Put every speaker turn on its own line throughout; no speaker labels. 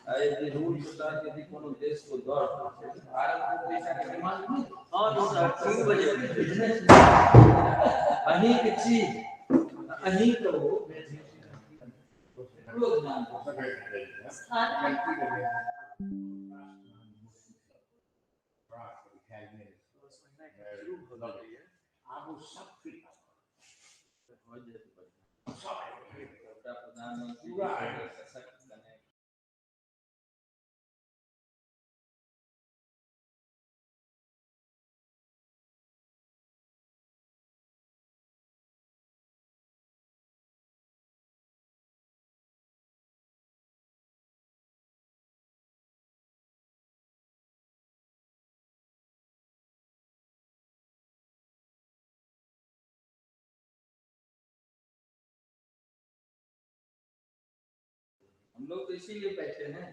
यदि रूल के यदि कोनो देश को दौड़ भारत को पैसा के डिमांड नहीं।
हाँ सर, 3 बजे
बिजनेस अहीं के चीज अहीं के वो ध्यान प्रधानमंत्री सशक्त बने। हम लोग तो इसीलिए बैठे हैं।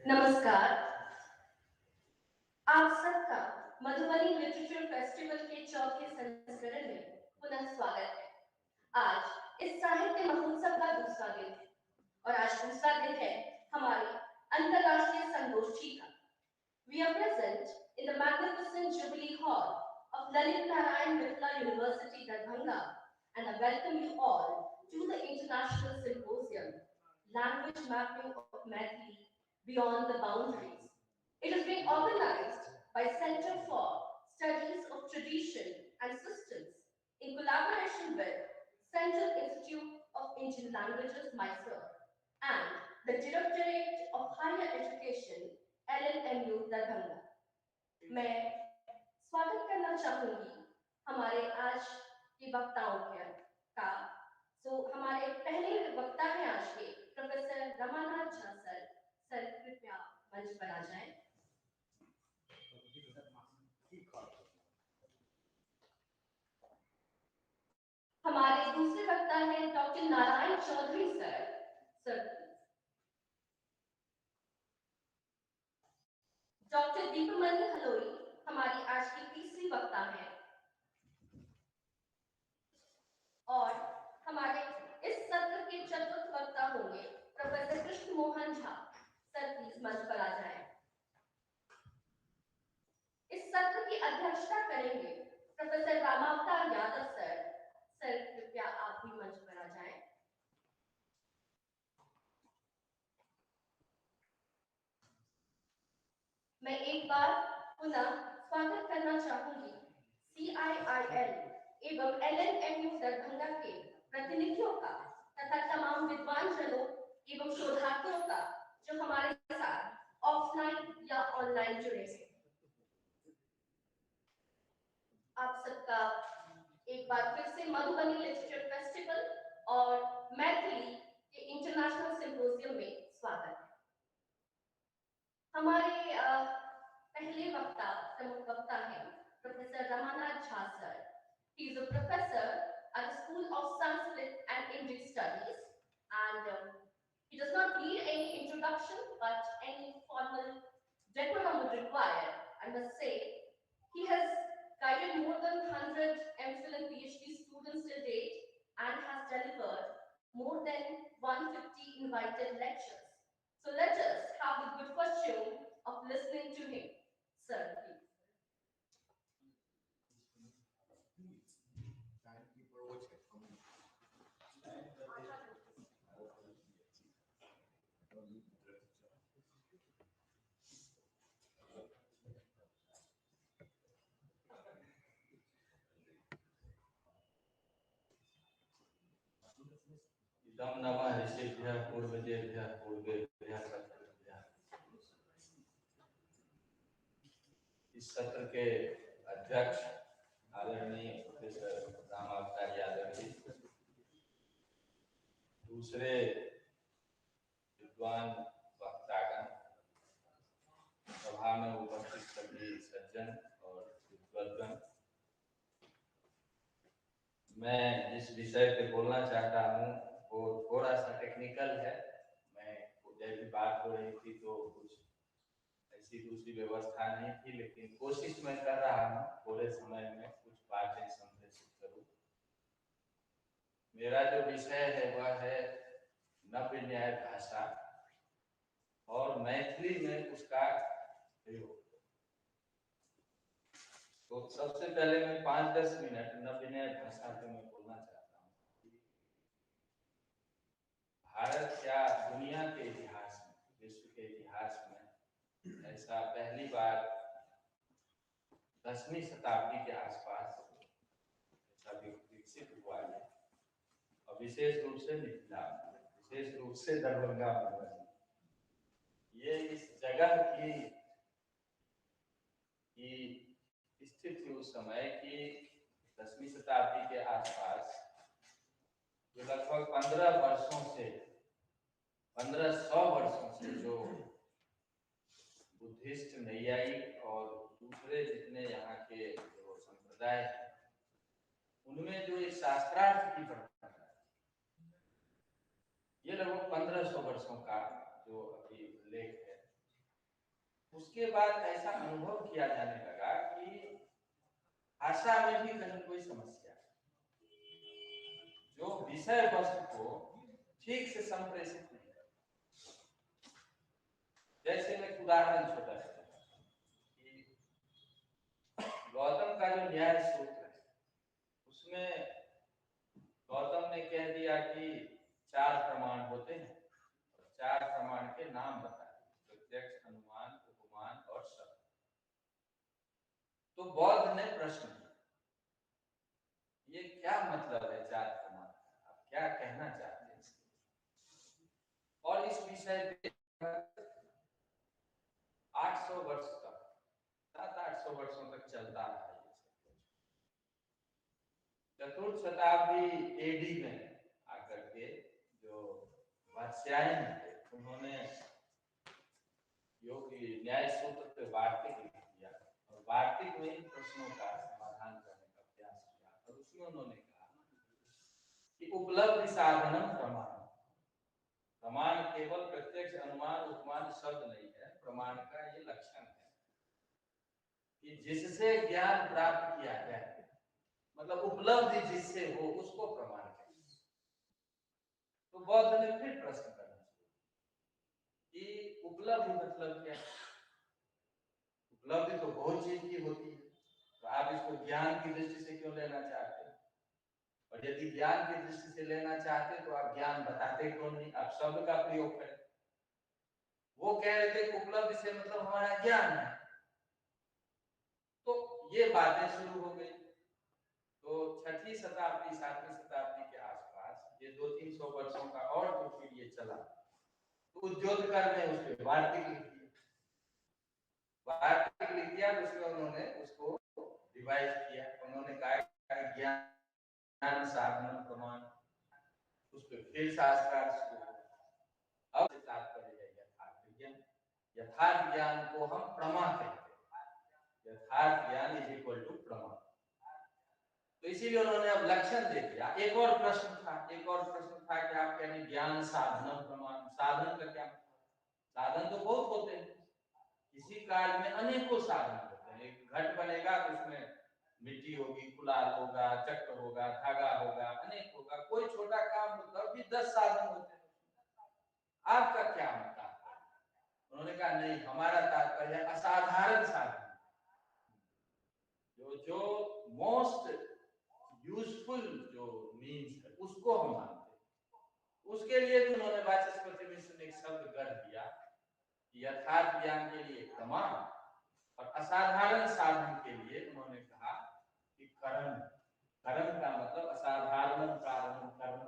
नमस्कार, आप सबका मधुबनी लिटरेचर फेस्टिवल के चौथे संस्करण में पुनः स्वागत है। आज इस साहित्य महोत्सव का दूसरा दिन है और आज दूसरा दिन है हमारी अंतर्राष्ट्रीय संगोष्ठी का। We are present in the magnificent Jubilee Hall of Lalit Narayan Mithila University, Darbhanga, and I welcome you all to the International Symposium, Language Mapping of Maithili Beyond the Boundaries. It is being organized by Center for Studies of Tradition and Systems in collaboration with Central Institute of Indian Languages, Mysore, and the Directorate of Higher Education, LNMU, Darbhanga. मैं स्वागत करना चाहूंगी हमारे आज के वक्ताओं के का। हमारे पहले वक्ता हैं आज के professor Ramanath Jha sir. Sir कृपया मंच पर आ जाएं। हमारे दूसरे वक्ता हैं doctor Narayan Chaudhary sir. Sir doctor Deepmani Haloi हमारी आज की तीसरी वक्ता हैं और हमारे इस सत्र के चतुर्थ वक्ता होंगे professor Krishna Mohan Jha. Sir please मंच पर आ जाएं। इस सत्र की अध्यक्षता करेंगे professor Ramavatar Yadav sir. Sir कृपया आप भी मंच पर आ जाएं। मैं एक बार पुनः स्वागत करना चाहूंगी CIIL एवं LNMU Darbhanga के प्रतिनिधियों का तथा तमाम विद्वान जनों एवं शोधार्थियों का जो हमारे साथ ऑफलाइन या ऑनलाइन जुड़े हैं। आप सबका एक बार फिर से मधुबनी लिटरेचर फेस्टिवल और मैथिली के इंटरनेशनल सिंपोजियम में स्वागत है। हमारे पहले वक्ता, प्रमुख वक्ता हैं professor Ramanath Jha sir. He is a professor at the School of Sanskrit and Indic Studies, and he does not need any introduction, but any formal decorum would require. I must say, he has guided more than 100 MPhil and PhD students till date and has delivered more than 150 invited lectures. So let us have the good fortune of listening to him. Sir, please.
इदं नमः ऋषिभ्यः पूर्वजेभ्यः पूर्वेभ्यः पितृभ्यः। इस सत्र के अध्यक्ष आदरणीय professor Ramavatar Yadav ji, दूसरे विद्वान वक्तागण, सभा में उपस्थित सभी सज्जन और विद्वद्गण, मैं जिस विषय पे बोलना चाहता हूँ वो थोड़ा सा टेक्निकल है। मैं जब भी बात हो रही थी तो कुछ ऐसी दूसरी व्यवस्था नहीं थी, लेकिन कोशिश मैं कर रहा हूँ थोड़े समय में कुछ बातें संप्रेषित करूँ। मेरा जो विषय है वह है नव्य न्याय भाषा और मैथिली में उसका प्रयोग। तो सबसे पहले मैं 5-10 मिनट नव्य न्याय भाषा पे मैं बोलना चाहता हूँ। भारत या दुनिया के इतिहास में, विश्व के इतिहास में ऐसा पहली बार 10वीं शताब्दी के आसपास ऐसा विकसित हुआ है, और विशेष रूप से मिथिला, विशेष रूप से दरभंगा में। ये इस जगह की स्थिति उस समय की 10वीं शताब्दी के आसपास, जो लगभग 1500 वर्षों से जो बुद्धिस्ट, नैयायिक और दूसरे जितने यहाँ के जो संप्रदाय हैं, उनमें जो एक शास्त्रार्थ की परंपरा है, ये लगभग 1500 वर्षों का जो अभी उल्लेख है। उसके बाद ऐसा अनुभव किया जाने लगा कि भाषा में भी कहीं कोई समस्या है, जो विषय वस्तु को ठीक से संप्रेषित नहीं करता। जैसे मैं उदाहरण छोटा सा कि गौतम का जो न्याय सूत्र है, उसमें गौतम ने कह दिया कि 4 प्रमाण होते हैं और 4 प्रमाण के नाम बताए, प्रत्यक्ष, अनुमान, उपमान और शब्द। तो बौद्ध ने प्रश्न किया, ये क्या मतलब है 4 प्रमाण, आप क्या कहना चाहते हैं इसके? और इस विषय पे 800 वर्ष तक, 700-800 वर्षों तक चलता रहा ये सब कुछ। चतुर्थ शताब्दी एडी में आकर के जो वात्स्यायन थे, उन्होंने योग न्याय सूत्र पे वार्तिक लिख दिया और वार्तिक में इन प्रश्नों का समाधान करने का प्रयास किया। और उसमें उन्होंने कहा कि उपलब्धि साधनम प्रमाण, प्रमाण केवल प्रत्यक्ष, अनुमान, उपमान, शब्द नहीं है। प्रमाण का ये लक्षण है कि जिससे ज्ञान प्राप्त किया जाए, मतलब उपलब्धि जिससे हो उसको प्रमाण कहते हैं। तो बौद्ध ने फिर प्रश्न करना शुरू कि उपलब्धि मतलब क्या है? उपलब्धि तो बहुत चीज की होती है, तो आप इसको ज्ञान की दृष्टि से क्यों लेना चाहते हैं? और यदि ज्ञान की दृष्टि से लेना चाहते तो आप ज्ञान बताते क्यों नहीं, आप शब्द का प्रयोग करें। वो कह रहे थे कि उपलब्धि से मतलब हमारा ज्ञान है। तो ये बातें शुरू हो गई। तो 6वीं शताब्दी 7वीं शताब्दी के आसपास ये 200-300 वर्षों का और जो फिर ये चला, तो उद्योतकर ने उस पर वार्तिक लिख दिया। वार्तिक लिख दिया, उसमें उन्होंने उसको रिवाइज किया। उन्होंने कहा ज्ञान साधन प्रमाण, उस पर फिर शास्त्रार्थ शुरू। अब तात्पर्य है यथार्थ ज्ञान। यथार्थ ज्ञान को हम प्रमा कहते हैं। यथार्थ ज्ञान is equal to प्रमा। तो इसीलिए उन्होंने अब लक्षण दे दिया। एक और प्रश्न था, एक और प्रश्न था कि आप कह रहे हैं ज्ञान साधन प्रमाण, साधन का क्या मतलब? साधन तो बहुत होते हैं, किसी कार्य में अनेकों साधन होते हैं। एक घट बनेगा तो उसमें मिट्टी होगी, कुलाल होगा, चक्र होगा, धागा होगा, अनेक होगा। कोई छोटा काम होता भी 10 साधन होते हैं। आपका क्या तात्पर्य? उन्होंने कहा नहीं, हमारा तात्पर्य असाधारण साधन, जो जो मोस्ट यूजफुल जो मीन्स है उसको हम मानते हैं। उसके लिए भी उन्होंने वाचस्पति मिश्र ने एक शब्द गढ़ दिया कि यथार्थ ज्ञान के लिए प्रमाण और असाधारण साधन के लिए उन्होंने कहा कि करण। करण का मतलब असाधारण कारण करण।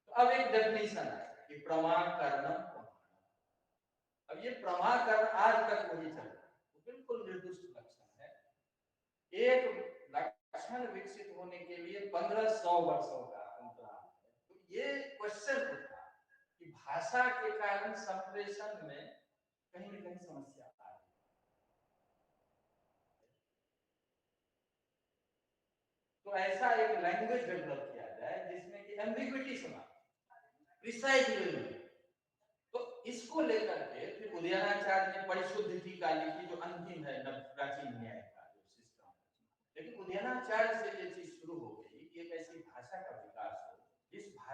तो अब एक डेफिनेशन है कि प्रमाण करणम प्रमाण। अब ये प्रमाण करण आज तक वही चल रहा है, वो बिल्कुल निर्दिष्ट लक्षण है। एक लक्षण विकसित होने के लिए 1500 वर्षों का अंतराल है। तो ये क्वेश्चन उठा कि भाषा के कारण संप्रेषण में कहीं न कहीं समस्या आ रही है। तो ऐसा एक लैंग्वेज डेवलप किया जाए जिसमें कि एम्बिग्विटी समाप्त, प्रिसाइज वे। तो इसको लेकर के फिर उदयनाचार्य ने परिशुद्ध टीका लिखी, जो अंतिम है प्राचीन न्याय का जो सिस्टम। लेकिन उदयनाचार्य से ये चीज शुरू हो गई कि एक ऐसी भाषा का विकास हो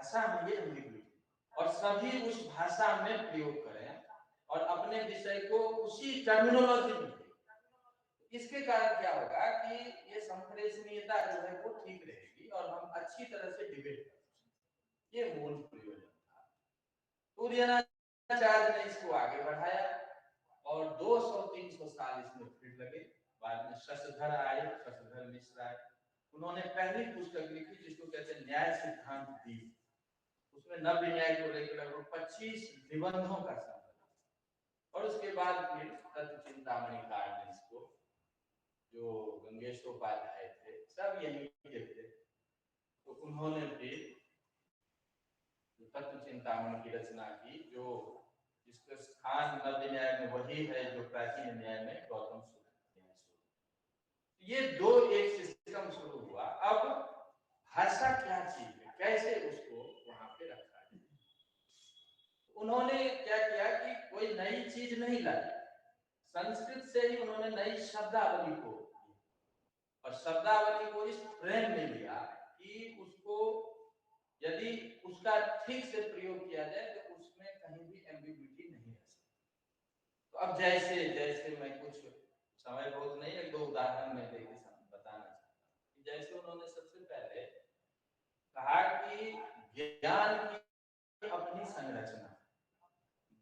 भाषा में ये एम्बिग्युइटी और सभी उस भाषा में प्रयोग करें और अपने विषय को उसी टर्मिनोलॉजी में। इसके कारण क्या होगा कि ये संप्रेषणीयता जो है वो ठीक रहेगी और हम अच्छी तरह से डिबेट कर सकते हैं। ये मूल प्रयोजन था। तो उदयनाचार्य ने इसको आगे बढ़ाया और 200-300 साल इसमें फिर लगे। बाद में शशधर आए, शशधर मिश्र आए, उन्होंने पहली पुस्तक लिखी जिसको कहते हैं न्याय सिद्धांत दीप। उसमें नव्य न्याय को लेकर लगभग 25 निबंधों का संकलन। और उसके बाद फिर तत्व चिंतामणि कार ने इसको, जो गंगेशोपाध्याय थे, सब यही के थे, तो उन्होंने फिर तत्व चिंतामणि की रचना की, जो जिसका स्थान नव्य न्याय में वही है जो प्राचीन न्याय में गौतम सूत्र। ये दो एक सिस्टम शुरू हुआ। अब भाषा क्या चीज है, कैसे उसको वहां पे रखा जाए। उन्होंने क्या किया कि कोई नई चीज नहीं लाई, संस्कृत से ही उन्होंने नई शब्दावली को, और शब्दावली को इस फ्रेम में लिया कि उसको यदि उसका ठीक से प्रयोग किया जाए तो उसमें कहीं भी एम्बिग्युइटी नहीं रह सकती। तो अब जैसे जैसे मैं कुछ समय बहुत नहीं, एक दो उदाहरण मैं देके बताना चाहता हूँ। जैसे उन्होंने सबसे पहले कहा कि ज्ञान की अपनी संरचना,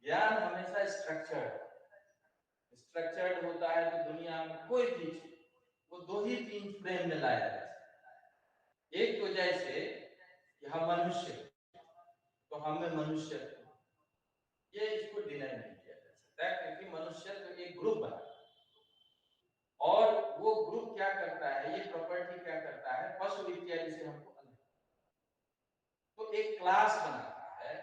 ज्ञान हमेशा स्ट्रक्चर्ड होता है। तो दुनिया में कोई भी चीज वो दो ही तीन फ्रेम में लाया जा सकता है। एक तो जैसे कि हम मनुष्य, तो हमें मनुष्य, ये इसको डिनाई नहीं किया जा सकता क्योंकि मनुष्य तो एक ग्रुप बना और वो ग्रुप क्या करता है, ये प्रॉपर्टी क्या करता है, पशु इत्यादि से हमको अलग, तो एक क्लास बनाता है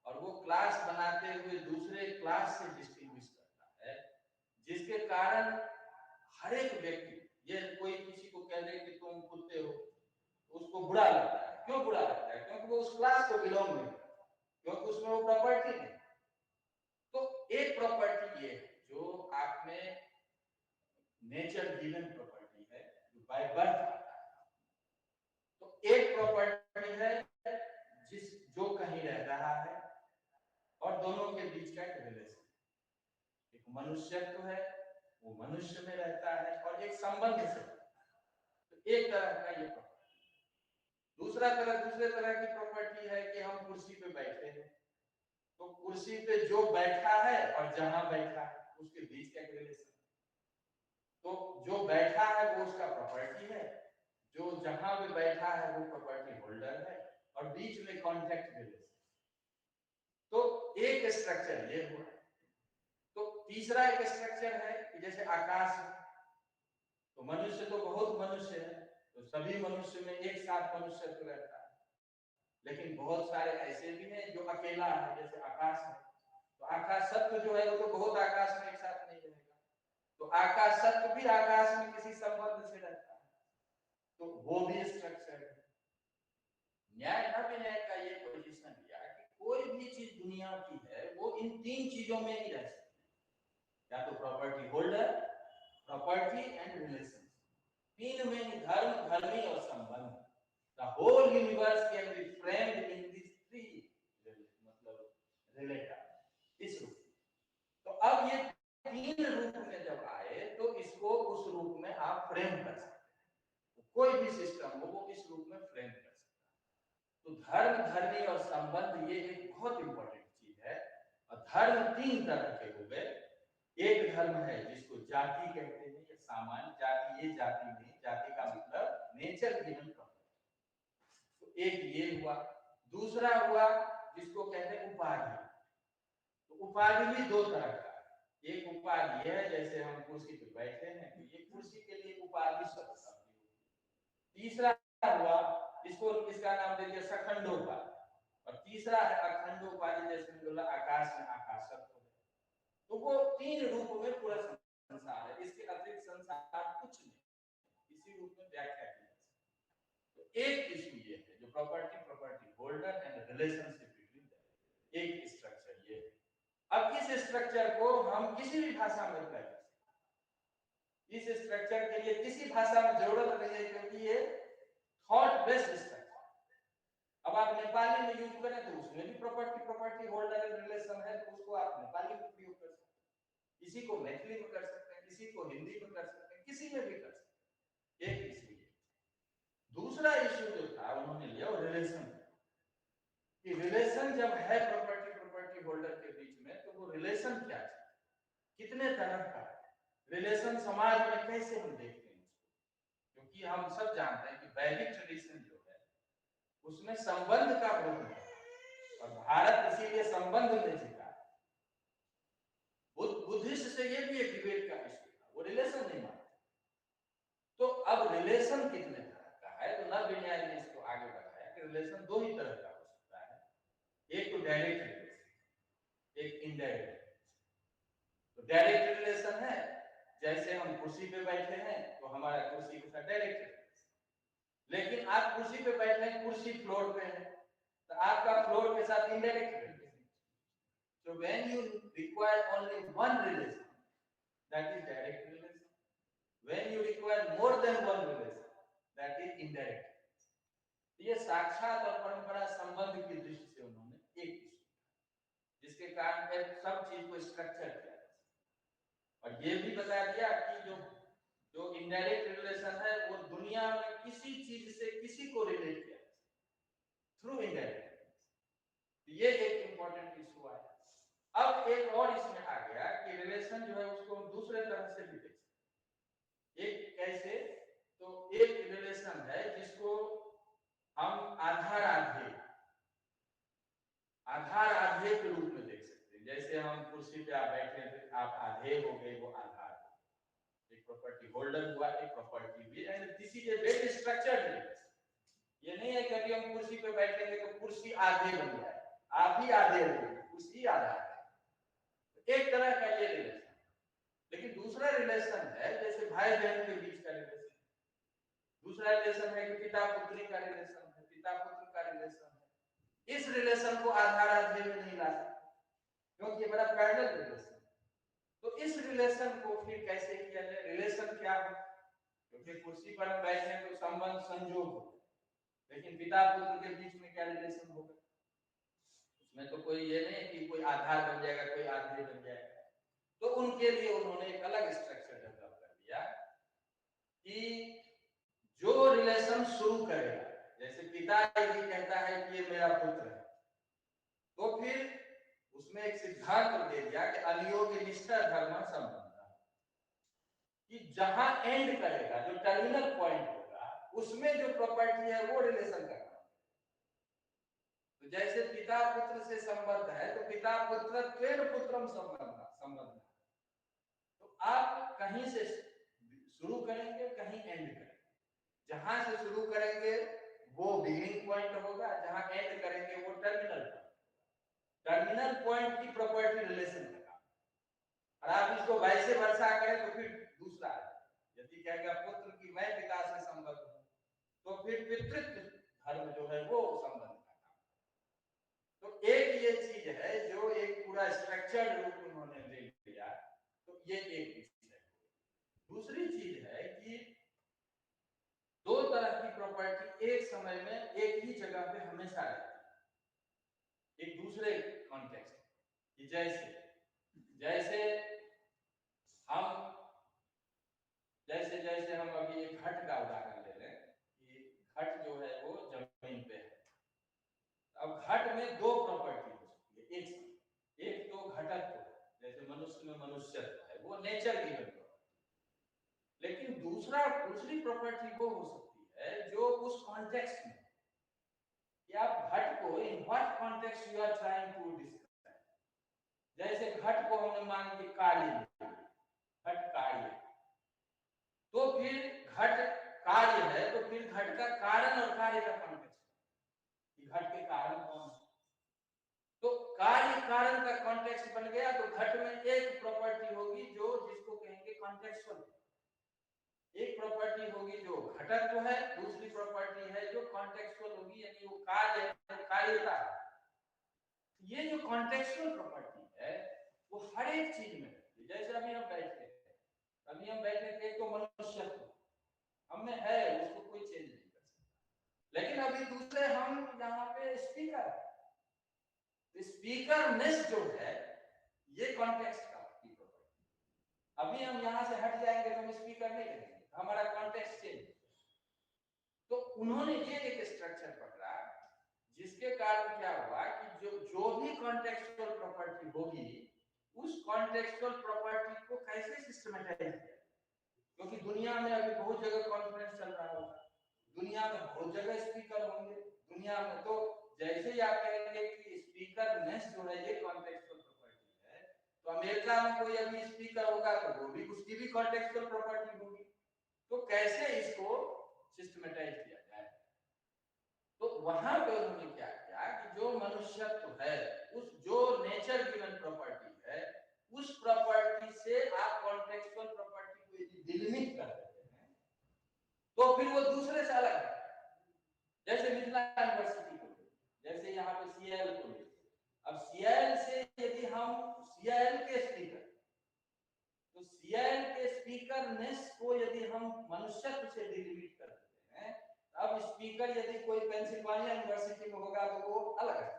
और वो क्लास बनाते हुए दूसरे क्लास से डिस्टिंग्विश करता है, जिसके कारण हर एक व्यक्ति, ये कोई किसी को कह दे कि तुम कुत्ते हो तो उसको बुरा लगता है। क्यों बुरा लगता है? क्योंकि वो उस क्लास को बिलोंग नहीं करता, क्योंकि उसमें वो प्रॉपर्टी नहीं। तो एक प्रॉपर्टी ये है जो आप में नेचर गिवन प्रॉपर्टी है, जो बाय बर्थ आता है। तो एक प्रॉपर्टी है जिस जो कहीं रह रहा है और दोनों के बीच का एक रिलेशन, एक मनुष्यत्व है, वो मनुष्य में रहता है और एक संबंध से, तो एक तरह का ये प्रॉपर्टी। दूसरा तरह, दूसरे तरह की प्रॉपर्टी है कि हम कुर्सी पे बैठे हैं, तो कुर्सी पे जो बैठा है और जहां बैठा है उसके बीच का एक रिलेशन, तो जो बैठा है वो उसका प्रॉपर्टी है, जो जहां पे बैठा है वो प्रॉपर्टी होल्डर है और बीच में कॉन्टैक्ट रिलेशन। तो एक स्ट्रक्चर ये हुआ। तो तीसरा एक स्ट्रक्चर है कि जैसे आकाश है, तो मनुष्य तो बहुत मनुष्य है, तो सभी मनुष्य में एक साथ मनुष्यत्व रहता है, लेकिन बहुत सारे ऐसे भी हैं जो अकेला है, जैसे आकाश है। तो आकाश सत्व जो है वो तो बहुत आकाश में एक साथ नहीं रहेगा, तो आकाश सत्व भी आकाश में किसी संबंध से रहता है, तो वो भी स्ट्रक्चर है। न्याय नव्य न्याय का ये पोजीशन लिया कि कोई भी चीज दुनिया की है वो इन तीन चीजों में ही रह सकती है, या तो property holder, property and relation, तीन में ही धर्म, धर्मी और संबंध। The whole universe can be framed in this three, मतलब रिलेटेड इस रूप। तो अब ये तीन रूप में जब आए तो इसको उस रूप में आप फ्रेम कर सकते हैं, कोई भी सिस्टम हो वो इस रूप में फ्रेम कर सकता है। तो धर्म, धर्मी और संबंध ये एक बहुत इंपॉर्टेंट चीज है। और धर्म तीन तरह के हो गए। एक धर्म है जिसको जाति कहते हैं, या सामान्य जाति, ये जाति नहीं, जाति का मतलब नेचर गिवन प्रॉपर्टी, तो एक ये हुआ। दूसरा हुआ जिसको कहते हैं उपाधि। तो उपाधि भी दो तरह का, एक उपाधि है जैसे हम कुर्सी पे बैठे हैं तो ये कुर्सी के लिए उपाधि शब्द का प्रयोग। तीसरा हुआ इसको, इसका नाम दे दिया सखंडोपाधि। और तीसरा है अखंडोपाधि, जैसे हमने बोला आकाश में आकाशत्व है। तो वो तीन रूप में पूरा संसार है, इसके अतिरिक्त संसार कुछ नहीं, इसी रूप में व्याख्या की जा सकती है। तो एक इशू ये है जो property, property holder and relationship between them, एक स्ट्रक्चर ये है। अब इस स्ट्रक्चर को हम किसी भी भाषा में अप्लाई कर सकते हैं, इस स्ट्रक्चर के लिए किसी भाषा में जरूरत नहीं है, क्योंकि ये थॉट बेस्ड स्ट्रक्चर। अब आप नेपाली में यूज करें तो उसमें भी प्रॉपर्टी प्रॉपर्टी होल्डर रिलेशन है, तो उसको आप नेपाली में प्रयोग कर सकते हैं, इसी को मैथिली में कर सकते हैं, किसी को हिंदी में कर सकते हैं, किसी में भी कर सकते हैं। एक इशू ये। दूसरा इश्यू जो था उन्होंने लिया वो रिलेशन, कि रिलेशन जब है प्रॉपर्टी प्रॉपर्टी होल्डर के बीच में, तो वो रिलेशन क्या है, कितने तरह का है रिलेशन, समाज में कैसे हम देखते हैं उसको, क्योंकि हम सब जानते हैं कि वैदिक ट्रेडिशन जो है उसमें संबंध का बहुत है, और भारत इसीलिए संबंध में जीता है। बुद्धिस्ट से ये भी एक डिबेट का इश्यू था, वो रिलेशन नहीं मानते। तो अब रिलेशन कितने तरह का है, तो नव्य ने इसको आगे बढ़ाया कि रिलेशन दो ही तरह का हो सकता है, एक तो डायरेक्ट रिलेशन, एक इनडायरेक्ट रिलेशन। तो डायरेक्ट रिलेशन है जैसे हम कुर्सी पे बैठे हैं तो हमारा कुर्सी के साथ डायरेक्ट रिलेशन, लेकिन आप कुर्सी पे बैठे हैं, कुर्सी फ्लोर पे है, तो आपका फ्लोर के साथ indirect relation. So when you require only one relation, that is direct relation. When you require more than one relation, that is indirect relation. ये साक्षात और परंपरा संबंध की दृष्टि से उन्होंने एक इशू, जिसके कारण सब चीज को स्ट्रक्चर किया। और ये भी बता दिया कि जो जो इनडायरेक्ट रिलेशन है वो दुनिया में किसी चीज से किसी को रिलेट किया थ्रू इनडायरेक्ट। ये एक इंपॉर्टेंट इशू आया। अब एक और इसमें आ गया कि रिलेशन जो है उसको हम दूसरे तरह से भी देख सकते हैं। एक कैसे, तो एक रिलेशन है जिसको हम आधार आधे के रूप में देख सकते हैं। जैसे हम कुर्सी पे आप बैठे हैं, आप आधे हो गए, वो आधार हो, एक प्रॉपर्टी होल्डर हुआ, एक प्रॉपर्टी भी, and this is a very structured relation. ये नहीं है कि अभी हम कुर्सी पे बैठेंगे तो कुर्सी आधे बन जाए, आप ही आधे हो गए, कुर्सी आधार है। तो एक तरह का ये रिलेशन। लेकिन दूसरा रिलेशन है जैसे भाई बहन के बीच का रिलेशन, दूसरा रिलेशन है कि पिता पुत्री का रिलेशन है, पिता पुत्र का रिलेशन है। इस रिलेशन को आधार आधे में नहीं ला सकते क्योंकि ये बड़ा पैरेलल रिलेशन है। तो इस रिलेशन को फिर कैसे किया जाए, रिलेशन क्या है, क्योंकि कुर्सी पर हम बैठे हैं तो संबंध संजोग हो, लेकिन पिता पुत्र के बीच में क्या रिलेशन होगा, उसमें तो कोई ये नहीं कि कोई आधार बन जाएगा, कोई आधे बन जाएगा। तो उनके लिए उन्होंने एक अलग स्ट्रक्चर डेवलप कर दिया कि जो रिलेशन शुरू करेगा, जैसे पिता यदि कहता है कि ये मेरा पुत्र है, तो फिर उसमें एक सिद्धांत दे दिया कि अनियोग्य निष्ठा धर्म संबंध, कि जहां एंड करेगा, जो टर्मिनल पॉइंट होगा, उसमें जो प्रॉपर्टी है वो रिलेशन का काम। तो जैसे पिता पुत्र से संबंध है तो पिता पुत्र त्वेन पुत्रम संबंध। तो आप कहीं से शुरू करेंगे, कहीं एंड करेंगे। जहां से शुरू करेंगे वो बिगिनिंग पॉइंट होगा, जहां एंड करेंगे वो टर्मिनल पॉइंट। टर्मिनल पॉइंट की प्रॉपर्टी रिलेशन का काम। और आप इसको वैसे वर्षा करें तो फिर दूसरा है, यदि कहेगा पुत्र की मैं पिता से संबंध हूं, तो फिर पितृत्व धर्म जो है वो संबंध का काम। तो एक ये चीज है जो एक पूरा स्ट्रक्चर्ड रूप उन्होंने ले लिया, तो ये एक विषय है। दूसरी चीज है कि दो तरह की प्रॉपर्टी एक समय में एक ही जगह पे हमेशा रहती है, एक दूसरे कॉन्टेक्स्ट। जैसे जैसे हम जैसे जैसे हम अभी एक घट का उदाहरण ले लें कि घट जो है वो जमीन पे है। अब घट में दो प्रॉपर्टी हो सकती है एक समय। एक तो घटत्व, जैसे मनुष्य में मनुष्यत्व है, वो नेचर गिवन प्रॉपर्टी। लेकिन दूसरी प्रॉपर्टी वो हो सकती है जो उस कॉन्टेक्स्ट में, कि आप घट को in what context you are trying to describe. जैसे घट को हमने मान लिया कार्य, घट कार्य, तो फिर घट कार्य है, तो फिर घट का कारण और कार्य का कॉन्टेक्स्ट, कि घट के कारण कौन है, तो कार्य कारण का कॉन्टेक्स्ट बन गया। तो घट में एक प्रॉपर्टी होगी जो जिसको कहेंगे कॉन्टेक्चुअल, एक प्रॉपर्टी होगी जो घटत्व है, दूसरी प्रॉपर्टी है जो कॉन्टेक्चुअल होगी, यानी वो कार्य कार्यता है। ये जो कॉन्टेक्चुअल प्रॉपर्टी है वो हर एक चीज में रहती है। जैसे अभी हम बैठे हैं, अभी हम बैठे थे तो मनुष्यत्व हमें है, उसको कोई चेंज नहीं कर सकता। लेकिन अभी दूसरे हम यहाँ पे स्पीकरनेस जो है ये कॉन्टेक्स्ट का की प्रॉपर्टी। अभी हम यहां से हट जाएंगे तो हम स्पीकर नहीं रहेंगे, हमारा कॉन्टेक्स्ट चेंज। तो उन्होंने ये एक स्ट्रक्चर पकड़ा जिसके कारण क्या हुआ कि जो भी कॉन्टेक्चुअल प्रॉपर्टी होगी उस कॉन्टेक्चुअल प्रॉपर्टी को कैसे सिस्टमेटाइज किया, क्योंकि दुनिया में अभी बहुत जगह कॉन्फ्रेंस चल रहा होगा, दुनिया में बहुत जगह स्पीकर होंगे, दुनिया में तो जैसे ही आप कहेंगे कि स्पीकरनेस जो है ये कॉन्टेक्चुअल प्रॉपर्टी है, तो अमेरिका में कोई अभी स्पीकर होगा तो वो भी, उसकी भी कॉन्टेक्चुअल प्रॉपर्टी होगी। तो कैसे इसको सिस्टमेटाइज किया जाए, तो वहां पे उन्होंने क्या किया कि जो मनुष्यत्व है, उस जो नेचर गिवन प्रॉपर्टी है, उस प्रॉपर्टी से आप कॉन्टेक्चुअल प्रॉपर्टी को यदि डिलिमिट कर देते हैं तो फिर वो दूसरे से अलग है। जैसे मिथिला यूनिवर्सिटी को, जैसे यहाँ पे सीआईएल को, अब सीआईएल से यदि हम सीआईएल के स्पीकर, तो सीआईएल के स्पीकरनेस को यदि हम मनुष्यत्व से डिलिमिट कर देते हैं, अब स्पीकर यदि कोई पेंसिल्वेनिया यूनिवर्सिटी में होगा तो वो अलग है।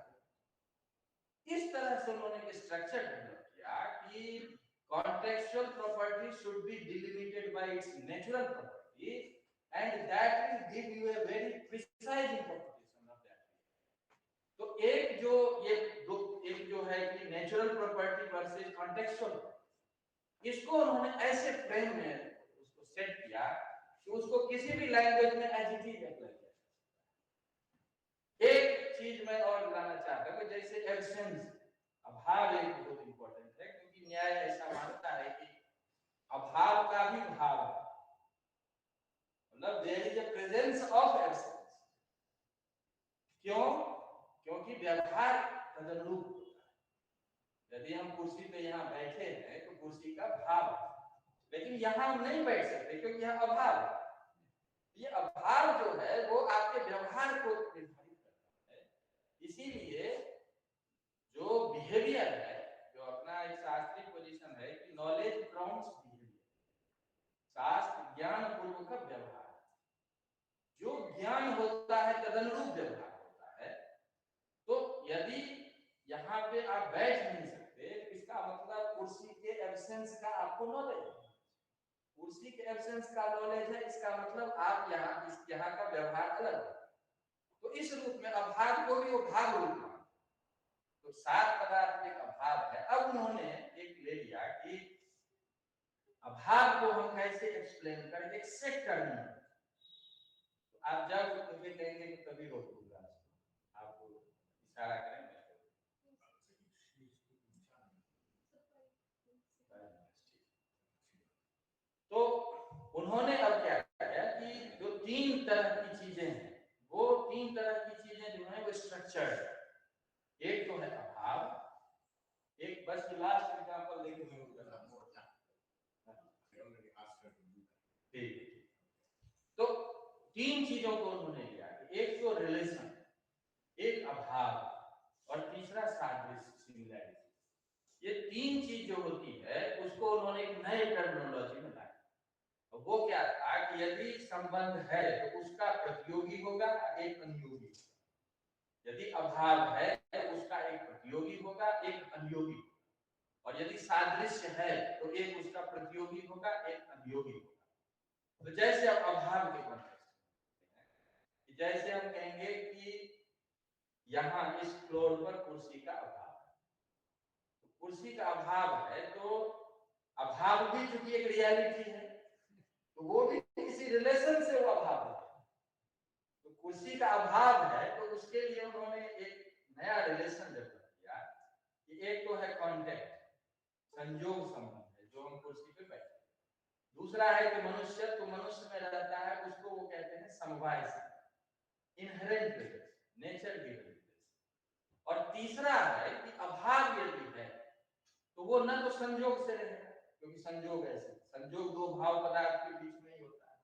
इस तरह से उन्होंने एक स्ट्रक्चर डेवलप किया कि contextual property should be delimited by its natural property and that will give you a very precise interpretation of that. तो एक जो ये दो, एक जो है कि नेचुरल प्रॉपर्टी वर्सेस कॉन्टेक्चुअल, इसको उन्होंने ऐसे फ्रेम में उसको सेट किया कि उसको किसी भी लैंग्वेज में एज it is apply किया। एक चीज मैं और लाना चाहता हूं, जैसे एब्सेंस, अभाव एक बहुत इंपॉर्टेंट है, क्योंकि न्याय ऐसा मानता है कि अभाव का भी भाव है, मतलब there is a presence of absence. क्यों? क्योंकि व्यवहार तदनुरूप होता है। यदि हम कुर्सी पे यहाँ बैठे हैं तो कुर्सी का भाव है, लेकिन यहाँ हम नहीं बैठ सकते क्योंकि यहाँ अभाव है। ये अभाव जो है वो आपके व्यवहार को निर्धारित करता है। इसीलिए जो बिहेवियर है, जो अपना एक शास्त्रीय पोजीशन है कि नॉलेज प्रॉम्प्ट्स बिहेवियर, शास्त्र ज्ञान पूर्वक व्यवहार, जो ज्ञान होता है तदनुरूप व्यवहार होता है। तो यदि यहाँ पे आप बैठ नहीं सकते, इसका मतलब कुर्सी के एब्सेंस का आपको नॉलेज है, कुर्सी के एब्सेंस का नॉलेज है, इसका मतलब आप यहाँ इस यहाँ का व्यवहार अलग है। तो इस रूप में अभाव को भी वो भाव रूप में, तो सात पदार्थ एक अभाव है। अब उन्होंने एक ले लिया कि अभाव को हम कैसे एक्सप्लेन करें, एक सेट करनी है। तो आप जब मुझे कहेंगे तो तभी रोक दूंगा, आपको इशारा करेंगे। तो उन्होंने अब क्या किया कि जो तीन तरह की चीजें हैं, वो तीन तरह की चीजें जो है वो स्ट्रक्चर्ड है। एक तो है अभाव, एक बस लास्ट एग्जांपल लेके मैं ठीक है। तो तीन चीजों को उन्होंने लिया, एक तो रिलेशन, एक अभाव और तीसरा सादृश्य, सिमिलैरिटी। ये तीन चीज जो होती है उसको उन्होंने एक नए टर्मिनोलॉजी में लाया। वो क्या था कि यदि संबंध है तो उसका प्रतियोगी होगा, एक अनुयोगी होगा। यदि अभाव है तो उसका एक प्रतियोगी होगा, एक अनुयोगी होगा। और यदि सादृश्य है तो एक उसका प्रतियोगी होगा, एक अनुयोगी होगा। तो जैसे अब अभाव के कॉन्टेक्स्ट में, जैसे हम कहेंगे कि यहाँ इस फ्लोर पर कुर्सी का अभाव है, तो कुर्सी का अभाव है तो अभाव भी चूंकि एक रियलिटी है तो वो भी किसी रिलेशन से वो अभाव है। तो कुर्सी का अभाव है तो उसके लिए उन्होंने एक नया रिलेशन डेवलप किया कि एक तो है कॉन्टेक्ट, संयोग संबंध है जो हम कुर्सी पे बैठे। दूसरा है कि मनुष्य तो मनुष्य में रहता है, उसको वो कहते हैं समवाय संबंध, inherent relation, nature given relation. और तीसरा है कि अभाव यदि है तो वो न तो संयोग से रहेगा, क्योंकि संयोग ऐसे संयोग दो भाव पदार्थ के बीच में ही होता है।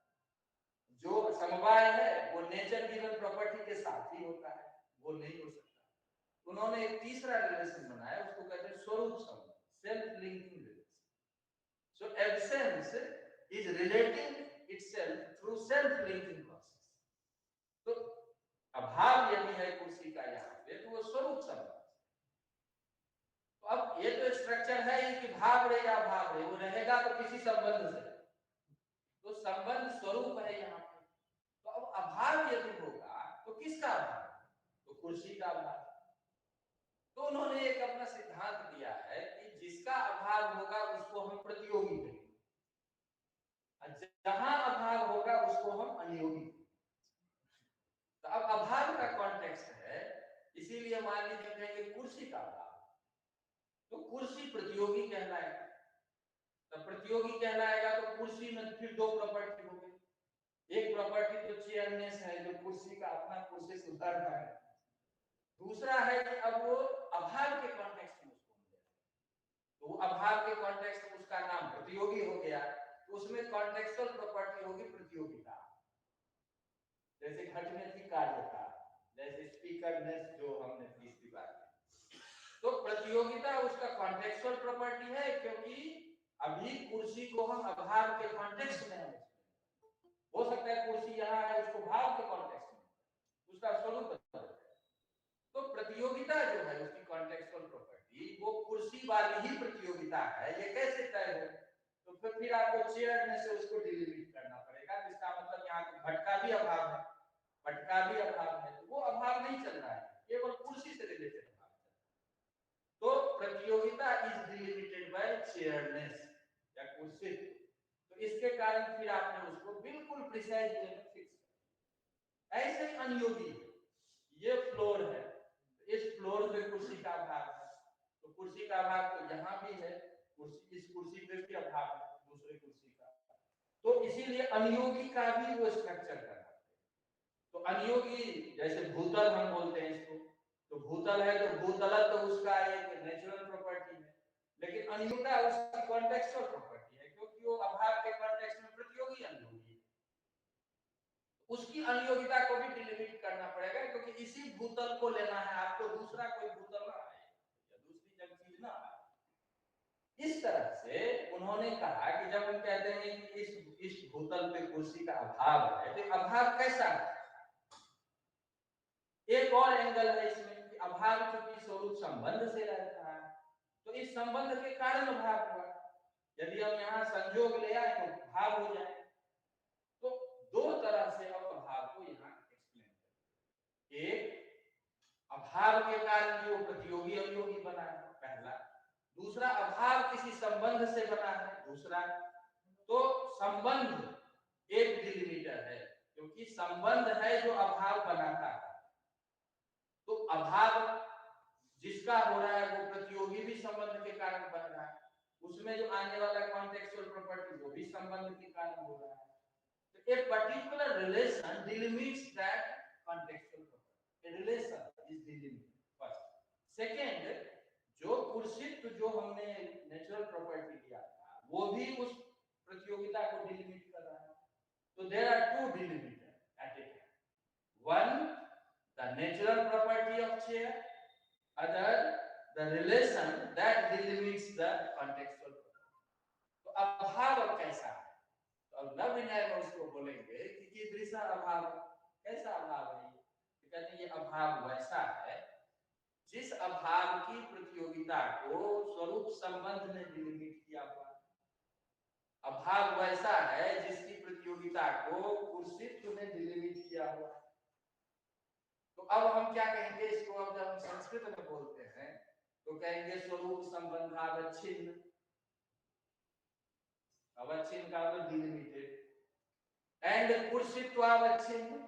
जो समवाय है वो नेचर गिवन प्रॉपर्टी के साथ ही होता है, वो नहीं हो सकता। उन्होंने एक तीसरा रिलेशन बनाया, उसको कहते हैं स्वरूप संबंध, self linking relation. So absence is relating itself through self linking process. तो अभाव यदि है कुर्सी का यहाँ पे तो वो स्वरूप संबंध। स्ट्रक्चर है ही कि भाव रहे या अभाव रहे, वो रहेगा तो किसी संबंध से, तो संबंध स्वरूप है यहाँ पे। तो अब अभाव यदि होगा तो किसका अभाव? तो कुर्सी का अभाव। तो उन्होंने एक अपना सिद्धांत दिया है कि जिसका अभाव होगा उसको हम प्रतियोगी कहेंगे, जहां अभाव होगा उसको हम अनियोगी कहेंगे। तो अब अभाव का कॉन्टेक्स्ट है, इसीलिए मान लीजिए कहेंगे कुर्सी का अभाव, तो कुर्सी प्रतियोगी कहलाएगा। तो प्रतियोगी कहलाएगा तो कुर्सी में फिर दो प्रॉपर्टी हो गई। एक प्रॉपर्टी तो चेयरनेस है, जो कुर्सी का अपना कुर्सी सुधारना है। दूसरा है कि अब वो अभाव के कॉन्टेक्स्ट में उसको मिलेगा, तो वो अभाव के कॉन्टेक्स्ट में उसका नाम प्रतियोगी हो गया, तो उसमें कॉन्टेक्चुअल प्रॉपर्टी होगी प्रतियोगिता। जैसे घट में थी कार्यता, जैसे स्पीकरनेस जो हमने तीसरी बार की, तो प्रतियोगिता उसका कॉन्टेक्चुअल प्रॉपर्टी है, क्योंकि अभी कुर्सी को हम अभाव के कॉन्टेक्स्ट में हम, हो सकता है कुर्सी यहाँ है, उसको भाव के कॉन्टेक्स्ट में उसका स्वरूप बदल जाए। तो प्रतियोगिता जो है उसकी कॉन्टेक्चुअल प्रॉपर्टी वो कुर्सी वाली ही प्रतियोगिता है। ये कैसे तय हो? तो फिर आपको चेयर में से उसको डिलीट करना पड़ेगा, जिसका मतलब यहाँ घट का भी अभाव है, पट का भी अभाव है, तो वो अभाव नहीं चल रहा है, केवल कुर्सी से रिलेटेड अभाव चल रहा है। तो प्रतियोगिता is delimited by chairness या कुर्सी, तो इसके कारण फिर आपने उसको बिल्कुल प्रिसाइज वे में फिक्स कर। ऐसे ही अनियोगी है, ये फ्लोर है, इस फ्लोर पे कुर्सी का अभाव है, तो कुर्सी का अभाव तो यहाँ भी है, कुर्सी इस कुर्सी पे भी अभाव है दूसरे कुर्सी का, तो इसीलिए अनियोगी का भी वो स्ट्रक्चर करना। तो अनियोगी जैसे भूतल हम बोलते हैं इसको, तो भूतल है तो भूतलत्व तो उसका एक नेचुरल प्रॉपर्टी है, लेकिन अनियोगिता उसकी कॉन्टेक्चुअल प्रॉपर्टी है, क्योंकि वो अभाव के कॉन्टेक्स्ट में प्रतियोगी अनियोगी है। उसकी अनियोगिता को भी डिलिमिट करना पड़ेगा, क्योंकि इसी भूतल को लेना है आपको, दूसरा कोई भूतल ना आए या दूसरी जब चीज ना आए। इस तरह से उन्होंने कहा कि जब हम कहते हैं कि इस भूतल पे कुर्सी का अभाव है, तो अभाव कैसा है? एक और एंगल है इसमें कि अभाव चूंकि स्वरूप संबंध से रहता है, तो इस संबंध के कारण अभाव हुआ। यदि हम यहाँ संजोग ले आए तो भाव हो जाए। तो दो तरह से अब अभाव को यहाँ एक्सप्लेन करें। एक, अभाव के कारण जो प्रतियोगी अनियोगी बना है, पहला। दूसरा, अभाव किसी संबंध से बना है, दूसरा। तो संबंध एक डिलिमीटर है, क्योंकि संबंध है जो अभाव बनाता है। तो अभाव जिसका हो रहा है वो प्रतियोगी भी संबंध के कारण बन रहा है, उसमें जो आने वाला कॉन्टेक्चुअल प्रॉपर्टी वो भी संबंध के कारण हो रहा है। तो a particular relation delimits that contextual property, a relation is delimited first. Second, जो कुर्सित्व जो हमने नेचुरल प्रॉपर्टी लिया था वो भी उस प्रतियोगिता को डिलिमिट कर रहा है। तो there are two delimiter at a time, one the natural property of chair, other the relation that delimits the contextual property. तो अभाव कैसा है? तो अब नव न्याय में उसको बोलेंगे कि कीदृशा अभाव, कैसा अभाव है ये? तो कहते हैं ये अभाव वैसा है जिस अभाव की प्रतियोगिता को स्वरूप संबंध ने डिलिमिट किया हुआ। अभाव वैसा है जिसकी प्रतियोगिता को कुर्सित्व ने डिलिमिट किया हुआ। तो अब हम क्या कहेंगे इसको? अब जब हम संस्कृत में बोलते हैं तो कहेंगे स्वरूप संबंधावच्छिन्न, अवच्छिन्न का मतलब डिलिमिटेड, एंड कुर्सित्वावच्छिन्न,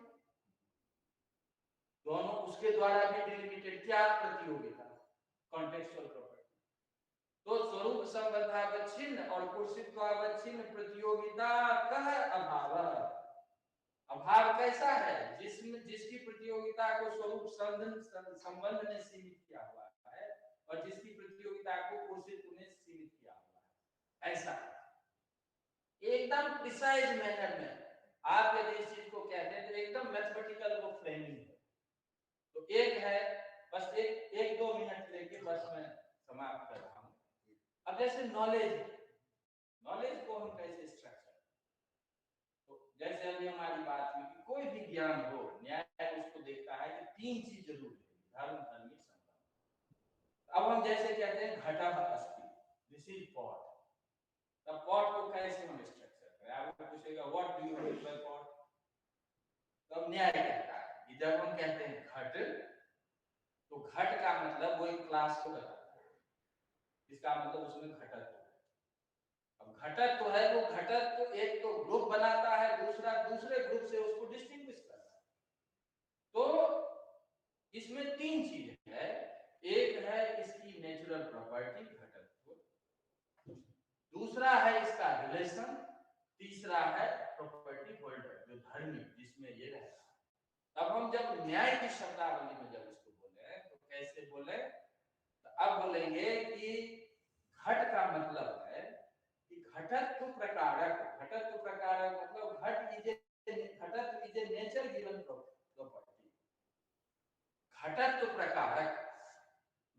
दोनों उसके द्वारा भी डिलिमिटेड। क्या? प्रतियोगिता, कॉन्टेक्चुअल प्रॉपर्टी। तो स्वरूप संबंधावच्छिन्न और कुर्सित्वावच्छिन्न प्रतियोगिता का अभाव। अभाव कैसा है? जिसमें जिसकी प्रतियोगिता को स्वरूप संबंध ने सीमित किया हुआ है और जिसकी प्रतियोगिता को कुर्सित्व ने सीमित किया हुआ है। ऐसा एकदम प्रिसाइज मैनर में आप यदि इस चीज को कहते हैं तो एकदम मैथमेटिकल वो फ्रेमिंग है। तो एक है, बस एक दो मिनट लेके बस मैं समाप्त कर रहा हूं। अब जैसे नॉलेज, नॉलेज को हम कैसे स्ट्रक्चर, तो जैसे अभी हमारी बात हुई कि कोई भी ज्ञान हो, न्याय उसको देखता है कि तीन चीज जरूर है, धर्म, धर्मी, संबंध। अब हम जैसे कहते हैं घटः अस्ति, This is pot. तब पॉट को कैसे हम स्ट्रक्चर करें? आपको पूछेगा what do you mean by pot. तब न्याय कहता है कि जब हम कहते हैं घट, तो घट का मतलब वो एक क्लास को बताता है, इसका मतलब उसमें घटत्व है। अब घटत्व है, वो घटत्व एक तो ग्रुप बनाता है, दूसरा दूसरे ग्रुप से उसको डिस्टिंग्विश करता है। तो इसमें तीन चीज है। एक है इसकी नेचुरल प्रॉपर्टी घटत्व, दूसरा है इसका रिलेशन, तीसरा है प्रॉपर्टी होल्डर जो धर्मी जिसमें ये रहता है। अब हम जब न्याय की शब्दावली में जब इसको बोले तो कैसे बोले? तो अब बोलेंगे कि घट का मतलब है कि घटत्व प्रकारक। घटत्व प्रकारक मतलब घट is घटत्व is a nature given property, घटत्व प्रकारक।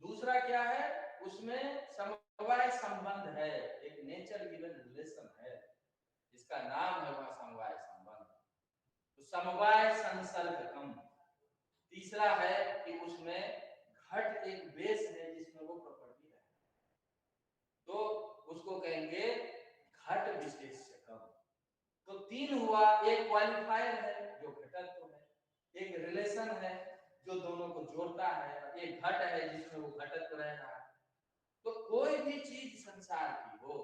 दूसरा क्या है? उसमें समवाय संबंध है, एक नेचर गिवन रिलेशन है, जिसका नाम है वह समवाय संबंध। तो समवाय संसर्गकम। तीसरा है कि उसमें घट एक बेस है जिसमें वो प्रॉपर्टी है, तो उसको कहेंगे घट विशेषकम। तो तीन हुआ, एक क्वालिफायर है जो घटत्व है, एक रिलेशन है जो दोनों को जोड़ता है, एक घट है जिसमें वो घटत्व रह रहा है। तो कोई भी चीज संसार की हो,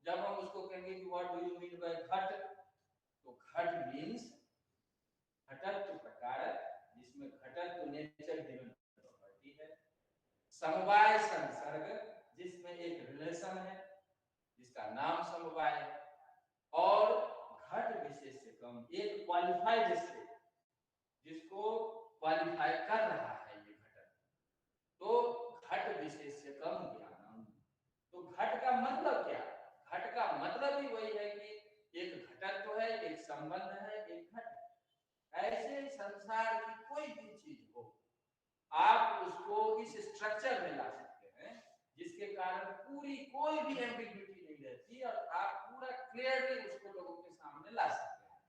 जब हम उसको कहेंगे कि what do you mean by घट, तो घट मीन्स घटत्व प्रकारक, जिसमें घटत्व नेचर गिवन प्रॉपर्टी है, समवाय संसर्ग जिसमें एक रिलेशन है जिसका नाम समवाय है, और घट विशेषकम एक क्वालिफाइड स्टेट जिसको क्वालिफाई कर रहा है ये घटक। तो घट विशेषकम ज्ञानम। तो घट का मतलब क्या? घट का मतलब ही वही है कि एक घटत्व है, एक संबंध है, एक घट है। ऐसे संसार की कोई भी चीज हो, आप उसको इस स्ट्रक्चर में ला सकते हैं जिसके कारण पूरी कोई भी एम्बिग्यूटी नहीं रहती और आप पूरा क्लियरली उसको लोगों के सामने ला सकते हैं।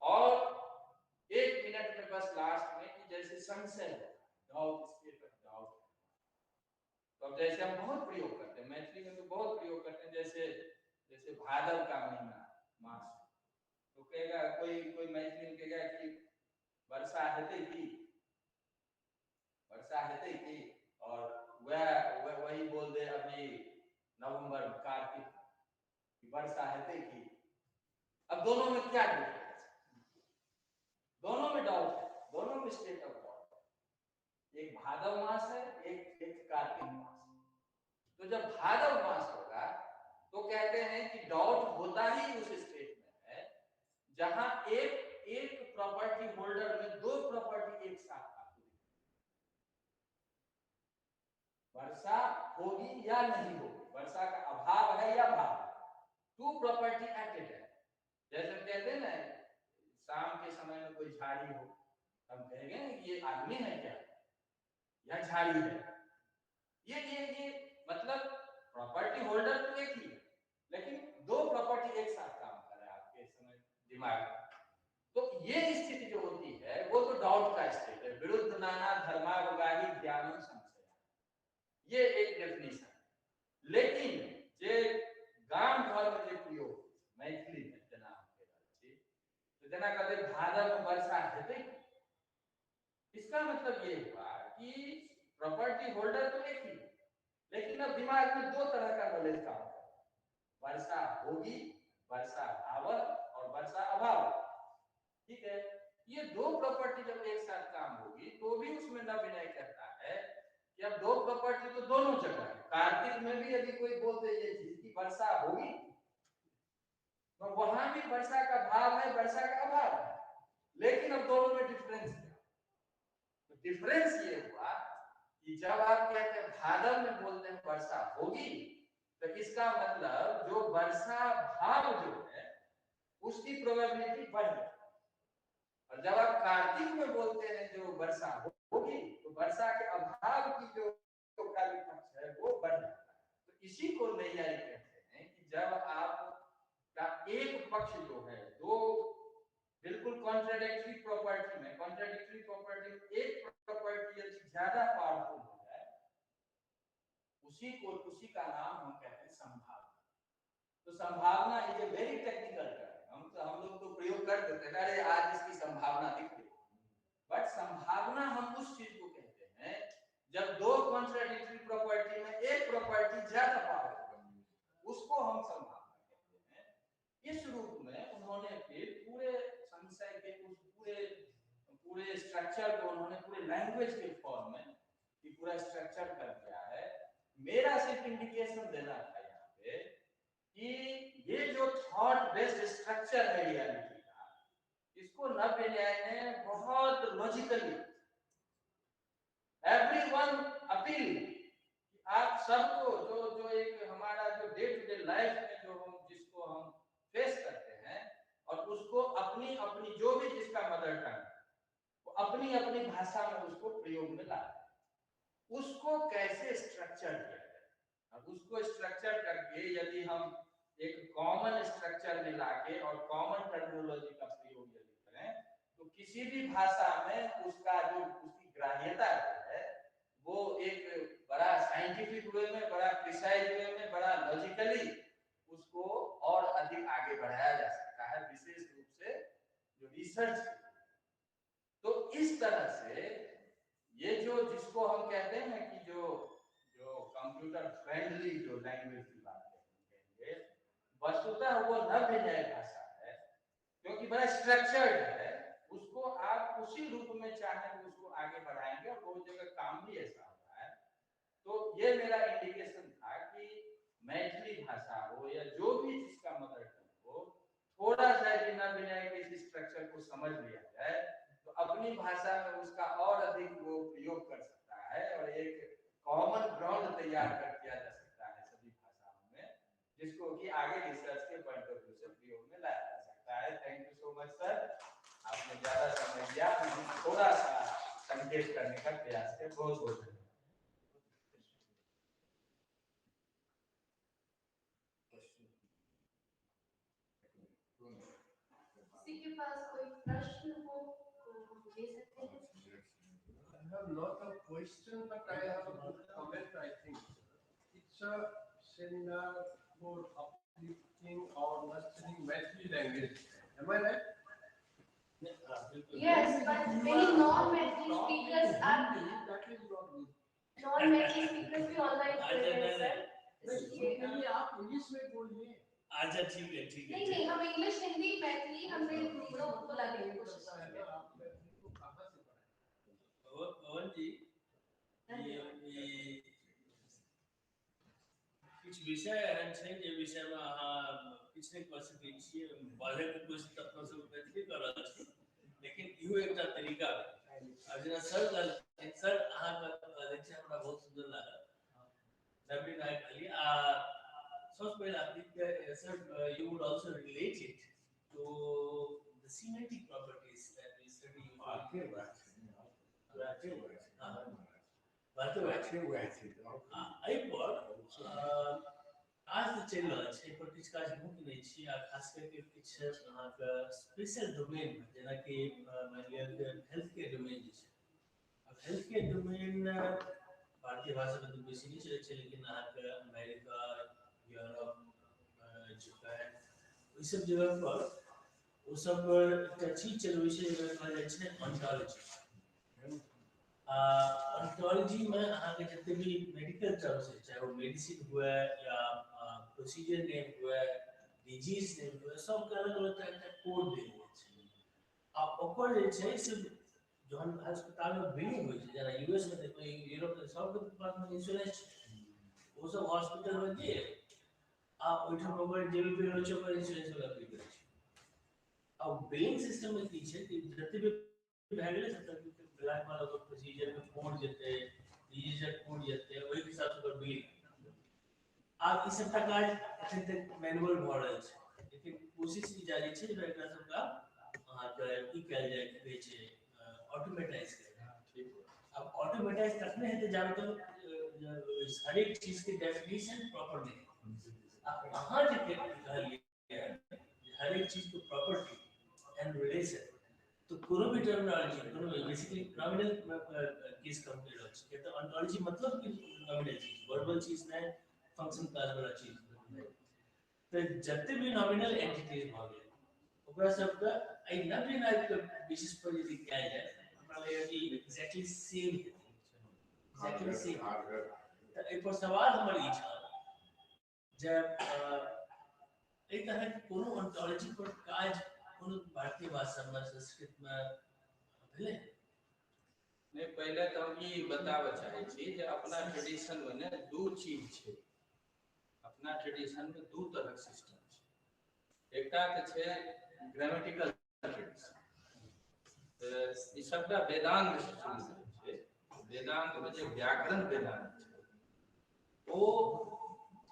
और एक मिनट में बस लास्ट में कि जैसे संशय होता है, डाउट, स्टेट ऑफ डाउट। तो अब जैसे हम बहुत प्रयोग करते हैं मैथिली में, तो बहुत प्रयोग करते हैं, जैसे जैसे भादव का महीना मास, तो कहेगा कोई कोई मैथिली में कहेगा कि वर्षा हेतै की, वर्षा हेतै की, और वह वही बोल दे अभी नवंबर कार्तिक कि वर्षा हेतै की। अब दोनों में क्या डिफरेंस? दोनों में डाउट है, दोनों में स्टेट ऑफ डाउट है। एक भादव मास है, एक एक कार्तिक मास। तो जब भादव मास होगा तो कहते हैं कि डाउट होता ही उस स्टेट में है जहां एक एक प्रॉपर्टी होल्डर में दो प्रॉपर्टी एक साथ आती है, वर्षा होगी या नहीं होगी, वर्षा का अभाव है या भाव, two property at a time. जैसे हम कहते हैं ना, शाम के समय में कोई झाड़ी हो, हम कहेंगे ना कि ये आदमी है क्या या झाड़ी है, ये मतलब प्रॉपर्टी होल्डर तो एक ही है, लेकिन दो प्रॉपर्टी एक साथ काम कर रहा है आपके समय दिमाग में। तो ये स्थिति जो होती है वो तो डाउट का स्टेट है। विरुद्ध नाना धर्मावगाही ज्ञानम संशय, ये एक डेफिनेशन है। लेकिन जे गाम घर में जे प्रयोग मैथिली में जेना हम कहि रहल छी, तो जेना कहते भादव में वर्षा हेतै, इसका मतलब ये हुआ कि प्रॉपर्टी होल्डर तो एक ही है, लेकिन अब दिमाग में दो तरह का नॉलेज काम कर, वर्षा होगी, वर्षा भाव और वर्षा अभाव। ठीक है, ये दो प्रॉपर्टी जब एक साथ काम होगी तो भी उसमें नव्य न्याय कहता है कि अब दो प्रॉपर्टी तो दोनों जगह है। कार्तिक में भी यदि कोई बोलते ये चीज की वर्षा होगी, तो वहां भी वर्षा का भाव है, वर्षा का अभाव है, लेकिन अब दोनों में डिफरेंस क्या? तो डिफरेंस ये हुआ कि जब आप कहते हैं भादव में बोलते हैं वर्षा होगी, तो इसका मतलब जो वर्षा भाव जो है उसकी प्रोबेबिलिटी बढ़ गई। और जब आप कार्तिक में बोलते हैं जो वर्षा होगी, तो वर्षा के अभाव की जो पक्ष है वो बढ़ जाता है। तो इसी को नैयायिक कहते हैं कि जब आप का एक पक्ष जो है दो बिल्कुल कॉन्ट्राडिक्टरी प्रॉपर्टी में, कॉन्ट्राडिक्टरी प्रॉपर्टी में एक प्रॉपर्टी यदि ज्यादा पावरफुल हो जाए, उसी को, उसी का नाम हम कहते हैं समवाय। तो संभावना is a very technical term. हम लोग तो प्रयोग कर देते हैं, अरे आज इसकी संभावना दिख गई, बट संभावना हम उस चीज को कहते हैं जब दो कॉन्ट्राडिक्टरी प्रॉपर्टी में एक प्रॉपर्टी ज्यादा पावरफुल, उसको हम संभावना कहते हैं। इस रूप में उन्होंने फिर पूरे संशय के उस पूरे पूरे स्ट्रक्चर को उन्होंने पूरे लैंग्वेज के फॉर्म में कि पूरा स्ट्रक्चर कर दिया है। मेरा सिर्फ इंडिकेशन देना था यहाँ पे कि ये जो थॉट बेस्ड स्ट्रक्चर है रियलिटी का, इसको नव्य न्याय ने बहुत लॉजिकली एवरीवन अपील, आप सबको जो जो एक हमारा जो डे टू डे लाइफ में जो हम जिसको हम फेस करते हैं और उसको अपनी अपनी जो भी जिसका मदर टंग वो अपनी अपनी भाषा में उसको प्रयोग में लाते हैं, उसको कैसे स्ट्रक्चर किया जाए। अब उसको स्ट्रक्चर करके यदि हम एक कॉमन स्ट्रक्चर में लाके और कॉमन टर्मिनोलॉजी का प्रयोग यदि करें तो किसी भी भाषा में उसका जो उसकी ग्राह्यता है वो एक बड़ा साइंटिफिक वे में, बड़ा प्रिसाइज वे में, बड़ा लॉजिकली उसको और अधिक आगे बढ़ाया जा सकता है, विशेष रूप से जो रिसर्च। तो इस तरह से ये जो जिसको हम कहते हैं कि जो जो कंप्यूटर फ्रेंडली जो लैंग्वेज की बात कहेंगे, वस्तुतः वो नव्य न्याय भाषा है, क्योंकि बड़ा स्ट्रक्चर्ड है, उसको आप उसी रूप में चाहें तो उसको आगे बढ़ाएंगे और बहुत जगह काम भी ऐसा होता है। तो ये मेरा इंडिकेशन था कि मैथिली भाषा हो या जो भी जिसका मदर टंग हो, थोड़ा सा यदि नव्य न्याय के इस स्ट्रक्चर को समझ लिया जाए तो अपनी भाषा में उसका और अधिक वो प्रयोग कर सकता है और एक कॉमन ग्राउंड तैयार कर दिया जा सकता है सभी भाषाओं में, जिसको कि आगे रिसर्च के पॉइंट ऑफ व्यू से प्रयोग में लाया जा सकता है। Thank you so much sir, आपने ज्यादा समय दिया, मैंने थोड़ा सा संकेत करने का प्रयास किया। बहुत बहुत धन्यवाद।
किसी के पास कोई प्रश्न हो तो ले सकते हैं।
I have not a question, but I have a comment. I think it's a seminar for uplifting or mastering Maithili language. Am I right?
Yes, but many non-Maithili speakers are.
That is not good.
Non-Maithili speakers भी online कर रहे हैं sir.
इसलिए आप English में बोलिए।
अच्छा ठीक है, ठीक है।
नहीं नहीं, हम इंग्लिश, हिंदी, मैथिली हमने तीनों को लाने की कोशिश की है।
आप मैथिली को कहाँ से पढ़ाए?
पवन जी, ये किछु विषय एहन छै जे विषयमे अहाँ किछु नहि कऽ सकै छियै, बाजैके कोशिश तऽ अपना सब मैथिली कऽ रहल छी, लेकिन इहो एकटा तरीका भेल। आब जेना सर कहलखिन, सर अहाँके कहने छै, हमरा बहुत सुन्दर लागल नवीन नायक कहलियै। आ सबसँ पहिले अपने sir, you would also relate it to the semantic properties that we study. एहि पर काज तऽ चलि रहल छै, एहि पर किछु काज हमहूँ केने छी, आ खास करके किछु अहाँके स्पेशल डोमेनमे, जेनाकि मानि लिअ हेल्थ केयर डोमेन जे छै, आब हेल्थ केयर डोमेन भारतीय भाषामे तऽ बेसी नहि चलै छै, लेकिन अहाँके अमेरिका, यूरोप, जापान, ओहि सब जगह पर ओसब एकटा चीज चलबै छै जकरा कहल जाइ छै ऑन्टोलॉजी। ऑन्टोलॉजी में अहाँके जते भी मेडिकल टर्म्स है, चाहे वो मेडिसिन हुए या प्रोसीजर नेम हुए, डिजीज नेम हुए, सबके अलग अलग एकटा कोड देल जाइ छै। आ ओकर जे छै से जहन अस्पतालमे बिलिंग होइ छै, जेना यूएस में देखबै, यूरोप में, सबके पासमे इंश्योरेंस छै, ओ सब हॉस्पिटलमे गेल आ ओहिठाम ओकर जे भी बिल होइ छै ओकर इंश्योरेंस वाला बिल होइ छै। आ बिलिंग सिस्टम में की छै कि जते भी भए गेलै सबटा ब्लैक वाला ओकर प्रोसीजर में कोड जेतै, डिजीजक कोड जेतै, ओहि हिसाब से ओकर बिलिंग। आब ई सबटा काज एखन तक मैनुअल भऽ रहल छै, लेकिन कोशिश ई जारी छै जे एकरा सबका अहाँके की कयल जाय, की कहै छै, ऑटोमेटाइज कयल जाय। आब ऑटोमेटाइज तखने हेतै जाबे तक हरेक चीज के डेफिनेशन प्रॉपर नहि हेतै। अहाँ जे कहलियै हरेक चीज के प्रॉपर्टी एंड रिलेशन, तो कोनो भी टर्मिनोलॉजी, कोनो भी बेसिकली नॉमिनल केस कम कर रहल छी, तऽ ऑन्टोलॉजी मतलब कि नॉमिनल चीज, वर्बल चीज नहि, फंक्शन क्लास वाला चीज नहि। तऽ जते भी नॉमिनल एंटिटीज भऽ गेल ओकरा सबके एहि नव्य न्यायके बेसिस पर यदि कयल जाय, हमरा लगैए कि एग्जैक्टली सेम हेतै, एग्जैक्टली सेम। तऽ एहिपर सवाल हमर ई छल जे एहि तरहके कोनो ऑन्टोलॉजी पर काज कोनो भारतीय भाषामे, संस्कृतमे भेलै?
नहि, पहिले तऽ हम ई बताबऽ चाहै छी जे अपना ट्रेडिशनमे ने दू चीज छै। अपना ट्रेडिशनमे दू तरहक सिस्टम छै। एकटा तऽ छै ग्रामेटिकल ट्रेडिशन, तऽ ई सबटा वेदांत से शुरू भेल छै। वेदांतमे जे व्याकरण वेदांत छै, ओ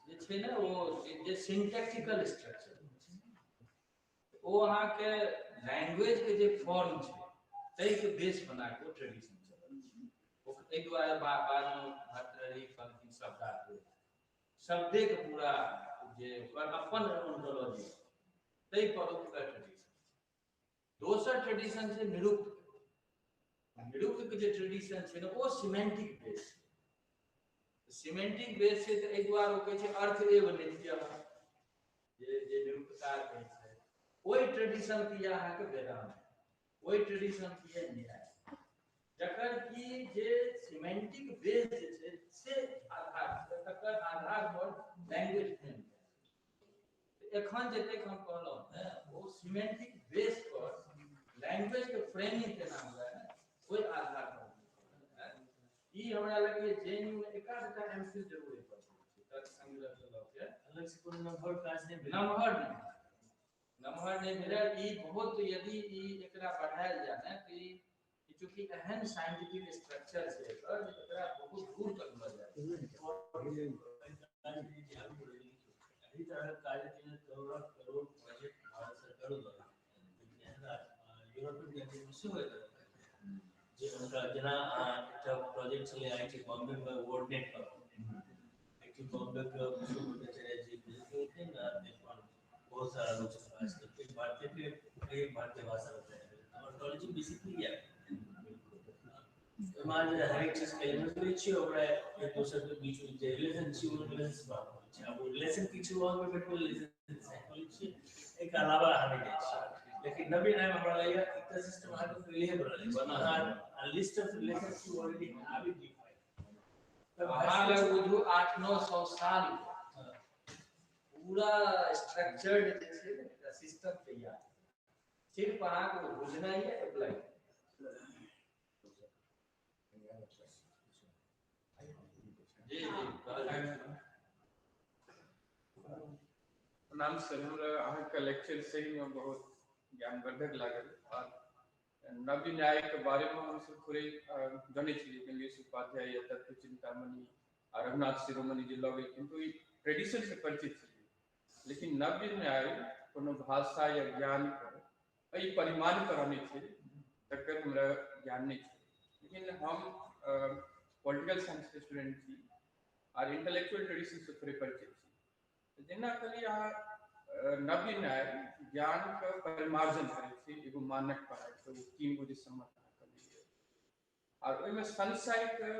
जे छै ने, ओ जे सिंटैक्टिकल स्ट्रक्चर, ओ अहाँके लैंग्वेज के जे फॉर्म छै ताहिके बेस बना के ओ ट्रेडिशन चलल छै। एहि दुआरे बादमे भर्तृहरि कहलखिन शब्दार्थ, शब्देके पूरा जे ओकर अपन ऑन्टोलॉजी ताहि पर ओ पूरा ट्रेडिशन। दोसर ट्रेडिशन छै निरुक्त। निरुक्त के जे ट्रेडिशन छै ने, ओ सिमेंटिक बेस छै। सिमेंटिक बेस छै तऽ एहि दुआरे ओ कहै छै अर्थ एव नित्य, जे जे निरुक्तकार कहै छै। ओहि ट्रेडिशन के यऽ अहाँके वेदांत, ओहि ट्रेडिशन के यऽ न्याय, जकर कि जे सिमेंटिक बेस जे छै से आधार छै, तकर आधार पर लैंग्वेज फ्रेम। एखन जतेक हम कहलहुँ ने, ओ सिमेंटिक बेस पर लैंग्वेज के फ्रेमिंग केना हुए ने, ओहि आधार पर। ई हमरा लगैए जेएनयू मे एकाधटा एमफिल जरूर एहि पर छै, तर्क संग्रह के लऽ के।
अलग से कोनो नम्बर काज नहि भेल।
नमहर नहि भेलै। ई बहुत यदि ई एकरा बढ़ायल जाय ने, तऽ ई चूँकि एहन साइंटिफिक स्ट्रक्चर छै एकर जे एकरा बहुत दूर तक लऽ जाय।
एहि तरहक काज के करोड़ करोड़ प्रोजेक्ट भारत सरकारो द्वारा, लेकिन एहन यूरोपियन कंट्री में सेहो एहि तरहक काज जे हुनका, जेना एकटा प्रोजेक्ट छलै IT Bombay में, वर्डनेट पर। IT Bombay के विष्णु भट्टाचार्य जी भेजलखिन आ ताहि पर बहुत सारा लोग सब काज केलकै। भारतीय के एक भारतीय भाषा बताया गेल। ऑन्टोलॉजी बेसिकली इएह ओहिमे जे हरेक चीज के एलिमेंट लै छियै, ओकरा एक दोसर के बीच मे जे रिलेशन छै, ओ रिलेशन बात होइ छै। आब ओ रिलेशन की छै, ओ अहाँ रिलेशन साइकोलॉजी छियै, एहिके अलावा अहाँ नहि जाइ छियै। लेकिन नवीन न्याय हमरा लगैए एकटा सिस्टम अहाँके पहिले बनल अछि, अहाँ list of relation you already have it defined.
अहाँ लग बुझू 800-900 साल पूरा स्ट्रक्चर्ड जे छै ने, एकटा सिस्टम तैयार, सिर्फ अहाँके ओ बुझनाइ है, अप्लाई। जी जी, कहल जाय।
प्रणाम सर, हमरा अहाँके लेक्चर सहीमे बहुत ज्ञानवर्धक लागल। और नव्य न्याय के बारे में हमसब थोड़े जनै छलियै, गंगेश उपाध्याय या तत्व चिंतामणि आ रघुनाथ शिरोमणि जे लऽ गेलखिन, तऽ ओहि ट्रेडिशन से परिचित छलियै। लेकिन नव्य न्याय कोनो भाषा या ज्ञानके एहि परिमाण पर आनै छै, तकर हमरा ज्ञान नहि छै। लेकिन हम पॉलिटिकल साइंस के स्टूडेंट छी आर इंटेलेक्चुअल ट्रेडिशन से थोड़े परिचित छी। जेना कहलियै अहाँ, नव्य न्याय ज्ञानके परिमार्जन करै छै एगो मानक पर आबि कऽ, ओ तीन गो जे सम्मत अहाँ कहलियै, आर ओहिमे संशयके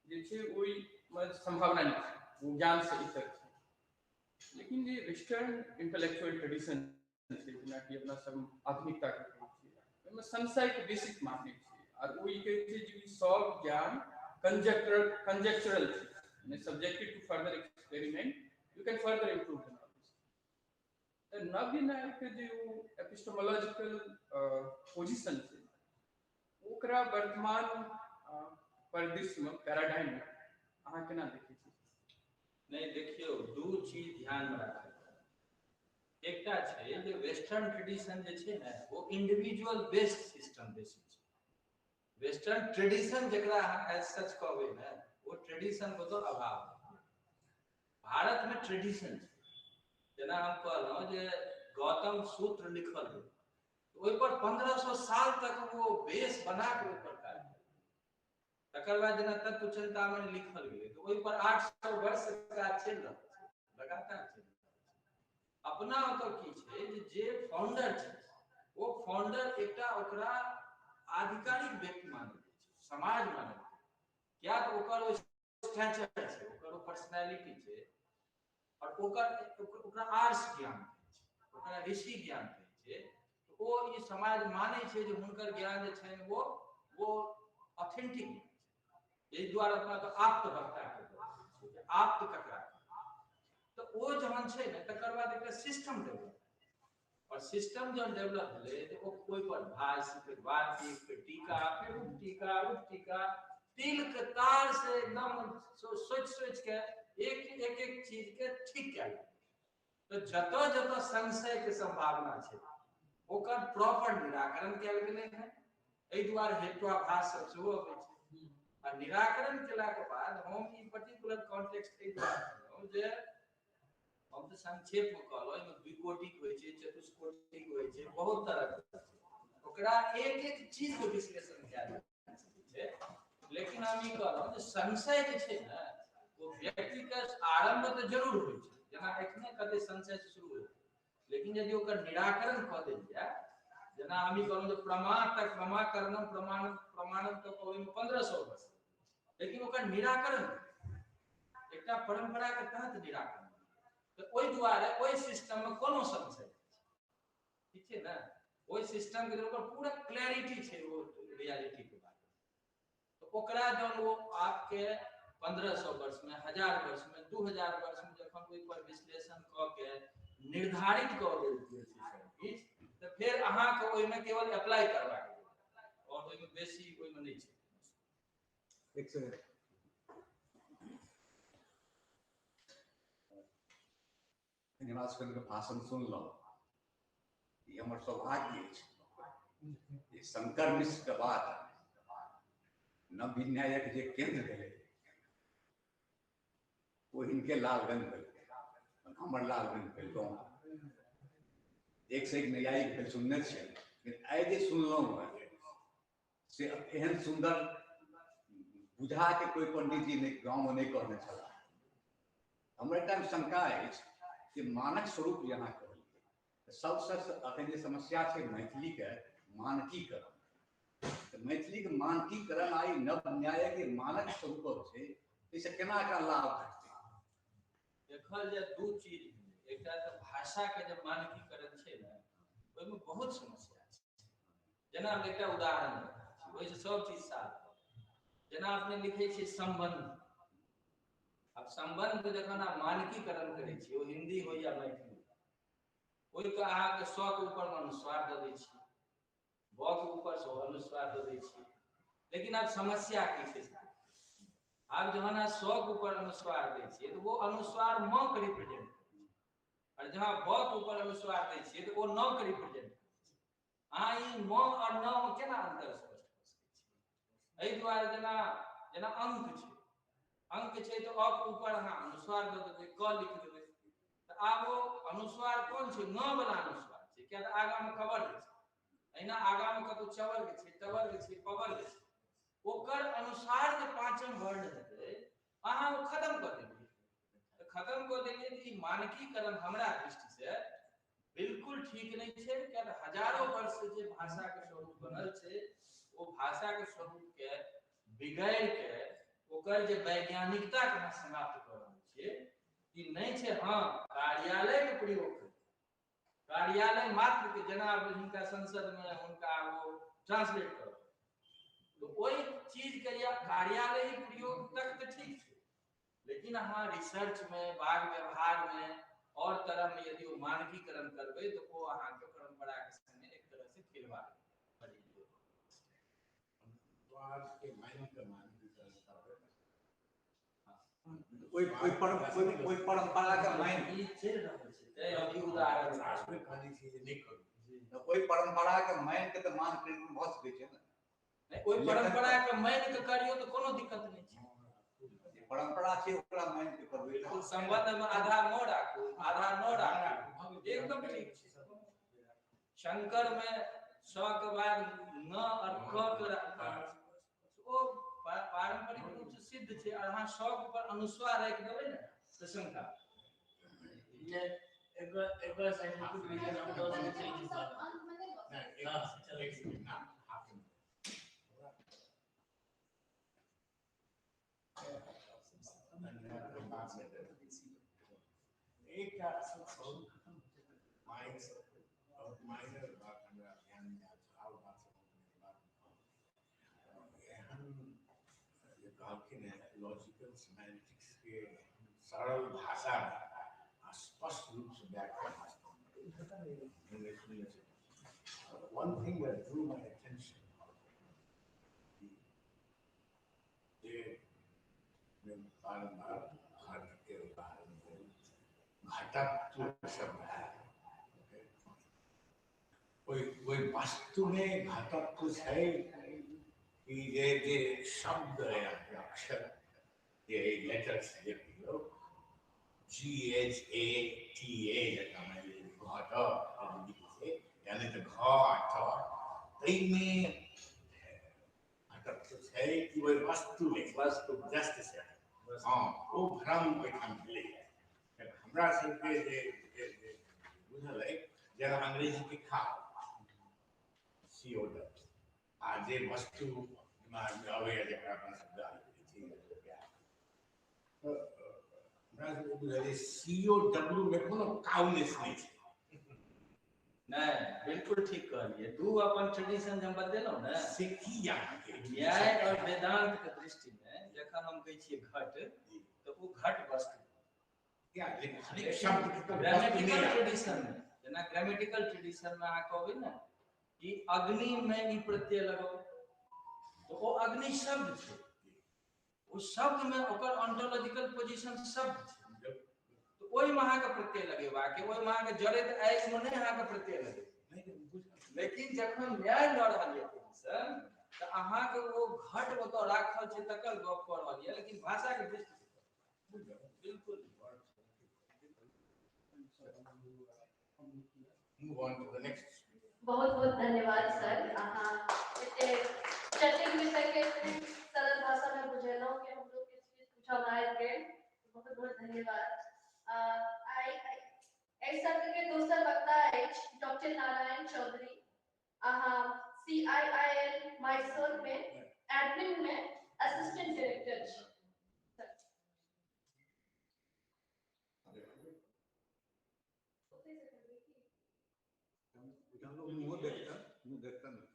जे छै ओहिमे सम्भावना नहि छै, ओ ज्ञानसँ इतर छै। लेकिन जे वेस्टर्न इंटेलेक्चुअल ट्रेडिशन छै, जेनाकि अपना सब आधुनिकताके कहै छियै, ओहिमे संशयके बेसिक मानै छै। आर ओ ई कहै छै जे ई सब ज्ञान कंजेक्चरल छै, यानी subjected to further experiment you can further improve the knowledge. तऽ नव्य न्यायके जे ओ एपिस्टेमोलॉजिकल पोजिशन छै, ओकरा वर्तमान परिदृश्यमे, पैराडाइममे अहाँ केना देखै छी?
नहि, देखियौ, दू चीज ध्यानमे राखै। एकटा छै जे वेस्टर्न ट्रेडिशन जे छै ने, ओ इंडिविजुअल बेस्ड सिस्टम बेसी छै। वेस्टर्न ट्रेडिशन जकरा अहाँ एज सच कहबै ने, ओ ट्रेडिशन के तो अभाव भारत में ट्रेडिशन छै। जेना हम कहलहुँ जे गौतम सूत्र लिखल रहै, ओहि पर 1500 साल तक ओ बेस बना के ओहि पर काज भेल। तकर बाद जेना तत्व चिंतामणि लिखल गेलै, तऽ ओहि पर 800 वर्ष काज चलि रहल छै, लगातार चलि रहल छै। अपना ओतऽ की छै जे फाउंडर छै, ओ फाउंडर एकटा ओकरा आधिकारिक व्यक्ति मानल जाइ छै, समाज मानल जाइ छै, किया तऽ ओकर ओ स्टैचर छै, ओकर ओ पर्सनैलिटी छै। और ओकरा आर्ष ज्ञान कहै छै, ओकरा ऋषि ज्ञान कहै छै। ओ ई समाज मानै छै जे हुनकर ज्ञान जे छनि वो ऑथेंटिक ज्ञान छै। एहि दुआरे अपना के आप्त वक्ता के छै, आप्त ककरा, तऽ ओ जहन छै ने तकर बाद एकटा सिस्टम डेवलप, और सिस्टम जहन डेवलप भेलै तऽ ओ ओहि पर भाष्य, फिर वार्तिक, फिर टीका, फिर उपटीका, उपटीका, तिल के तार से एकदम सोचि सोचि के एक एक एक चीज के ठीक कयल। तऽ जतऽ जतऽ संशय के संभावना छै ओकर प्रॉपर निराकरण कयल गेलै हँ। एहि दुआरे हेत्वाभास सब सेहो अबै छै। आ निराकरण केलाके बाद हम ई पर्टिकुलर कॉन्टेक्स्ट एहि दुआरे कहलहुँ जे हम तऽ संक्षेपमे कहलहुँ, एहिमे द्विकोटिक होइ छै, चतुष्कोटिक होइ छै, बहुत तरहके होइ छै, ओकरा एक एक चीजके विश्लेषण कयल जा सकै छै। लेकिन हम ई कहलहुँ जे संशय जे छै ने ओ व्यक्तिके आरम्भ तऽ जरूर होइ छै, जेना एखने कते संशय से शुरू होइ छै, लेकिन यदि ओकर निराकरण कऽ देल जाय, जेना हम ई कहलहुँ जे प्रमा तक प्रमाकरणम प्रमाणम प्रमाणम तक ओहिमे 1500 वर्ष, लेकिन ओकर निराकरण एकटा परम्परा के तहत निराकरण, तऽ ओहि दुआरे ओहि सिस्टम में कोनो संशय नहि छै, ठीक छै ने। ओहि सिस्टम के ओकर पूरा क्लैरिटी छै ओ रियलिटी के बारे में। तऽ ओकरा जहन ओ आपके 1500 वर्ष में, 1000 वर्ष में, 2000 वर्ष में जखन ओहि पर विश्लेषण कऽ के निर्धारित कऽ देल गेल छै सब किछु, तऽ फेर अहाँके ओहिमे केवल अप्लाई करबाक और ओहिमे बेसी ओहिमे नहि छै।
एक सेकंड, हमरा सबके भाषण सुनलहुँ, ई हमर सौभाग्य अछि। शंकर मिश्र के बाद नवविन्यायक जे केंद्र भेलै ओ हिनके लालगंज भेलै, हमर लालगंज भेल गाँव। एक से एक नैयायिक भेल सुनने छियै, लेकिन आइ जे सुनलहुँ हेँ से एहन सुन्दर बुझा के कोई पंडित जी नहि गाँवमे नहि कहने छलाह। हमर एकटा शंका अछि जे मानक स्वरूप जे अहाँ कहलियै, सबसँ अखन जे समस्या छै मैथिलीके मानकीकरण, तऽ मैथिलीके मानकीकरण आइ नव न्यायके मानक स्वरूप छै, एहिसँ केना एकरा लाभ भेटतै?
देखल जाय दू चीज भेलै, एकटा तऽ भाषाके जे मानकीकरण छै ने ओहिमे बहुत समस्या छै। जेना हम एकटा उदाहरण दै छी, ओहिसँ सब चीज साफ भऽ जायत। जेना अपने लिखै छियै सम्बन्ध, आब सम्बन्ध जखन अहाँ मानकीकरण करै छियै, ओ हिन्दी हो या मैथिली, ओहिके अहाँके स के ऊपरमे अनुस्वार दऽ दै छियै, ब के ऊपर से अनुस्वार दऽ दै छियै। लेकिन आब समस्या की छै, आब जहन अहाँ स के ऊपर अनुस्वार दै छियै तऽ ओ अनुस्वार म के रिप्रेजेंट करै छै, और जहाँ ब के ऊपर अनुस्वार दै छियै तऽ ओ न के रिप्रेजेंट करै छै। अहाँ ई म और न मे केना अंतर स्पष्ट कऽ सकै छियै? एहि दुआरे जेना जेना अंक छै, अंक छै तऽ अ के ऊपर अहाँ अनुस्वार दऽ देबै, क लिख देबै, तऽ आब ओ अनुस्वार कोन छै? न वाला अनुस्वार छै, किया तऽ आगाँमे कवर्ग छै, एहिना आगाँमे कतहु चवर्ग छै, टवर्ग छै, पवर्ग छै, ओकर अनुसार जे पाँचम वर्ण हेतै अहाँ ओ खत्म कऽ देलियै। तऽ खत्म कऽ देलियै तऽ ई मानकीकरण हमरा दृष्टिसँ बिल्कुल ठीक नहि छै, किया तऽ हजारो वर्ष से जे भाषाके स्वरूप बनल छै ओ भाषाके स्वरूपके बिगाड़ि के ओकर जे वैज्ञानिकता के अहाँ समाप्त कऽ रहल छियै, ई नहि छै। हँ, कार्यालयके प्रयोग करू, कार्यालय मात्र के, जेना हिनका संसद में हुनका ओ ट्रांसलेट करू, तऽ ओहि चीजके या कार्यालयी प्रयोग तक तऽ ठीक छै, लेकिन अहाँ रिसर्च में, वाग व्यवहार में और तरह में यदि ओ मानकीकरण करबै तऽ ओ अहाँके परंपरा के संगे एक तरह से खिलवाड़ करी।
ओहि परंपरा के मानि
ई चलि रहल छै, तैं हम ई उदाहरण
शास्त्र कहने छै जे नहि करू,
ओहि परंपरा के मानि के तऽ मानकीकरण भऽ सकै छै ने।
नहि, ओहि परंपरा के मानि के करियौ तऽ कोनो दिक्कत नहि छै।
परंपरा छै ओकरा मानि के करबै।
बिल्कुल, संबंध में आधा म राखू, आधा न राखू, एकदम ठीक छै। शंकर में स के बाद न और क के राखू, ओ पारंपरिक रूप से सिद्ध छै। और अहाँ स के ऊपर अनुस्वार राखि देबै ने तऽ शंका।
एक बार साइंटिफिक रीजन हम दऽ सकै छी।
नहीं,
हाँ,
एक सेकंड, ना, हाफ मिनट। कहलखिन हेँ लॉजिकल सिमेंटिक्स के सरल भाषा में आ स्पष्ट रूप से व्याख्या। One thing that drew my attention जे बारम्बार घट के उदाहरण भेल, घटत्व शब्द है, कोई वस्तु में घटत्व छै कि जे जे शब्द है अक्षर जे लेटर्स जे कहियौ GHATA जकाँ मानि लिअ घट लिखै छै, यानी तऽ घ आ ट ताहिमे घटत्व छै कि ओहि वस्तुमे
वस्तु
जस्ट सेकंड। हाँ, ओ भ्रम ओहिठाम भेलैए। हमरा सबके जे बुझल अइ जेना अंग्रेजीके खाओ COW आ जे वस्तु दिमागमे अबैए जकरा अपना सब गाली दै छी, हमरा सबके बुझल अइ COW मे कोनो काउनेस नहि छै।
नहि, बिल्कुल ठीक कहलियै। दू अपन ट्रेडिशन जे हम बतेलहुँ ने,
से की अहाँके
न्याय और वेदांत के दृष्टि में जखन हम कहै छियै घट तऽ ओ घट वस्तु। ग्रामेटिकल ट्रेडिशन में जेना ग्रामेटिकल ट्रेडिशन में अहाँ कहबै ने कि अग्नि में ई प्रत्यय लगाउ तऽ ओ अग्नि शब्द छै, ओ शब्द में ओकर ऑन्टोलॉजिकल पोजीशन शब्द छै, तऽ ओहिमे अहाँके प्रत्यय लगेबाक, ओहिमे अहाँके जड़ैत आगिमे नहि अहाँके प्रत्यय लगेबाक। लेकिन जखन न्याय लऽ रहल यऽ ट्रेडिशन तऽ अहाँके ओ घट ओतऽ राखल छै तकर गप कऽ रहल यऽ, लेकिन भाषाके दृष्टि बिल्कुल।
Move on to the next.
बहुत बहुत धन्यवाद सर, अहाँ एते जटिल विषय के सरल भाषा में बुझेलहुँ कि हम लोग किछु किछु पूछब आबि गेल। बहुत बहुत धन्यवाद। एहि सत्र के दोसर वक्ता अछि डॉक्टर नारायण चौधरी। अहाँ CIIL Mysore में एडमिन में असिस्टेंट डायरेक्टर छी।
मुँह देखता मुँह देखता नहीं।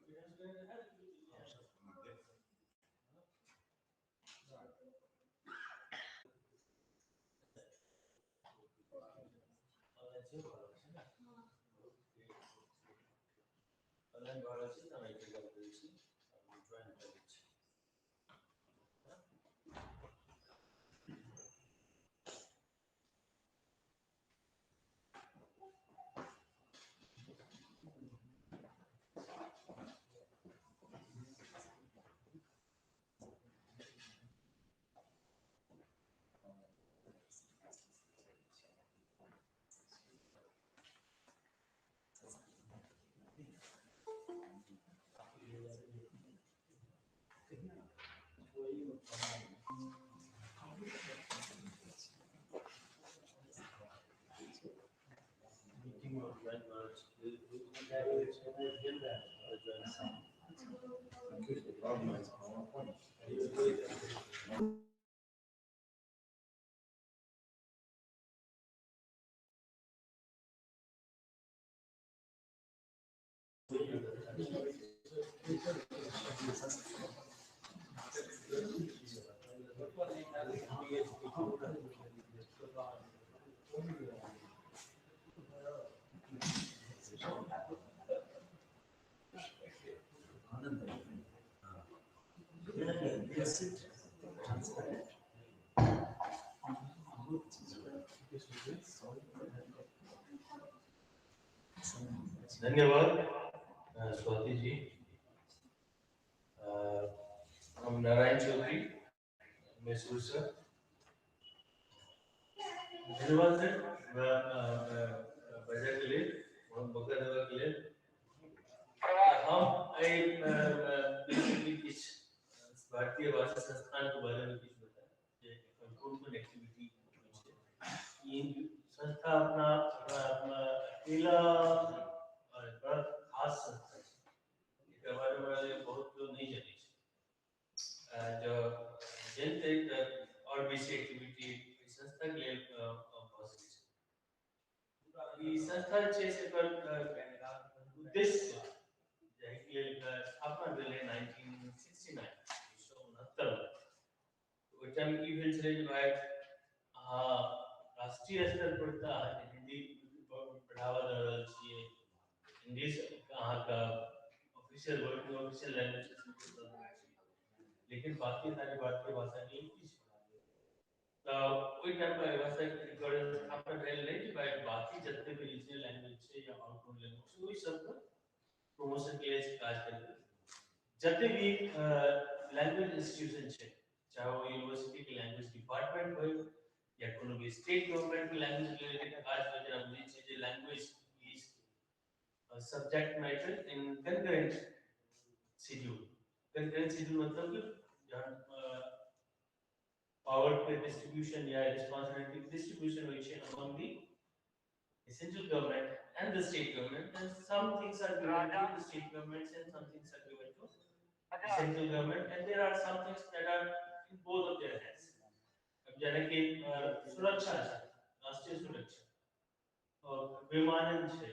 धन्यवाद स्वाति जी। हम नारायण चौधरी मैसूर से। धन्यवाद सर बजा के लिए, मौका देवा के लिए। हम बेसिकली किछ भारतीय भाषा संस्थान के बारे में कुछ बताएं, कौन कौन एक्टिविटी संस्था अपना अपना अकेला बड़ा खास संस्था है, एकर बारे में बहुत लोग नहीं जाने जो जनते और बेसी एक्टिविटी संस्था के लिए भऽ सकै छै। ई संस्था जे छै एकर उद्देश्य जाहिके लेल स्थापना भेलै 1969 1969 में। टाइम ई भेल छलै जे भाई अहाँ राष्ट्रीय स्तर पर तऽ अहाँके हिंदी बढ़ावा दऽ रहल छियै, इंग्लिश अहाँके ऑफिशियल वर्किंग ऑफिशियल लैंग्वेज, लेकिन बाकी सारे भारतीय भाषा के लिए किछु। तऽ ओहि टाइम पर भाषाके स्थापना भेल रहै कि भाई बाकी जते भी रीजनल लैंग्वेज छै या आओर कोनो लैंग्वेज छै, ओहि सबके प्रमोशन के लिए काज करबै। जते भी लैंग्वेज इंस्टीट्यूशन छै, चाहे वो यूनिवर्सिटी के लैंग्वेज डिपार्टमेंट होय या कोनो भी स्टेट गवर्नमेंट के लैंग्वेज रिलेटेड काज होय, जेना बुझै छियै जे language is subject matter in concurrent schedule. Concurrent schedule मतलब कि जहन पावर के डिस्ट्रीब्यूशन या रिस्पांसिबिलिटी के डिस्ट्रीब्यूशन होइ छै among the central government and the state government, and some things are given to the state governments and some things are given to the central government, and there are some things that are in both of their hands. अब जेना कि सुरक्षा छै, राष्ट्रीय सुरक्षा और विमानन छै,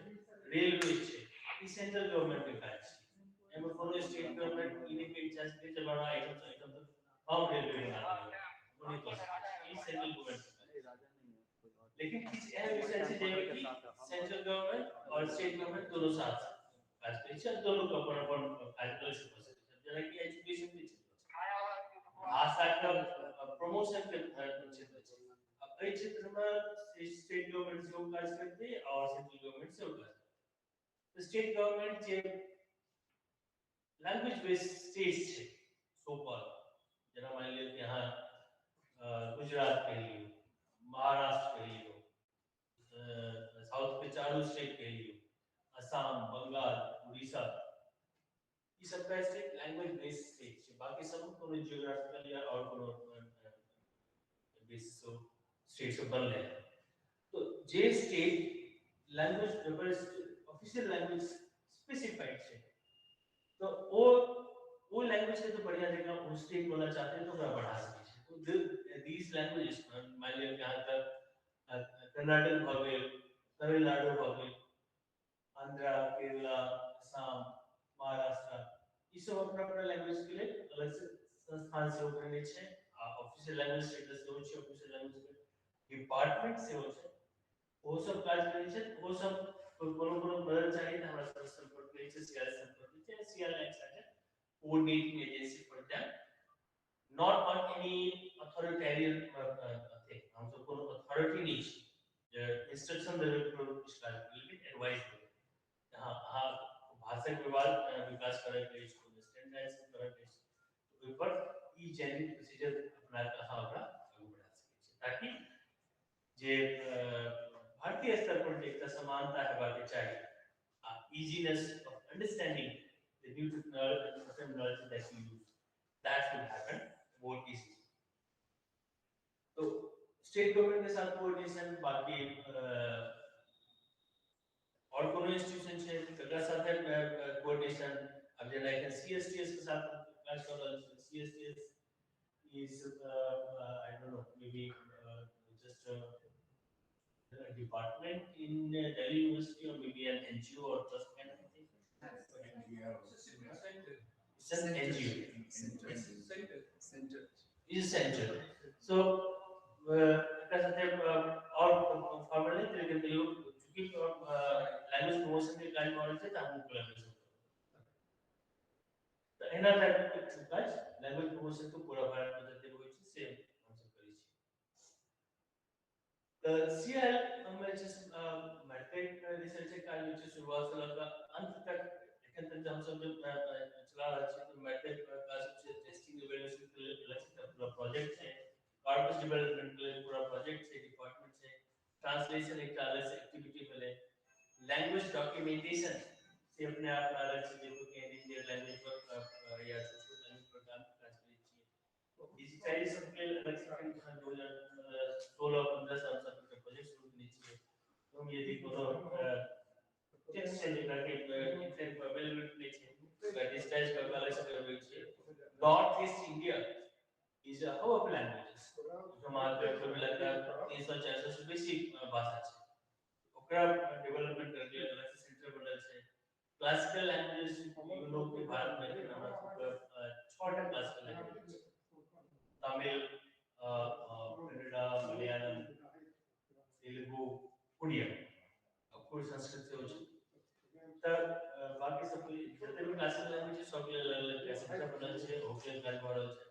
रेलवे छै, ई सेंट्रल गवर्नमेंट के काज छै। एहिमे कोनो स्टेट गवर्नमेंट ई नहि कहि सकै छै बड़ा आइटम आइटम तऽ हम रेलवे बना देबै, ओ नहि कऽ सकै छै। ई सेंट्रल गवर्नमेंट के काज छै। लेकिन किछु एहन विषय छै जाहिमे कि सेंट्रल गवर्नमेंट और स्टेट गवर्नमेंट दोनों साथ काज करै छै, दोनों के अपन अपन काज कऽ सकै छै। जेनाकि एजुकेशन के क्षेत्र छै, भाषा के प्रमोशन के क्षेत्र छै। अब एहि क्षेत्र में स्टेट गवर्नमेंट सेहो काज करतै और सेंट्रल गवर्नमेंट सेहो काज करतै। स्टेट गवर्नमेंट जे लैंग्वेज बेस्ड स्टेट्स छै सो कॉल्ड, जेना मानि लिअ कि अहाँ गुजरात कहि लियौ, महाराष्ट्र कहि लियौ, साउथ के चारू स्टेट कहि लियौ, असम, बंगाल, उड़ीसा, ई सबटा स्टेट लैंग्वेज बेस्ड स्टेट छै। बाकी सब कोनो जियोग्राफिकल या और कोनो बेसिस स्टेट से बनले है। तो जे state language official language specified छै, तो वो लैंग्वेज के तो बढ़िया जगह वो स्टेट वाला चाहते हैं तो ओकरा बढ़ा सकै छै। तो these languages, मानि लिअ कि अहाँके कर्नाटक भऽ गेल, तमिलनाडु भऽ गेल, आंध्रा, केरला, असम, महाराष्ट्र, ई सब अपना अपना लैंग्वेज के लेल अलग से संस्थान सेहो बनेने छै आ ऑफिशियल लैंग्वेज स्टेटस सेहो छै, ऑफिशियल लैंग्वेज के डिपार्टमेंट सेहो छै, ओहो सब काज करै छै। ओहो सब कोनो कोनो मदद चाही तऽ हमरा सब संपर्क करै छै, सीआर संपर्क करै छै। CR acts as a coordinating agency for them, not on any authoritarian thing. हम सब कोनो अथॉरिटी नहि छी जे इंस्ट्रक्शन देबै कोनो किछु काज, लेकिन एडवाइस देबै। हाँ हाँ, भाषाके विकास करैके अछि, कोनो स्टैंडर्डाइजेशन करैके अछि, ओहि पर ई जेन्युइन प्रोसीजर अपना कऽ अहाँ ओकरा आगू बढ़ा सकै छी, ताकि जे भारतीय स्तर पर जे एकटा समानता हेबाक चाही आ easiness of understanding the new terminology that we use, that will happen more easily. तो स्टेट गवर्नमेंट के साथ कोऑर्डिनेशन, बाकी और कोनो इंस्टीट्यूशन छै तकरा साथे कोऑर्डिनेशन। अब जेना एखन सीएसटीएस के साथ काज कऽ रहल छी। CSTS is I don't know, maybe just a department in Delhi University or maybe an NGO or trust kind of thing. It's an NGO.
Center.
Center.
It's a center. So एकरा साथे और फॉर्मल नहि, लेकिन तैयो चूँकि language promotion के काज भऽ रहल छै तऽ हमहूँ कोलैबोरेशन करब। तऽ एना टाइप के काज लैंग्वेज प्रमोशन के पूरा भारत मे जते होइ छै से हमसब करै छी। तऽ सीआईएल मे जे छै मैट्रिक रिसर्च के काज होइ छै शुरुआत से लऽ कऽ अंत तक। एखन तक जे हमसब जे चला रहल छी तऽ मैट्रिक काज सब छै, टेस्टिंग इवैल्यूएशन के लेल अलग से पूरा प्रोजेक्ट छै, कॉर्पस डेवलपमेंट के लेल पूरा प्रोजेक्ट छै, डिपार्टमेंट छै, ट्रांसलेशन एकटा अलग से एक्टिविटी भेलै, लैंग्वेज डॉक्यूमेंटेशन से अपने आप में अलग से देखो कि इंडियन लैंग्वेज पर या छोट लैंग्वेज पर काम काज करै छियै। डिजिटाइजेशन के लेल अलग से 2016-15 से हमसब एकटा प्रोजेक्ट शुरू केने छियै। हम यदि कोनो टेक्स्ट छै जेकरा कि इंटरनेट पर अवेलेबल नहि छै, ओकरा डिजिटाइज कऽ के अलग से करबै छियै। North East India is a hub of languages. ओहिठाम अहाँके मिला 300-400 से बेसी भाषा छै, ओकरा डेवलपमेंट करके लेल अलग से सेंटर बनल छै। क्लासिकल लैंग्वेजेस you know कि भारत में हमरा सबके 6टा क्लासिकल लैंग्वेज छै, तमिल, सब जते भी क्लासिकल लैंग्वेज छै सब के अलग अलग सेंटर बनल छै, ओकरे काज भऽ रहल छै।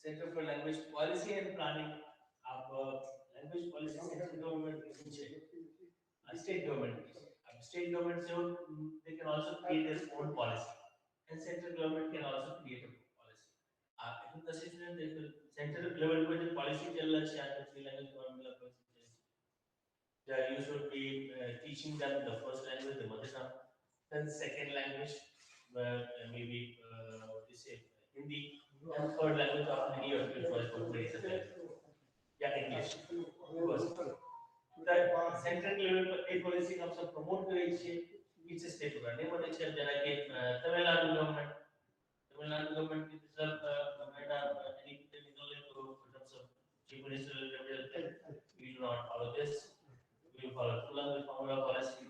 Centre for language policy and planning, आब लैंग्वेज पॉलिसी सेंट्रल गवर्नमेंट के छै, स्टेट गवर्नमेंट के छै। अब स्टेट गवर्नमेंट सेहो they can also create their own policy and central government can also create a policy. आ एखन तऽ सिचुएशन देखियौ, सेंट्रल लेवल पर जे पॉलिसी चलि रहल छै, अहाँके थ्री लैंग्वेज गवर्नमेंट वाला पॉलिसी चलै छै। That you should be teaching them the first language, the mother tongue, then second language, maybe what you say, Hindi, and third language of any of your choice, what is it? Yeah, English. That central level पर एक policy हम सब promote करै छियै, किछु state ओकरा नहि मानै छै। जेनाकि तमिलनाडु गवर्नमेंट, तमिलनाडु गवर्नमेंट के सब हमरा निकललै तो सब chief minister we do not follow this, we will follow two language formula policy.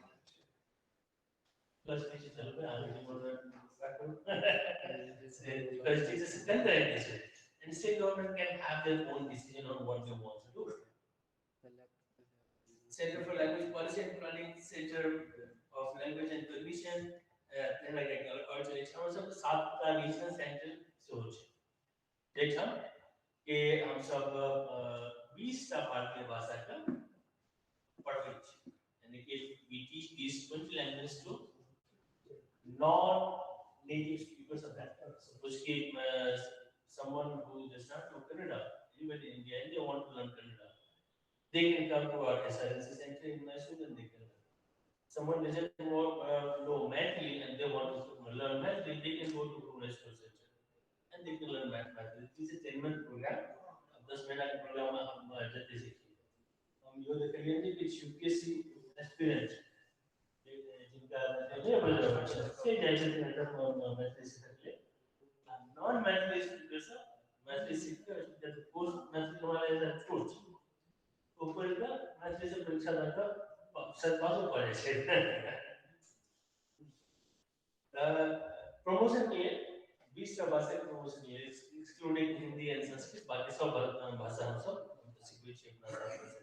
Plus पीछे चलो आगे जो बोल रहे हैं because it is a concurrent decision and state government can have their own decision on what they want to do. Center for Language Policy and Planning, Center of Language and Cognition, और चलै छै। हमर सबके 7टा regional centre सेहो छै, जाहिठाम के हमसब 20टा भारतीय भाषाके पढ़बै छी, यानी कि we teach these 20 languages to non-native speakers of that. Suppose कि someone who does not know Kannada, anybody in India, and they want to learn Kannada, they can come to our SRLC center in Mysore and they can learn. Someone doesn't know Maithili and they want to learn Maithili, they can go to Bhubaneswar center and they can learn Maithili. It is a 10-month program. 10 महीना के programme में हम जते सीखिए। हम इहो देखलियै जे किछु यूपीएससी एस्पिरेंट जिनका से जाइ छथिन एतऽ मैथिली सीखै लेल, नॉन मैथिली स्पीकर सब मैथिली सीख कऽ कोर्स मैथिली हमरा छोट छै, ओ पढ़ि कऽ मैथिली से परीक्षा दऽ कऽ पासो कऽ जाइ छै। प्रमोशन के लिए 20टा भाषा के प्रमोशन के लिए एक्सक्लूडिंग हिंदी एंड संस्कृत, बाकी सब भाषा हम सब सिखबै छियै अपना सेंटर।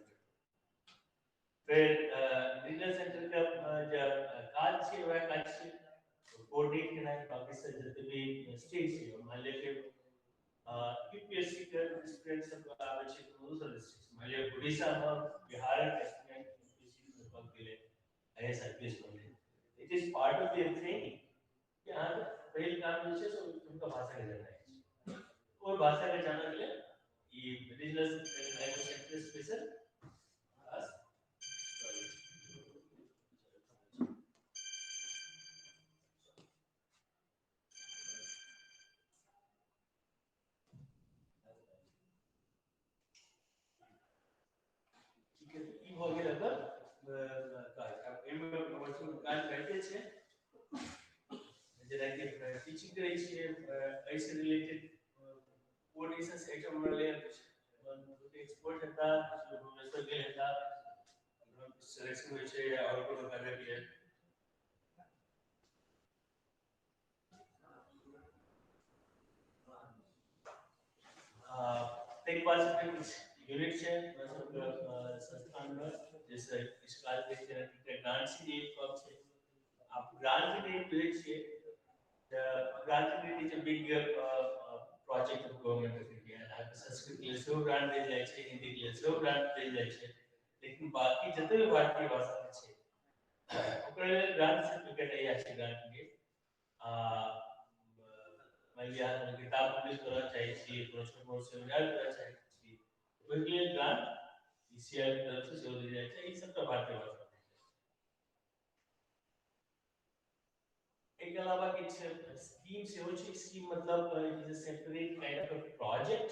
फिर रीजनल सेंटर के जे काज छै वएह काज छै कोऑर्डिनेट केनाइ बाकी सब जते भी स्टेट छै। मान लिअ कि यूपीएससी के स्टूडेंट सब आबै छै कोनो दोसर डिस्ट्रिक्ट, मान लिअ उड़ीसा में बिहार के स्टूडेंट यूपीएससी में पद गेलै, आईएएस आईपीएस बनलै, it is part of their training कि अहाँके पहिल काम जे छै से हुनका भाषा के जाननाइ छै। ओहि भाषा के जानऽ के लेल ई रीजनल लैंग्वेज सेंटर स्पेशल खास। ठीक है, ई भऽ गेल एकर काज। आब एहिमे हमर सबके काज करिते छै, जेनाकि टीचिंग करै छियै, एहिसँ रिलेटेड कोऑर्डिनेशन एहिठाम हमरा लेल किछु एक्सपर्ट हेता, किछु भुवनेश्वर गेल हेता, सिलेक्शन होइ छै या आओर कोनो काजक लेल। ताहिके बाद किछु यूनिट छै हमरा सबके संस्थानमे, जैसे किछु काज करै छै, जेनाकि ग्रांट एड कब छै। आप ग्रांट एड लै छियै तऽ grant aid is a big project of government of India. अहाँके संस्कृत के लेल सेहो ग्रांट देल जाइ छै, हिंदी के लेल सेहो ग्रांट देल जाइ छै, लेकिन बाकी जते भी भारतीय भाषा छै ओकरा लेल ग्रांट सर्टिफिकेट इएह छै। ग्रांट एड मानि लिअ अहाँ कोनो किताब पब्लिश करऽ चाहै छी, कोनो छोट मोट सेमिनार करऽ चाहै छी, ओहिके लेल ग्रांट ईसीआर के तरफ से सेहो देल जाइ छै। ई सबटा भारतीय भाषा। एहिके अलावा किछु स्कीम सेहो छै। स्कीम मतलब it is a separate kind of a project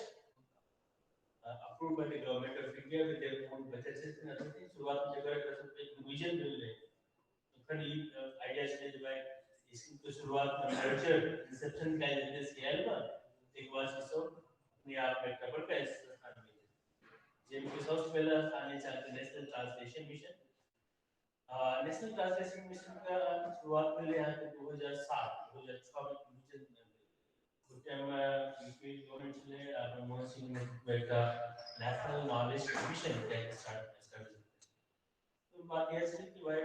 approved by the government of India with their own budget system and everything. शुरुआत में जगह एकरा सबके विजन भेल रहै, तखन ई आइडिया छलै जे भाई स्कीम के शुरुआत में नर्चर इंसेप्शन कयल जेतै सीआईएल में, ताहिके बाद ई सब अपने आप में एकटा बड़का स्थान मिल जेतै, जाहिमे कि सबसँ पहिला स्थान अछि अहाँके national translation mission. National translation mission का शुरुआत भेलै अहाँके 2007 2006 में विजन ओहि टाइममे यूपी गवर्नमेंट छलै आ मनमोहन सिंह एकटा नेशनल नॉलेज मिशन स्टार्ट। तो बात यह छलै कि भाई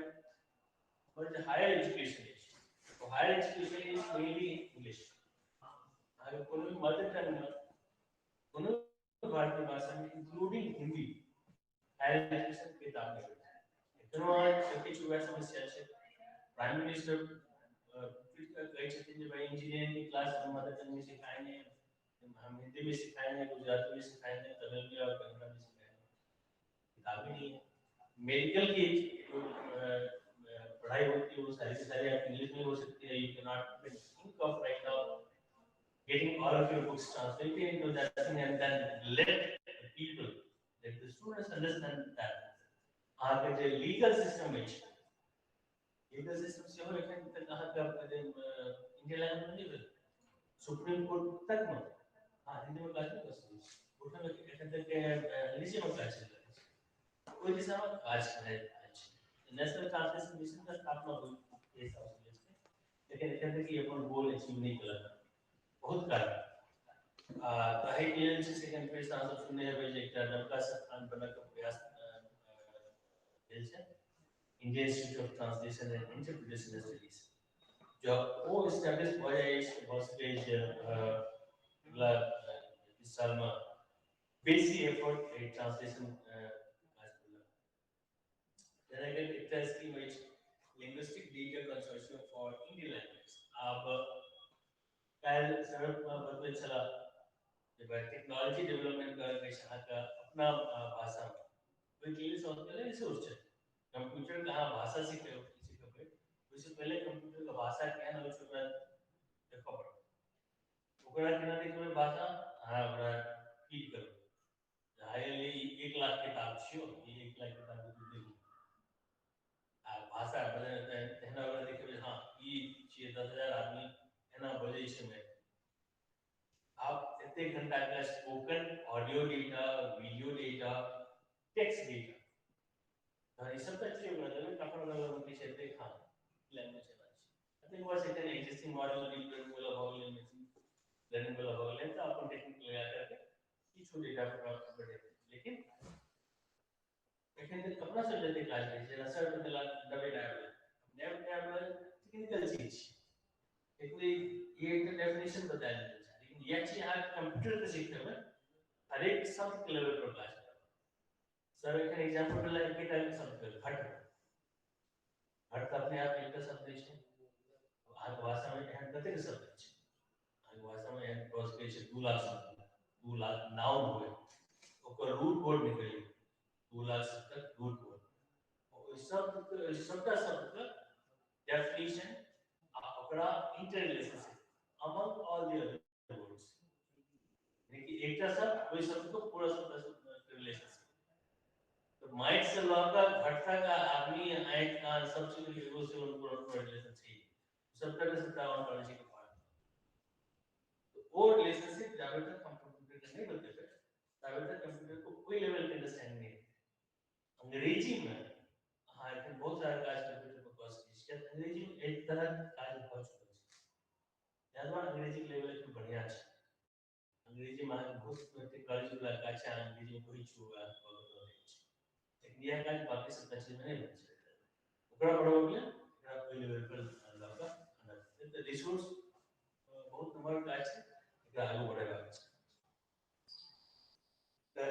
हमर जे हायर एजुकेशन अछि, ओ higher education is mainly English. अहाँके कोनो भी मदर टंग में, कोनो भारतीय भाषा में, इंक्लूडिंग हिंदी, हायर एजुकेशन किताब नहि भेटत। एखनो अहाँ देखै छी वएह समस्या छै। प्राइम मिनिस्टर ट्वीट कऽ कहै छथिन जे भाई इंजीनियरिंग की क्लास हम मदर टंग में सिखाएंगे, हम हिंदी में सिखाएंगे, गुजराती में सिखाएंगे, तमिल में और कन्नड़ में सिखाएंगे। किताब ही नहीं है। मेडिकल की जो पढ़ाई होती है वो सारी की सारी आप इंग्लिश में हो सकती है। You can not think of right now getting all of your books translated into that thing and then let the people, let the students understand that. अहाँके जे लीगल सिस्टम अछि, लीगल सिस्टम सेहो एखन तक अहाँके इंडियन लैंग्वेज में नहि भेल। सुप्रीम कोर्ट तक में अहाँ हिंदी में काज नहि कऽ सकै छी, ओहिठाम एखन तक अंग्रेजी में काज चलि रहल छै। ओहि दिशामे काज केनाइ अछि। नेशनल ट्रांसलेशन मिशन के स्थापना होई हिसाब से, लेकिन एखन तक ई अपन गोल अचीव नहि केलक, बहुत कारण। कहैके लेल छै सेकंड फेज अहाँ सब सुनने हेबै जे एकटा नवका संस्थान बनैके प्रयास भेल छै, Indian Institute of Translation and Interpretation Studies. जब ओ एस्टेब्लिश भऽ जाइ अछि, भऽ सकै जे अगला किछु सालमे बेसी एफर्ट एहि ट्रांसलेशन काज करलक। जेनाकि एकटा स्कीम अछि linguistic data consortium for Indian language. आब काल्हि सड़क बतबै छलाह जे भाई टेक्नोलॉजी डेवलपमेंट करैके अछि अहाँके अपना भाषामे, ओहिके लेल सबसँ पहिले रिसोर्स छै। कंप्यूटरके अहाँ भाषा सिखेबै, ओहिसँ पहिले कंप्यूटरके भाषा केहन होइ छै ओकरा देखऽ पड़त। ओकरा केना देखबै भाषा? अहाँ ओकरा फीड करबै, हाई 1 लाख किताब छियौ, ई 1 लाख किताब तू देखू आ भाषा तेहना ओकरा देखेबै, हँ ई छियै 10,000 आदमी एना बजै छै। मैं आब एते घंटा के spoken audio data, video data, text data, तहन ई सबटा चीज ओकरा देबै, तखन ओकरा लगै छै एते हँ लैंग्वेज एना छै। एतेक बाद एखन एक्जिस्टिंग मॉडल डीप लर्निंग वाला भऽ गेलै, मशीन लर्निंग वाला भऽ गेलै, तऽ अपन टेक्निक लगा करके किछु डेटा प्राप्त बढ़ेतै। लेकिन एखन तक अपना सब जते काज करै छै, जेना सर बतेला नवे नया नया नया टेक्निकल चीज छै, ई एकटा डेफिनेशन बतायल गेल छै, लेकिन यह चीज अहाँ कंप्यूटर के सीखबै हरेक शब्द के लेवल पर काज करब। सर एखन एग्जाम्पल देला एकेटा शब्द के घट, घट तऽ अपने आप एकटा शब्द छै। अहाँके भाषा में एहन कतेक शब्द छै? अहाँके भाषा में एहन भऽ सकै छै 2 लाख शब्द, 2 लाख नाउन हुए, ओकर रूट वर्ड निकलि 2 लाख शब्दक रूट वर्ड, ओहि शब्द सबटा शब्दके डेफिनेशन आ ओकरा inter relationship among all the other words, यानी कि एकटा शब्द ओहि शब्द को पूरा शब्द रिलेशनशिप। तो माइक से लऽ कऽ घट तक आदमी आँखि कान सब चीज एगो से उनको रिलेशन छै, सबटा के सबटा ऑन्टोलॉजी के पार्ट। तो वो रिलेशनशिप जाबे तक हम कंप्यूटर के नहीं बतेबै ताबे तक कंप्यूटर को कोई लेवल के अंडरस्टैंडिंग नहीं है। अंग्रेजी में अहाँ एखन बहुत सारा काज कंप्यूटर पर कऽ सकै छी, कियाकि अंग्रेजी में एक तरह काज भऽ चुकल छै, ताहि दुआरे अंग्रेजी के लेवल एखन बढ़िआँ छै। अंग्रेजी में अहाँके बहुत टेक्नोलॉजी वाला काज छै, अहाँ अंग्रेजी में कहै छी छै, लेकिन इएह काज बाकी सबटा चीज में नहि भेल छै। ओकरा बढ़बऽके लेल एकरा ओहि लेवल पर लऽ कऽ आनऽ तऽ रिसोर्स बहुत नम्हर काज छै, एकरा आगू बढ़ेबाक छै। तऽ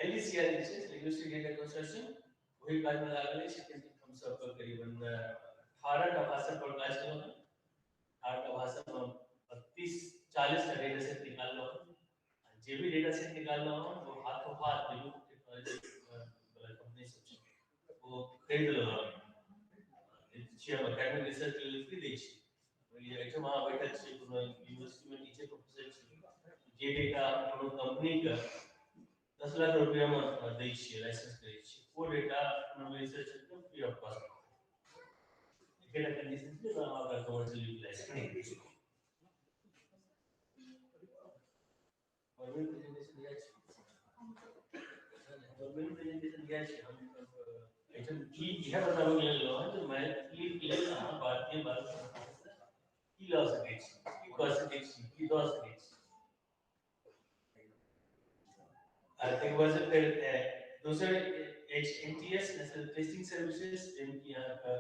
एलडीसीआर जे छै लिंग्विस्टिक डेटा कंसोर्शियम ओहि काजमे लागल अछि। हमसब करीबन 18 टा भाषा पर काज केलहुँ हँ, 18 टा भाषामे 32-40 टा डेटा सेट निकाललहुँ हँ। जे भी डेटा सेट निकाललहुँ हँ वो हाथों हाथ जे भी टेक्नोलॉजी वाला कंपनी सब छै वो खरीद लेलहुँ हँ। हम एकेडमिक रिसर्च के लेल फ्री दै छी। एहिठाम अहाँ बैठल छी कोनो यूनिवर्सिटीमे टीचर प्रोफेसर छी, जे डेटा कोनो कंपनीके 10 लाख रुपयामे दै छियै, लाइसेंस करै छियै, ओ डेटा कोनो रिसर्चरके फ्री ऑफ कॉस्ट। एकेटा कंडीशन छै जे अहाँ ओकरा कमर्शियल यूटिलाइज नहि करि सकी। प्रेजेंटेशन इएह छै, प्रेजेंटेशन इएह छै। हम एहिठाम की इएह बताबऽ लेल एलहुँ हँ जे मैथिलीके लेल अहाँ भारतीय भाषा की लऽ सकै छी, की कऽ सकै छी, की दऽ सकै छी। ताहिके बाद फेर दोसर अछि एनटीएस, नेशनल टेस्टिंग सर्विसेज, जाहिमे कि अहाँके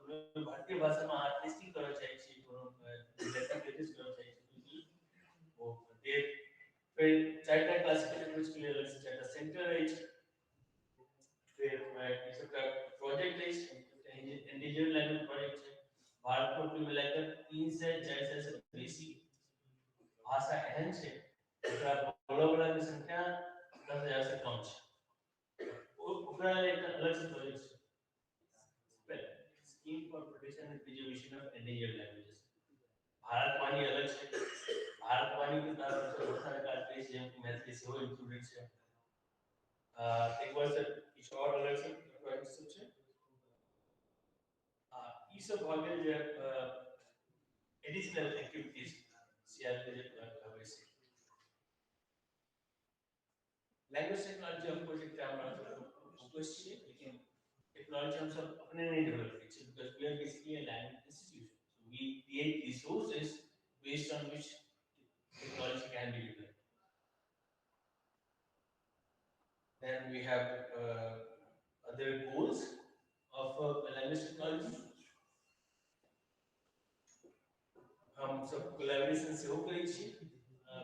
कोनो भारतीय भाषामे अहाँ टेस्टिंग करऽ चाहै छी, कोनो टेस्ट करऽ चाहै छी, ओ देत। फेर 4टा क्लासिकल लैंग्वेज के लेल अलग से 4टा सेंटर अछि। फेर ई सबटा प्रोजेक्ट अछि, इंडिविजुअल लैंग्वेज प्रोजेक्ट छै। भारत मे कुल मिलाकर 300-400 से बेसी भाषा एहन छै जकरा बोलऽ वाला के संख्या 10,000 से कम छै। ओकरा लेल एकटा अलग से प्रोजेक्ट छै, scheme for protection and preservation of endangered languages. Bharatavani अलग छै। भारतवाणी के तहत हमसब बहुत सारा काज करै छी, जाहिमे मैथिली सेहो इंक्लूडेड छै। एक बार से किछु और अलग से प्रोजेक्ट सब छै। ई सब भऽ गेल जे एडिशनल एक्टिविटीज सीआईएल के जे कहबै से। लैंग्वेज टेक्नोलॉजी ऑफ कोर्स एकटा हमरा फोकस छियै, लेकिन टेक्नोलॉजी हम सब अपने नहीं डेवलप करै छियै, because we are basically a language institution, so we create resources based on which technology can be developed. Then we have other goals of language technology. हम सब कोलैबोरेशन सेहो करै छी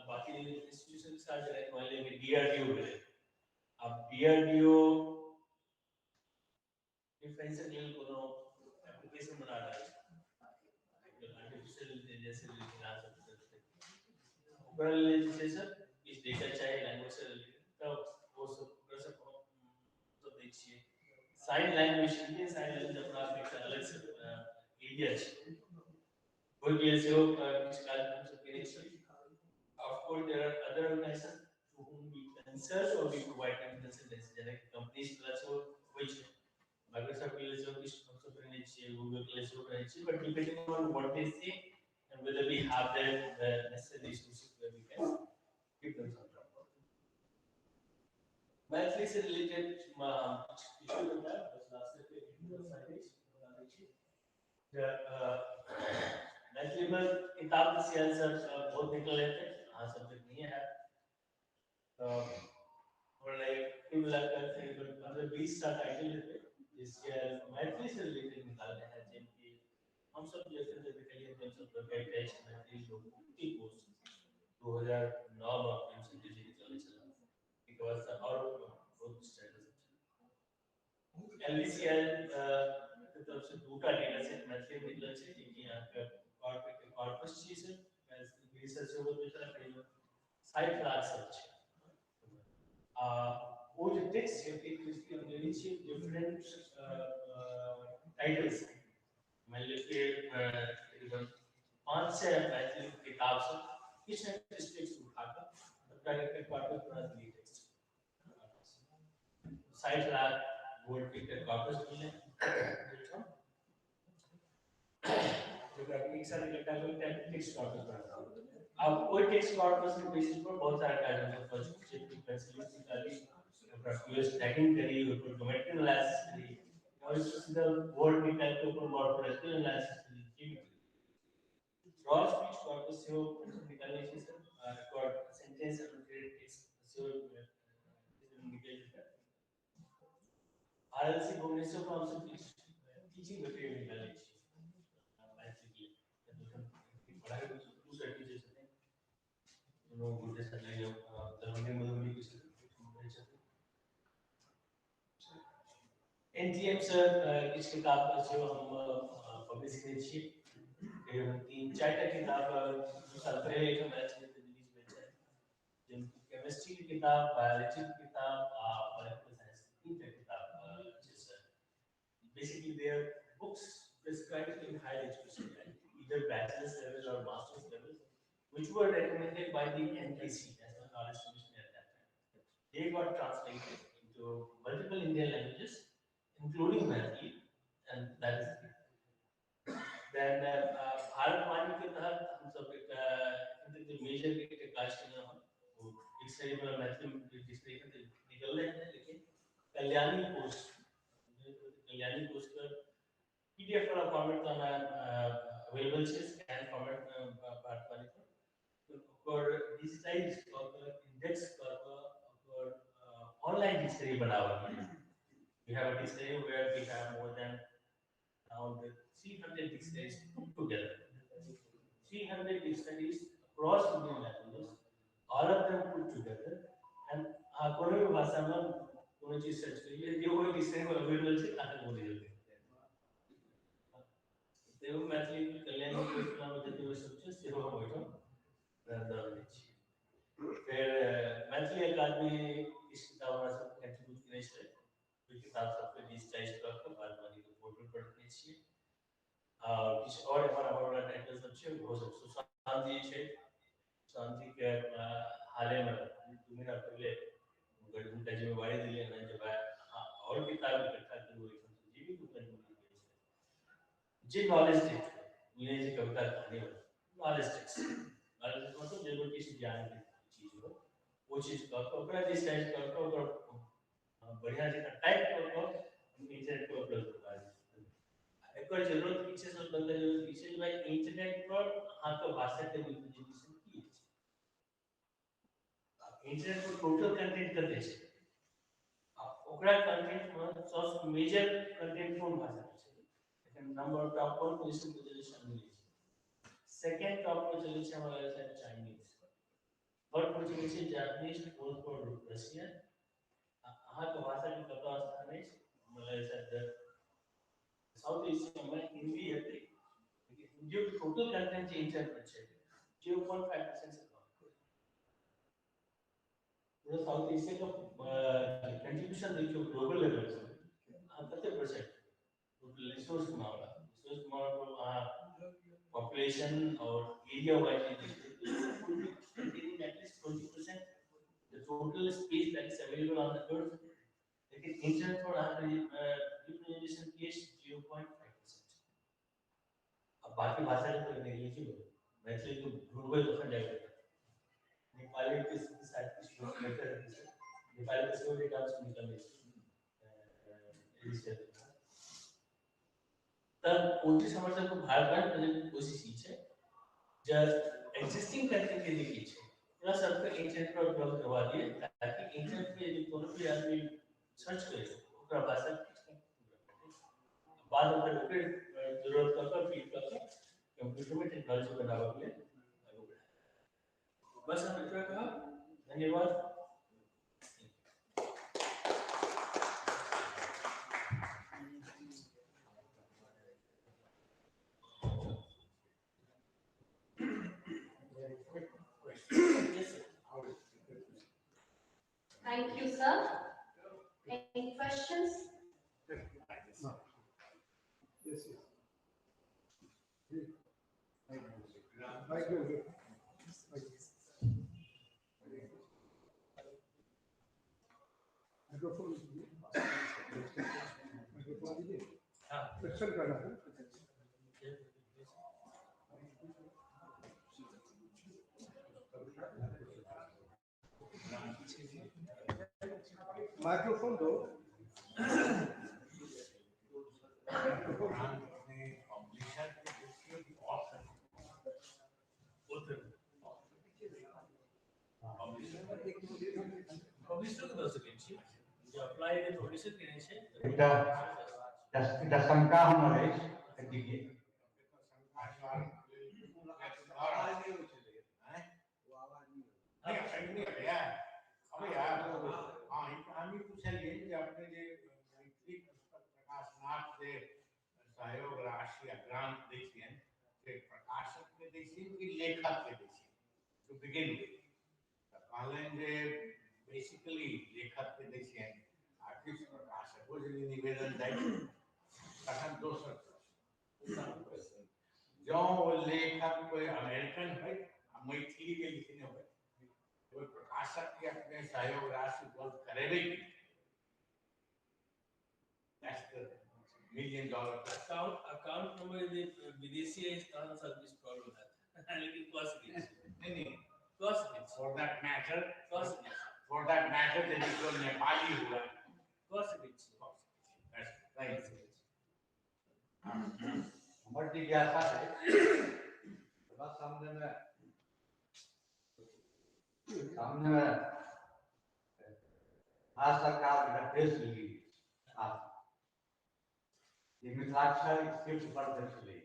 बाकी इंस्टीट्यूशन के साथ, जेना मान लिअ कि डीआरडीओ भेलै। आब डीआरडीओ डिफेंस के लेल कोनो एप्लीकेशन बना रहल छै, आर्टिफिशियल इंटेलिजेंस से रिलेटेड ओकरा लेल जे छै से किछु डेटा चाही लैंग्वेज से रिलेटेड, तऽ ओ सब ओकरा सब सब दै छियै। Sign language, Indian sign language अपना आप एकटा अलग से एरिया छै, ओहिके लेल सेहो किछु काज हमसब केने छी। Of course there are other organizations to whom we consult or we provide them consultancy, जेना कि कंपनीज वाला सेहो होइ छै, माइक्रोसॉफ्ट के लेल सेहो किछु हमसब करने छियै, गूगल के लेल सेहो करने छियै, but depending on what they say and whether we have the necessary resources where we can give them some support. Maithili Se related किछु बतायब, बस लास्ट के स्लाइड अछि, बता दै छी। मैथिली में किताब तऽ सीआईएल सब बहुत निकल हेतै, अहाँ सब तक नहीं है। तऽ हमरा लगैए कुल मिलाकर करीबन 15-20 टा टाइटल हेतै जे सीआईएल मैथिली से रिलेटेड निकालने है, जिनकी हम सब जे एखन तक देखलियै हमसब देखैत अछि मैथिली लोकोक्ति कोश 2009 में प्रेमचंद जी निकालने छलाह। एहिके बाद से और बहुत टाइटल सब छै। एलवीसीआईएल के तरफ से 2टा डेटा सेट मैथिली में निकलल छै, जेकि अहाँके कॉर्पस छियै से रिसर्च सेहो भेल, करीबन 60 लाख सब छै। आ ओ जे टेक्स्ट छै टेक्स्ट हम लेने छियै डिफरेंट टाइटल्स, मान लिअ कि तकरीबन 500 मैथिली किताब सब किछु ने किछु टेक्स्ट उठा कऽ सबटा के कॉर्पस बना देलियै टेक्स्ट। 60 लाख वर्ड के कॉर्पस मिललै जकरा एक साथ इकट्ठा कऽ टेक्स्ट कॉर्पस बना। अब ओहि टेक्स्ट कॉर्पस के बेसिस पर बहुत सारा काज हमसब कऽ चुकल छी, फ्रीक्वेंसी लिस्ट निकाली, ओकरा क्यूएस टैगिंग करी, ओकर ज्योमेट्रिक एनालिसिस करी, और सीधा वर्ड निकालि के ओकर मॉर्फोलॉजिकल एनालिसिस करी। रॉ स्पीच कॉर्पस सेहो निकालने छी sir, record sentence annotated text सेहो निकलि जेतै। आरएलसी भुवनेश्वर में हमसब किछु टीचिंग मटेरियल निकालै छी मैथिली के लिए, पढ़ाइ 2 टीचर छथिन, दुनू गोटे छथिन, दरभंगे मधुबनी के छथिन। एनटीएम से किछु किताब सेहो हम पब्लिश करै छी, करीबन 3-4 टा किताब 2 साल पहिले एक मैथिली रिलीज भेल छै, जाहिमे केमिस्ट्री के किताब, बायोलॉजी के किताब आ पॉलिटिकल साइंस के 3 टा किताब छै sir. Basically they are books prescribed in higher education, either bachelor's level or master's level, which were recommended by the NKC, National Knowledge Commission at that time. They got translated into multiple Indian languages, including Maithili, and that is it. Then Bharatavani के तहत हम सब एक major एक काज केने हन, वो डिक्शनरी वाला मैथिली डिक्शनरी निकल रहे हैं, लेकिन कल्याणी कोश, कल्याणी कोश का पीडीएफ वाला फॉर्मेट तो हमरा अवेलेबल छै, स्कैन फॉर्मेट भारतवाणी पर, ओकर डिजिटाइज कऽ कऽ इंडेक्स कऽ कऽ ओकर ऑनलाइन डिक्शनरी बनाबऽ के। We have a dictionary where we have more than around 300 dictionaries put together. 300 dictionaries across Indian languages, all of them put together, and अहाँ कोनो भी भाषामे कोनो चीज सर्च करियै जे ओहि डिक्शनरी अवेलेबल छै अहाँके मिल जेतै। सेहो मैथिली कल्याण योजनामे जते सब छै सेहो हम ओहिठाम दऽ दै छियै। फेर मैथिली अकादमी किछु किताब हमरा सबके कंट्रीब्यूट केने छलै, ओहि किताब सबके डिजिटाइज कऽ कऽ बागवानीके पोर्टल पर रखने छियै। आ किछु आओर एम्हर आबयवला टाइटल सब छै ओहो सब। सुशांत जी छै, सुशांत जीके हालेमे 2 महीना पहिले हुनका जिम्मेवारी दिलियनि हँ जे भाय अहाँ आओर किताब इकट्ठा करू ओहिठाम जे भी कंट्रीब्यूट छै जे नॉलेज टेक्स्ट बुझै छै कविता कहानी नॉलेज टेक्स्ट, नॉलेज मतलब जाहिमे किछु ज्ञानके चीज हो ओ चीज कऽ कऽ ओकरा डिजिटाइज कऽ कऽ ओकरा बढ़िआँ जकाँ टाइप कऽ कऽ इंटरनेट पर उपलब्ध करबा दियौ। एकर जरूरत की छै, सब बंदा जरूरत की छै भाई इंटरनेट पर अहाँके भाषाके रिप्रेजेंटेशन की अछि, इंटरनेट पर टोटल कंटेंट कते छै, ओकरा कंटेंटमे सबसँ मेजर कंटेंट कोन भाषाके छै। एखन नंबर टॉप 1 पोजिशन पर चलै छै अंग्रेजी, सेकेंड टॉप पर चलै छै हमरा लगै छै चाइनीज, थर्ड पर चलै छै जापानीज, फोर्थ पर रशियन। अहाँके भाषाके कतऽ स्थान अछि, हमरा लगै छै साउथ एशियामे हिंदी हेतै, लेकिन हिंदीके टोटल कंटेंट जे इंटरनेट पर छै 0.5% से कम। पूरा साउथ एशिया का कंट्रीब्यूशन देखियौ ग्लोबल लेवल पर अहाँ कते परसेंट टोटल रिसोर्स के मामला, रिसोर्स के मामला पर अहाँ पॉपुलेशन और एरिया वाइज देखियौ at least 20% the total space that is available on the earth, लेकिन इंटरनेट पर अहाँके रिप्रेजेंटेशन की 0.5%। अब बाकी भाषा के तो नेग्लिजिबल, मैथिली के ढूंढबै तखन जाय पड़त। नेपाली के शायद किछु लोक बेटर हेतै सर, नेपाली के सेहो डेटा निकलने छै। तऽ कोशिश हमर सबके भारत प्रोजेक्ट कोशिश ई छै जे एग्जिस्टिंग कंटेंट के जे छै ओकरा सबके इंटरनेट पर उपलब्ध करवा दिए ताकि इंटरनेट पे यदि कोनो भी आदमी सर्च करे ओकरा भाषा बाद में ओकरे जरूरत कऽ कऽ फीड कऽ कऽ कंप्यूटर में टेक्नोलॉजी बनाबऽ के लेल आगू बढ़ाए। बस हम इतना कहब, धन्यवाद।
Thank you, sir. Any questions?
No. Yes, yes. Thank you. Microphone microphone दीजिए।
हाँ,
क्वेश्चन करना है। माइक्रोफोन दो।
पब्लिशर के दऽ सकै छी जे अप्लाई यदि पब्लिशर केने छै।
एकटा एकटा शंका हमर अछि।
हम पूछलियै जे अपने जे मैथिली पुस्तक प्रकाशनार्थ जे सहयोग राशि या ग्रांट दै छियनि से प्रकाशक के दै छियनि कि लेखक के दै छियनि टू बिगिन विथ? तऽ कहलनि जे बेसिकली लेखक के दै छियनि आ किछु प्रकाशको यदि निवेदन दै छै। तखन दोसर प्रश्न, जँ ओ लेखक कोइ अमेरिकन होय आ मैथिलीमे लिखने होय, ओहि प्रकाशक के अपने सहयोग राशि उपलब्ध करेबै की? That's the million dollar question.
Account number यदि विदेशी अछि तहन सब किछु प्रॉब्लम हैत, लेकिन कऽ सकै छी।
नहीं,
कऽ सकै छी।
फॉर that matter,
कऽ सकै छी।
फॉर that matter यदि कोई नेपाली हुआ
कऽ सकै छी।
That's right.
हमर जिज्ञासा है, बस सामने में भारत सरकार का प्रेस रिलीज जे मिथिलाक्षर स्क्रिप्ट बर्थ छलै,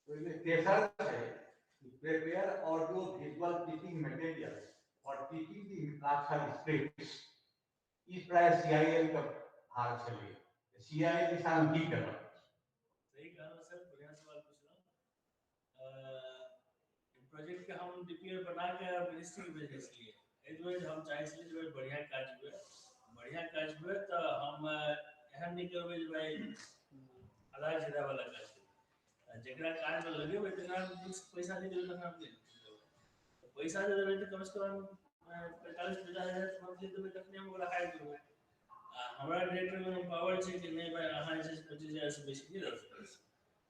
ओहिमे तेसर छै prepare audio visual teaching material for teaching the Mithilakshar scripts. ई प्राय सीआईएल के भाग छलै। सीआईएल दिशामे की करब?
सही कहलहुँ सर, बढ़िया सवाल पुछलहुँ। प्रोजेक्ट के हम डीपीआर बना के मिनिस्ट्री के भेजने छलियै। एहि दुआरे हम चाहै छलियै जे भाई बढ़िया काज हुए, बढ़िया काज हुए तऽ हम एहन नहि करबै जे भाई आधा छिधा वाला काज करू। जकरा काजमे लगेबै तकरा कुछ पैसा नहि देबै तकरा हम नहि देबै। पैसा जे देबै तऽ कमसँ कम 45-50 हजार मंथली देबै, तखने हम ओकरा हायर करबै। आ हमरा डायरेक्टर लग पावर छै कि नहि भाई अहाँ जे छै 25 हजार से बेसी नहि दऽ सकै छी।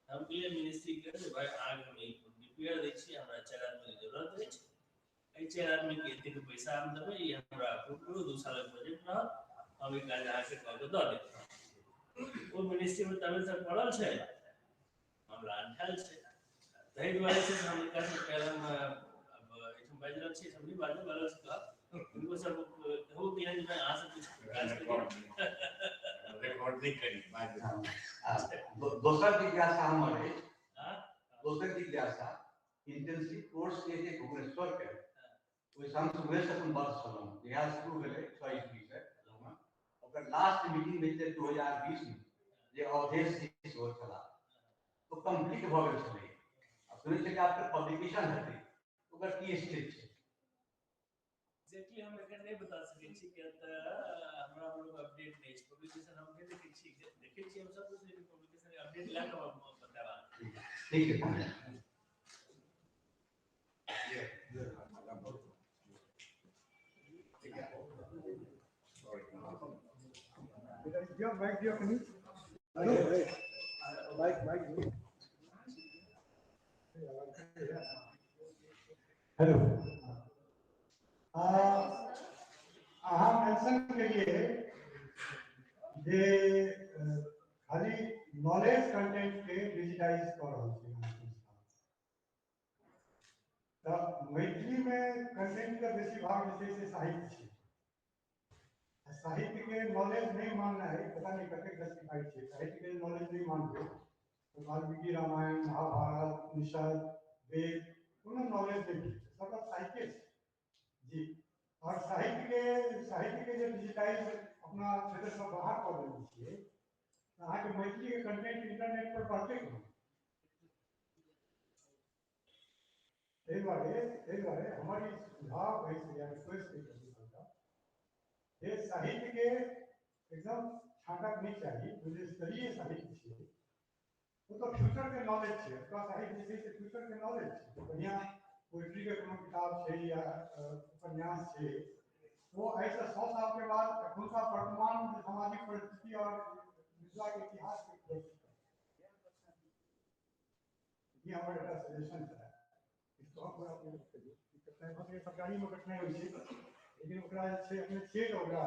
हम कहलियै मिनिस्ट्री के जे भाई अहाँके हम ई डीपीआर दै छी, हमरा 4 आदमीके जरूरत अछि, एहि 4 आदमीके एतेक पैसा हम देबै, ई हमरा अप्रूव करू, 2 सालक प्रोजेक्ट रहत, हम ई काज अहाँके कऽ के दऽ देब। ओ मिनिस्ट्रीमे तबे तक पड़ल छै, मामला अनठायल छै। ताहि दुआरे छै हम हिनका से काल्हि हम अब एहिठाम बाजि रहल छी, हम नहि बाजब, अलग से कहब। हिनको सब कहू कि जे भाई अहाँ सब किछु काज करियौ।
रिकॉर्ड नहि करी।
दोसर जिज्ञासा हमर अछि, दोसर जिज्ञासा इंटेंसिव कोर्स जे छै भुवनेश्वर के, ओहि हम शुरुए से सम्बद्ध छलहुँ। जहिया शुरू भेलै 6 ईस्वी से, ओकर लास्ट मीटिंग भेल 2020 में, जे अवधेश जी सेहो छलाह, तो कम्प्लीट भऽ गेल छलै। आ सुनै छियै कि आब पब्लिकेशन हेतै, ओकर की स्थिति छै?
एग्जैक्टली हम एखन नहि बता सकै छी, किया तऽ हमरा लोग अपडेट नहि अछि। पब्लिकेशन हम नहि देखै छी, देखै छी हम सब कुछ, लेकिन पब्लिकेशन अपडेट लए कऽ हम बतायब अहाँके।
ठीक छै।
दियौ माइक, दियौ कनि। माइक माइक दियौ। हेलो, अहाँ मेंशन केलिए जे खाली नॉलेज कंटेंट के डिजिटाइज कऽ रहल छी अहाँ संस्था, तऽ मैथिली में कंटेंट के बेसी भाग जे छै से साहित्य छै। साहित्य के नॉलेज नहीं मानना है, पता नहीं कतेक जस्टिफाइड छै। साहित्य के नॉलेज नहीं मानबै तऽ वाल्मीकि रामायण, महाभारत, उपनिषद, वेद कोनो नॉलेज नहीं भेटै, सबटा साहित्य छै जी। और साहित्य के जे डिजिटाइज अपना क्षेत्रसँ बाहर कऽ देने छियै, तऽ अहाँके मैथिली के कंटेंट इंटरनेट पर रहतै कोना? ताहि दुआरे हमर ई सुझाव अछि या रिक्वेस्ट अछि जे साहित्य के एकदम छाँटक नहि चाही। जे स्तरीय साहित्य छै ओ तऽ फ्यूचर के नॉलेज छै। ओकरा साहित्य जे छै से फ्यूचर के नॉलेज छै। बढ़िआँ पोएट्री के कोनो किताब छै या उपन्यास छै, वो एहिसँ 100 साल के बाद एखुनका वर्तमान सामाजिक परिस्थिति और मिथिला के इतिहास के प्रस्तुत करत। ई हमर एकटा सजेशन छलै। सरकारी में कठिनाइ होइ छै, लेकिन ओकरा जे छै अपने छियै तऽ ओकरा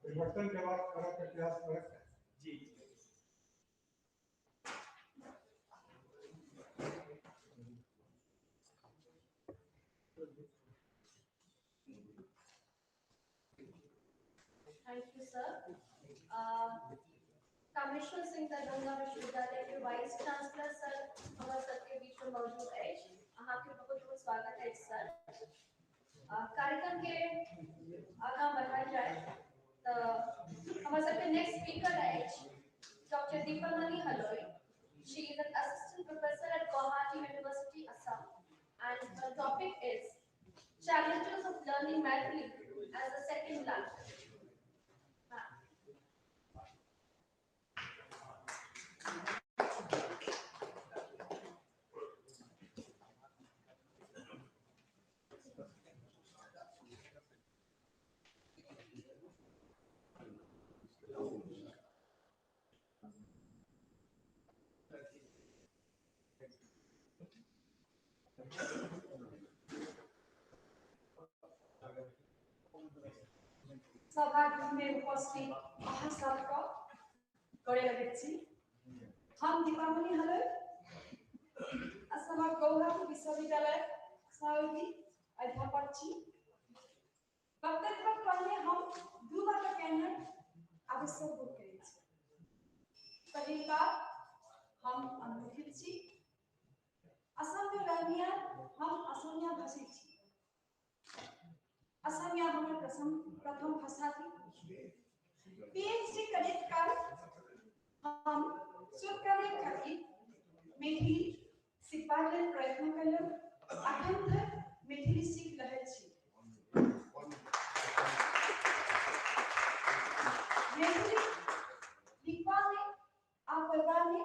परिवर्तन करबाक करक प्रयास करक।
जी।
Thank you sir. Kameshwar Singh Darbhanga विश्वविद्यालय के वाइस चांसलर सर हमर सबके बीच में मौजूद अछि। अहाँके बहुत बहुत स्वागत अछि सर। कार्यक्रम के आगाँ बढ़ायल जाय तऽ हमर सबके नेक्स्ट स्पीकर अछि doctor Deepamani Haloi. She is an assistant professor at Guwahati University, Assam, and her topic is Challenges of Learning Maithili as a Second Language. Ma'am.
सभागृह में उपस्थित अहाँ सबके गले लगैत छी। हम दीपामणि हलै, असमक गौहाटी विश्वविद्यालय सहयोगी अध्यापक छी। वक्तव्य पहिने हम दू बात कहनाइ आवश्यक बोध करै छी। पहिल बात, हम अनमैथिल छी। असममे रहनिहार हम असमिया भाषी छी। असमिया हमर प्रथम भाषा थी। पीएचडी करैत काल हम शोध कार्य खातिर मैथिली सिखबाक लेल प्रयत्न कयलहुँ। अखन धरि मैथिली सीख रहल छी। मैथिली लिखबामे आ पढ़बामे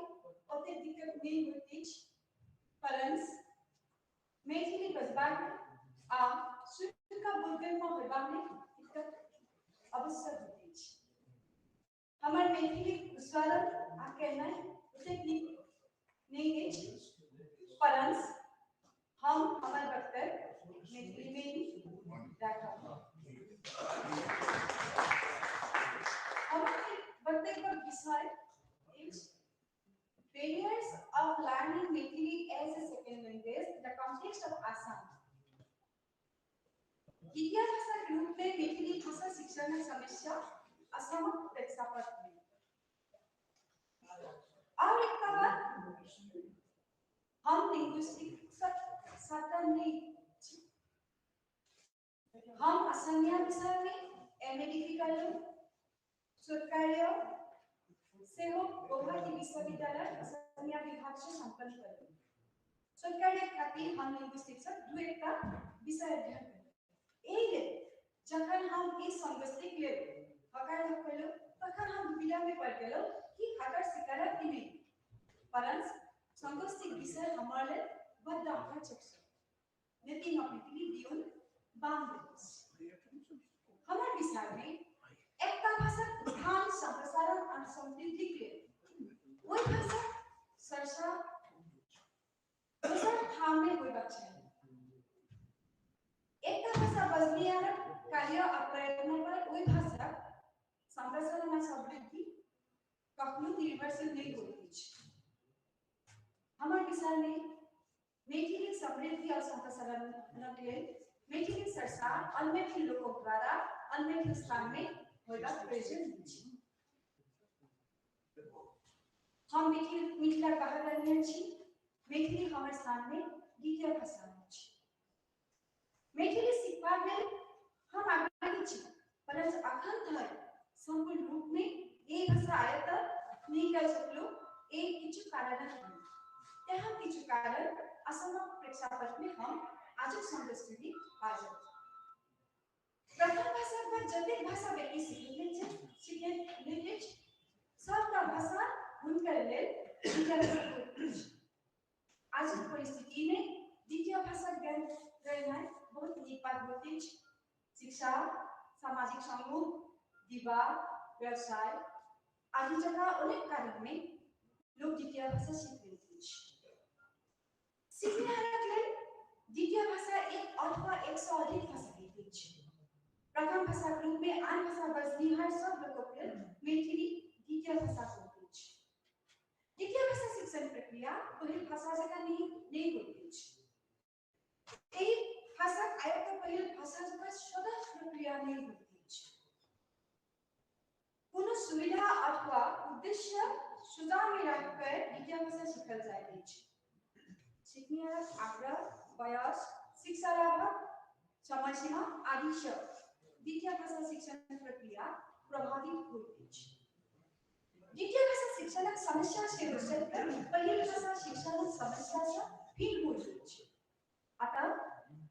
ओतेक दिक्कत नहि होइत अछि, परंच मैथिली बजबामे आ शुद्ध बोधगम्य होयबामे दिक्कत अवश्य होइत अछि। हमर मैथिली उच्चारण आ केनाइ ओतेक नीक नहि अछि, परंच हम हमर वक्तव्य मैथिलीमे ही राखब। हमर वक्तव्यक विषय अछि Barriers of learning Maithili as a second language in the context of Assam. द्वितीय भाषाक रूप में मैथिली भाषा शिक्षणक समस्या असमक प्रेक्षापट में। और एकटा बात, हम लिंग्विस्टिक्सक छात्र नहि छी। हम असमिया विषय में एमए डिग्री करलहुँ। शोध कार्य सेहो गुवाहाटी विश्वविद्यालय असमिया विभाग से संपन्न करलहुँ। शोध कार्य खातिर हम लिंग्विस्टिक्सक दू एकटा विषय अध्ययन करलहुँ। एहि लेल जखन हम ई संगोष्ठीक लेल हकार कयलहुँ तखन हम दुविधा में पड़ि गेलहुँ कि हकार स्वीकारब कि नहि, परंच संगोष्ठीक विषय हमर लेल बड्ड आकर्षक छल। नीति मैथिली दिउन बांग्लादेश। हमर विचार में एकटा भाषाक उत्थान, सम्प्रसारण आ समृद्धिक लेल ओहि भाषाक चर्चा दोसर ठाममे होयबाक चाही। एकटा भाषा बजनिहारक कार्य आ प्रयत्न पर ओहि भाषाक सम्प्रसारण आ समृद्धि कखनो निर्भरशील नहि होइत अछि। हमर विचार में मैथिलीक समृद्धि और सम्प्रसारणक लेल मैथिलीक चर्चा अनमैथिल लोकक द्वारा अनमैथिल स्थान में होयबाक प्रयोजन अछि। हम मिथिलाक बाहर रहनिहार छी। मैथिली हमर स्थान में द्वितीय भाषा अछि। मैथिली सिखबाक लेल हम आग्रही छी, परंच अखन धरि सम्पूर्ण रूप में एहि भाषा आयत नहि कऽ सकलहुँ। एहि किछु कारणक लेल तेहन किछु कारण असमक प्रेक्षापट में हम आजुक संगोष्ठीमे बाजब। प्रथम भाषाक बाद जतेक भाषा व्यक्ति सीख लैत अछि, सबटा भाषा हुनकर लेल द्वितीय भाषा होइत अछि। आजुक परिस्थितिमे द्वितीय भाषाक ज्ञान रहनाइ बहुत नीक बात होइत अछि। शिक्षा, सामाजिक समूह, विवाह, व्यवसाय आदि जकाँ अनेक कारणमे लोक द्वितीय भाषा सीख लैत अछि। सिखनिहारक लेल द्वितीय भाषा एक अथवा एक सँ अधिक भाषा होइत अछि। प्रथम भाषाक रूप में आन भाषा बजनिहार सब लोकक लेल मैथिली द्वितीय भाषा होइत अछि। द्वितीय भाषा शिक्षण प्रक्रिया पहिल भाषा जकाँ नहि होइत अछि। एहि भाषाक आयत्त पहिल भाषा जकाँ स्वतः प्रक्रिया नहि होइत अछि। कोनो सुविधा अथवा उद्देश्य सुझावमे राखि द्वितीय भाषा सीखल जाइत अछि। सिखनिहारक आग्रह, वयस, शिक्षा लाभक समय सीमा आदि सँ द्वितीय भाषा शिक्षण प्रक्रिया प्रभावित होइत अछि। द्वितीय भाषा शिक्षणक समस्या सेहो पहिल भाषा शिक्षणक समस्या सँ भिन्न होइत अछि। अतः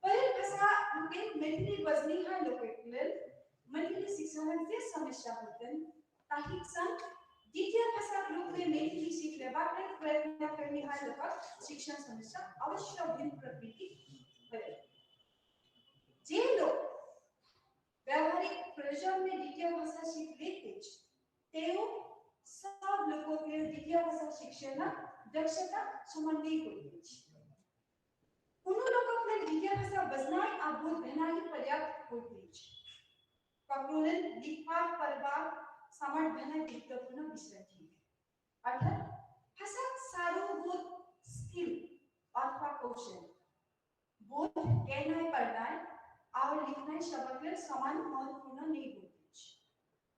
पहिल भाषा रूपे मैथिली बजनिहार लोकक लेल मैथिली शिक्षणक जे समस्या होतनि ताहिक संग द्वितीय भाषाक रूपमे मैथिली सीख लेबाक लेल प्रयत्न करनिहार लोकक शिक्षण समस्या अवश्य भिन्न प्रकृतिक होयत। जे लोक व्यावहारिक प्रयोजन में द्वितीय भाषा सीख लैत अछि, तेहो सब लोकक लेल द्वितीय भाषा शिक्षणक दक्षता समान नहि होइत अछि। कोनो लोकक लेल द्वितीय भाषा बजनाइ आ बोध भेनाइ पर्याप्त होइत अछि। ककरो लेल लिखबाक, पढ़बाक सामर्थ्य भेनाइ महत्वपूर्ण विषय थिक। अर्थात भाषाक सार्वभौम स्किल अथवा कौशल बोध केनाइ, पढ़नाइ आओर लिखनाइ सबक लेल समान महत्वपूर्ण नहि होइत अछि।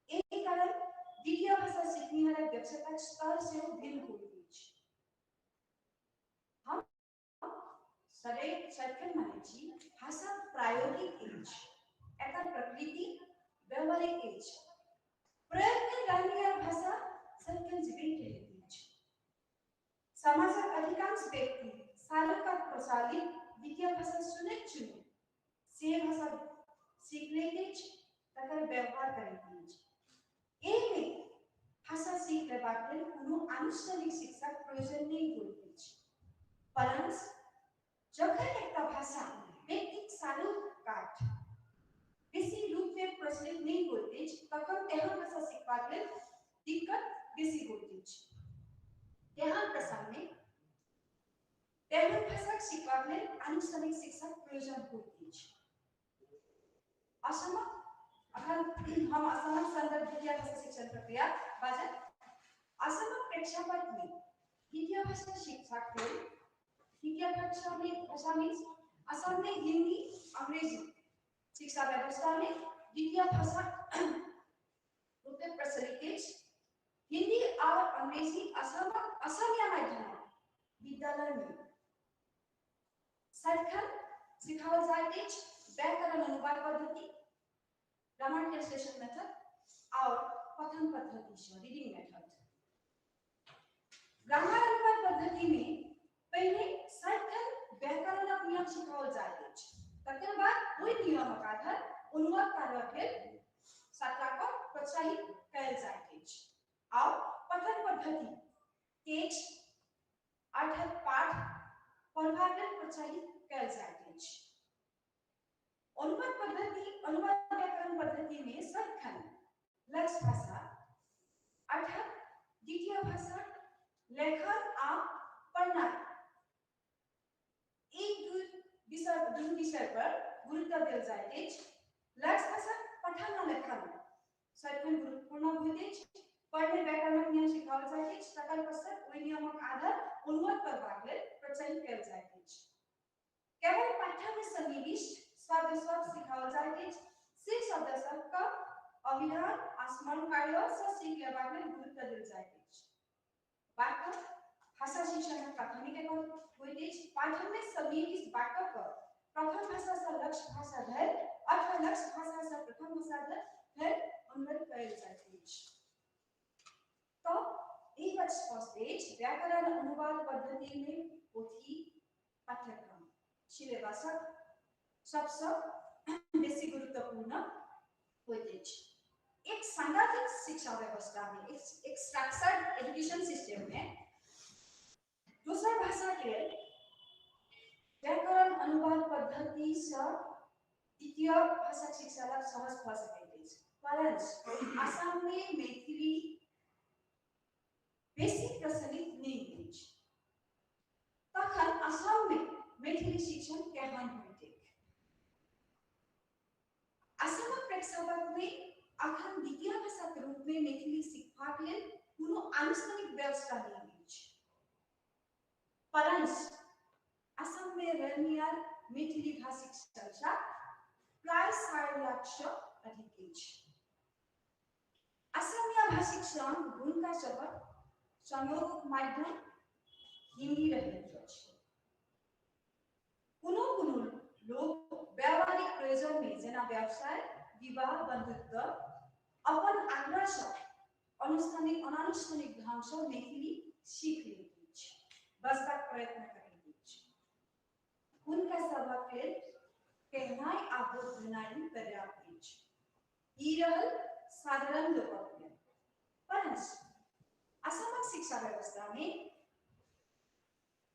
एहि कारण द्वितीय भाषा सिखनिहारक दक्षताक स्तर सेहो भिन्न होइत अछि। हम सदैखन मानै छी भाषा प्रायोगिक अछि, एकर प्रकृति व्यवहारिक अछि। प्रयोग रहनिहार भाषा सदिखन जीवित रहैत अछि। समाजक अधिकांश व्यक्ति सालों प्रचलित द्वितीय भाषा सुनैत चुनैत से भाषा सीख लैत अछि, तकर व्यवहार करैत अछि। एहिमे भाषा सीख लेबाक लेल कोनो आनुष्ठानिक शिक्षाक प्रयोजन नहि होइत अछि। परंच जखन एकटा भाषा व्यक्तिक सालों काठ बेसी रूपमे प्रचलित नहि होइत अछि, तखन तेहन भाषा सिखबाक लेल दिक्कत बेसी होइत अछि। तेहन प्रसंगमे तेहन भाषाक सिखबाक लेल आनुष्ठानिक शिक्षाक प्रयोजन होइत अछि। असमक अखन हम असमक संदर्भ द्वितीय भाषा शिक्षण प्रक्रिया बाजब। असमक प्रेक्षापटमे द्वितीय भाषा शिक्षाक लेल द्वितीय भाषा मीन्स असम में हिंदी अंग्रेजी शिक्षा व्यवस्था में द्वितीय भाषा रूप में प्रचलित अछि। हिंदी और अंग्रेजी असमक असमिया माध्यम विद्यालय में सदिखन सिखाओल जाइत अछि। व्याकरण अनुवाद पद्धति, ग्रामर ट्रांसलेशन मेथड और पठन पद्धति से रीडिंग मेथड। ग्रामर अनुवाद पद्धति में पहिले सदिखन व्याकरणक नियम सिखाओल जाइत अछि, तकर बाद ओहि नियमक आधार अनुवाद कार्यक लेल छात्राक प्रोत्साहित कयल जाइत अछि। और पठन पद्धति टेक्स्ट अर्थात पाठ पढ़बाक लेल प्रोत्साहित कयल जाइत अछि। अनुवाद पद्धति अनुवाद व्याकरण पद्धति में सदिखन लक्ष्य भाषा अर्थात द्वितीय भाषा लेखन आ पढ़नाइ ई दुनू विषय पर गुरुत्व देल जाइत अछि। लक्ष्य भाषा पठन आ लेखन सदिखन गुरुत्वपूर्ण होइत अछि। पढ़ने व्याकरणक नियम सिखाओल जाइत अछि, तकर पश्चात ओहि नियमक आधार अनुवाद करबाक लेल प्रोत्साहित कयल जाइत अछि। केवल पाठ्यमे सन्निविष्ट शब्द सब सिखाओल जाइत अछि, से शब्द सबके अभिधान आ स्मरण कार्य सँ सीख लेबाक लेल गुरुत्व देल जाइत अछि। वाक्य भाषा शिक्षणक प्राथमिक होइत अछि। पाठ्यमे सन्निविष्ट वाक्यक प्रथम भाषा सँ लक्ष्य भाषा धरि अथवा लक्ष्य भाषा सँ प्रथम भाषा धरि अनुवाद कयल जाइत अछि। तऽ ई बात स्पष्ट अछि, व्याकरण अनुवाद पद्धति में पोथी पाठ्यक्रम सिलेबसक सबसँ बेसी गुरुत्वपूर्ण होइत अछि। एक सांगठित शिक्षा व्यवस्था में एक स्ट्रक्चर्ड एजुकेशन सिस्टम में दोसर भाषा के व्याकरण अनुवाद पद्धति सँ द्वितीय भाषा शिक्षा लाभ सहज भऽ सकैत अछि। परंच आसाम में मैथिली बेसी प्रचलित नहि अछि, तखन असम में मैथिली शिक्षण केहन होइतैक? असमक प्रेक्षापट में अखन द्वितीय भाषाक रूप में मैथिली सिखबाक लेल कोनो आनुष्ठानिक व्यवस्था नहि अछि। परंच असम में रहनिहार मैथिली भाषिक संख्या प्राय 4.5 लाख सँ अधिक अछि। असमिया भाषिक संग हुनका सभक संयोगक माध्यम हिंदी रहैत अछि। कोनो कोनो लोक व्यावहारिक प्रयोजन में जेना व्यवसाय, विवाह, बंधुत्व अपन आग्रह सँ अनुष्ठानिक अनानुष्ठानिक ढंग सँ मैथिली सीख लैत अछि, बजबाक प्रयत्न करैत अछि। हुनका सभक लेल कहनाइ आ बोध भेनाइ पर्याप्त अछि। ई रहल साधारण लोकक लेल। परंच असमक शिक्षा व्यवस्था में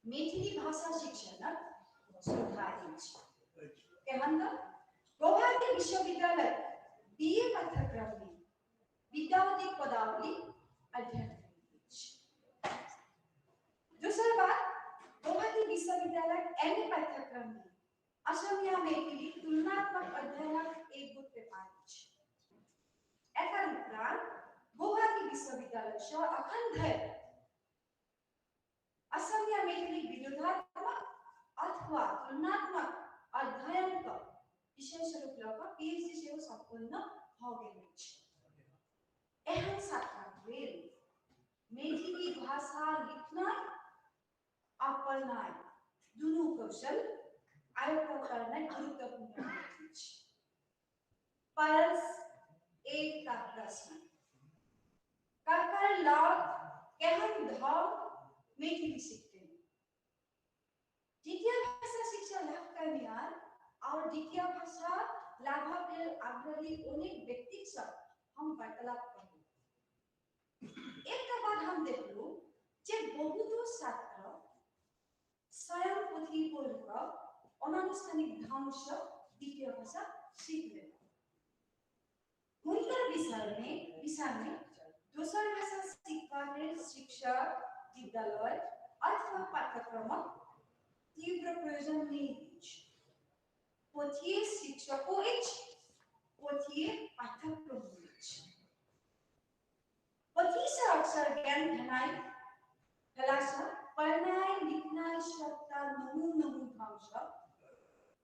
मैथिली भाषा शिक्षणक सुविधा अछि। केहन? गौहाटी विश्वविद्यालय बीए पाठ्यक्रम में विद्यावती पदावली अध्ययन करैत अछि। दोसर बात, गौहाटी विश्वविद्यालय एमए पाठ्यक्रम में असमिया मैथिली तुलनात्मक अध्ययनक एक गोट पेपर अछि। एकर उपरांत गौहाटी विश्वविद्यालय सँ अखन धरि असमिया मैथिली विरोधात्मक अथवा तुलनात्मक अध्ययनक विषय स्वरूप लऽ कऽ पीएचडी सेहो सम्पन्न भऽ गेल अछि। एहन छात्रक लेल मैथिली भाषा लिखनाइ आ पढ़नाइ दुनू कौशल आयत्त करनाइ गुरुत्वपूर्ण होइत अछि। परंच एकटा प्रश्न, ककर लग केहन ढंग मैथिली सिखतै? द्वितीय भाषा शिक्षा लाभ करनिहार और द्वितीय भाषा लाभक लेल आग्रही अनेक व्यक्तिसँ हम वार्तालाप करू। एकटा बात हम देखलहुँ जे बहुतो छात्र स्वयं पोथी पढ़ि कऽ अनानुष्ठानिक ढंगसँ द्वितीय भाषा सीख लेलक। हुनकर विषयमे दोसर भाषा सिखबाक लेल शिक्षक, विद्यालय अथवा पाठ्यक्रमक तीव्र प्रयोजन नहि अछि। पोथीए शिक्षको अछि, पोथीए पाठ्यक्रमो अछि। पोथीसँ अक्षर ज्ञान भेनाइ भेलासँ पढ़नाइ लिखनाइ सबटा नमू नमू ढंगसँ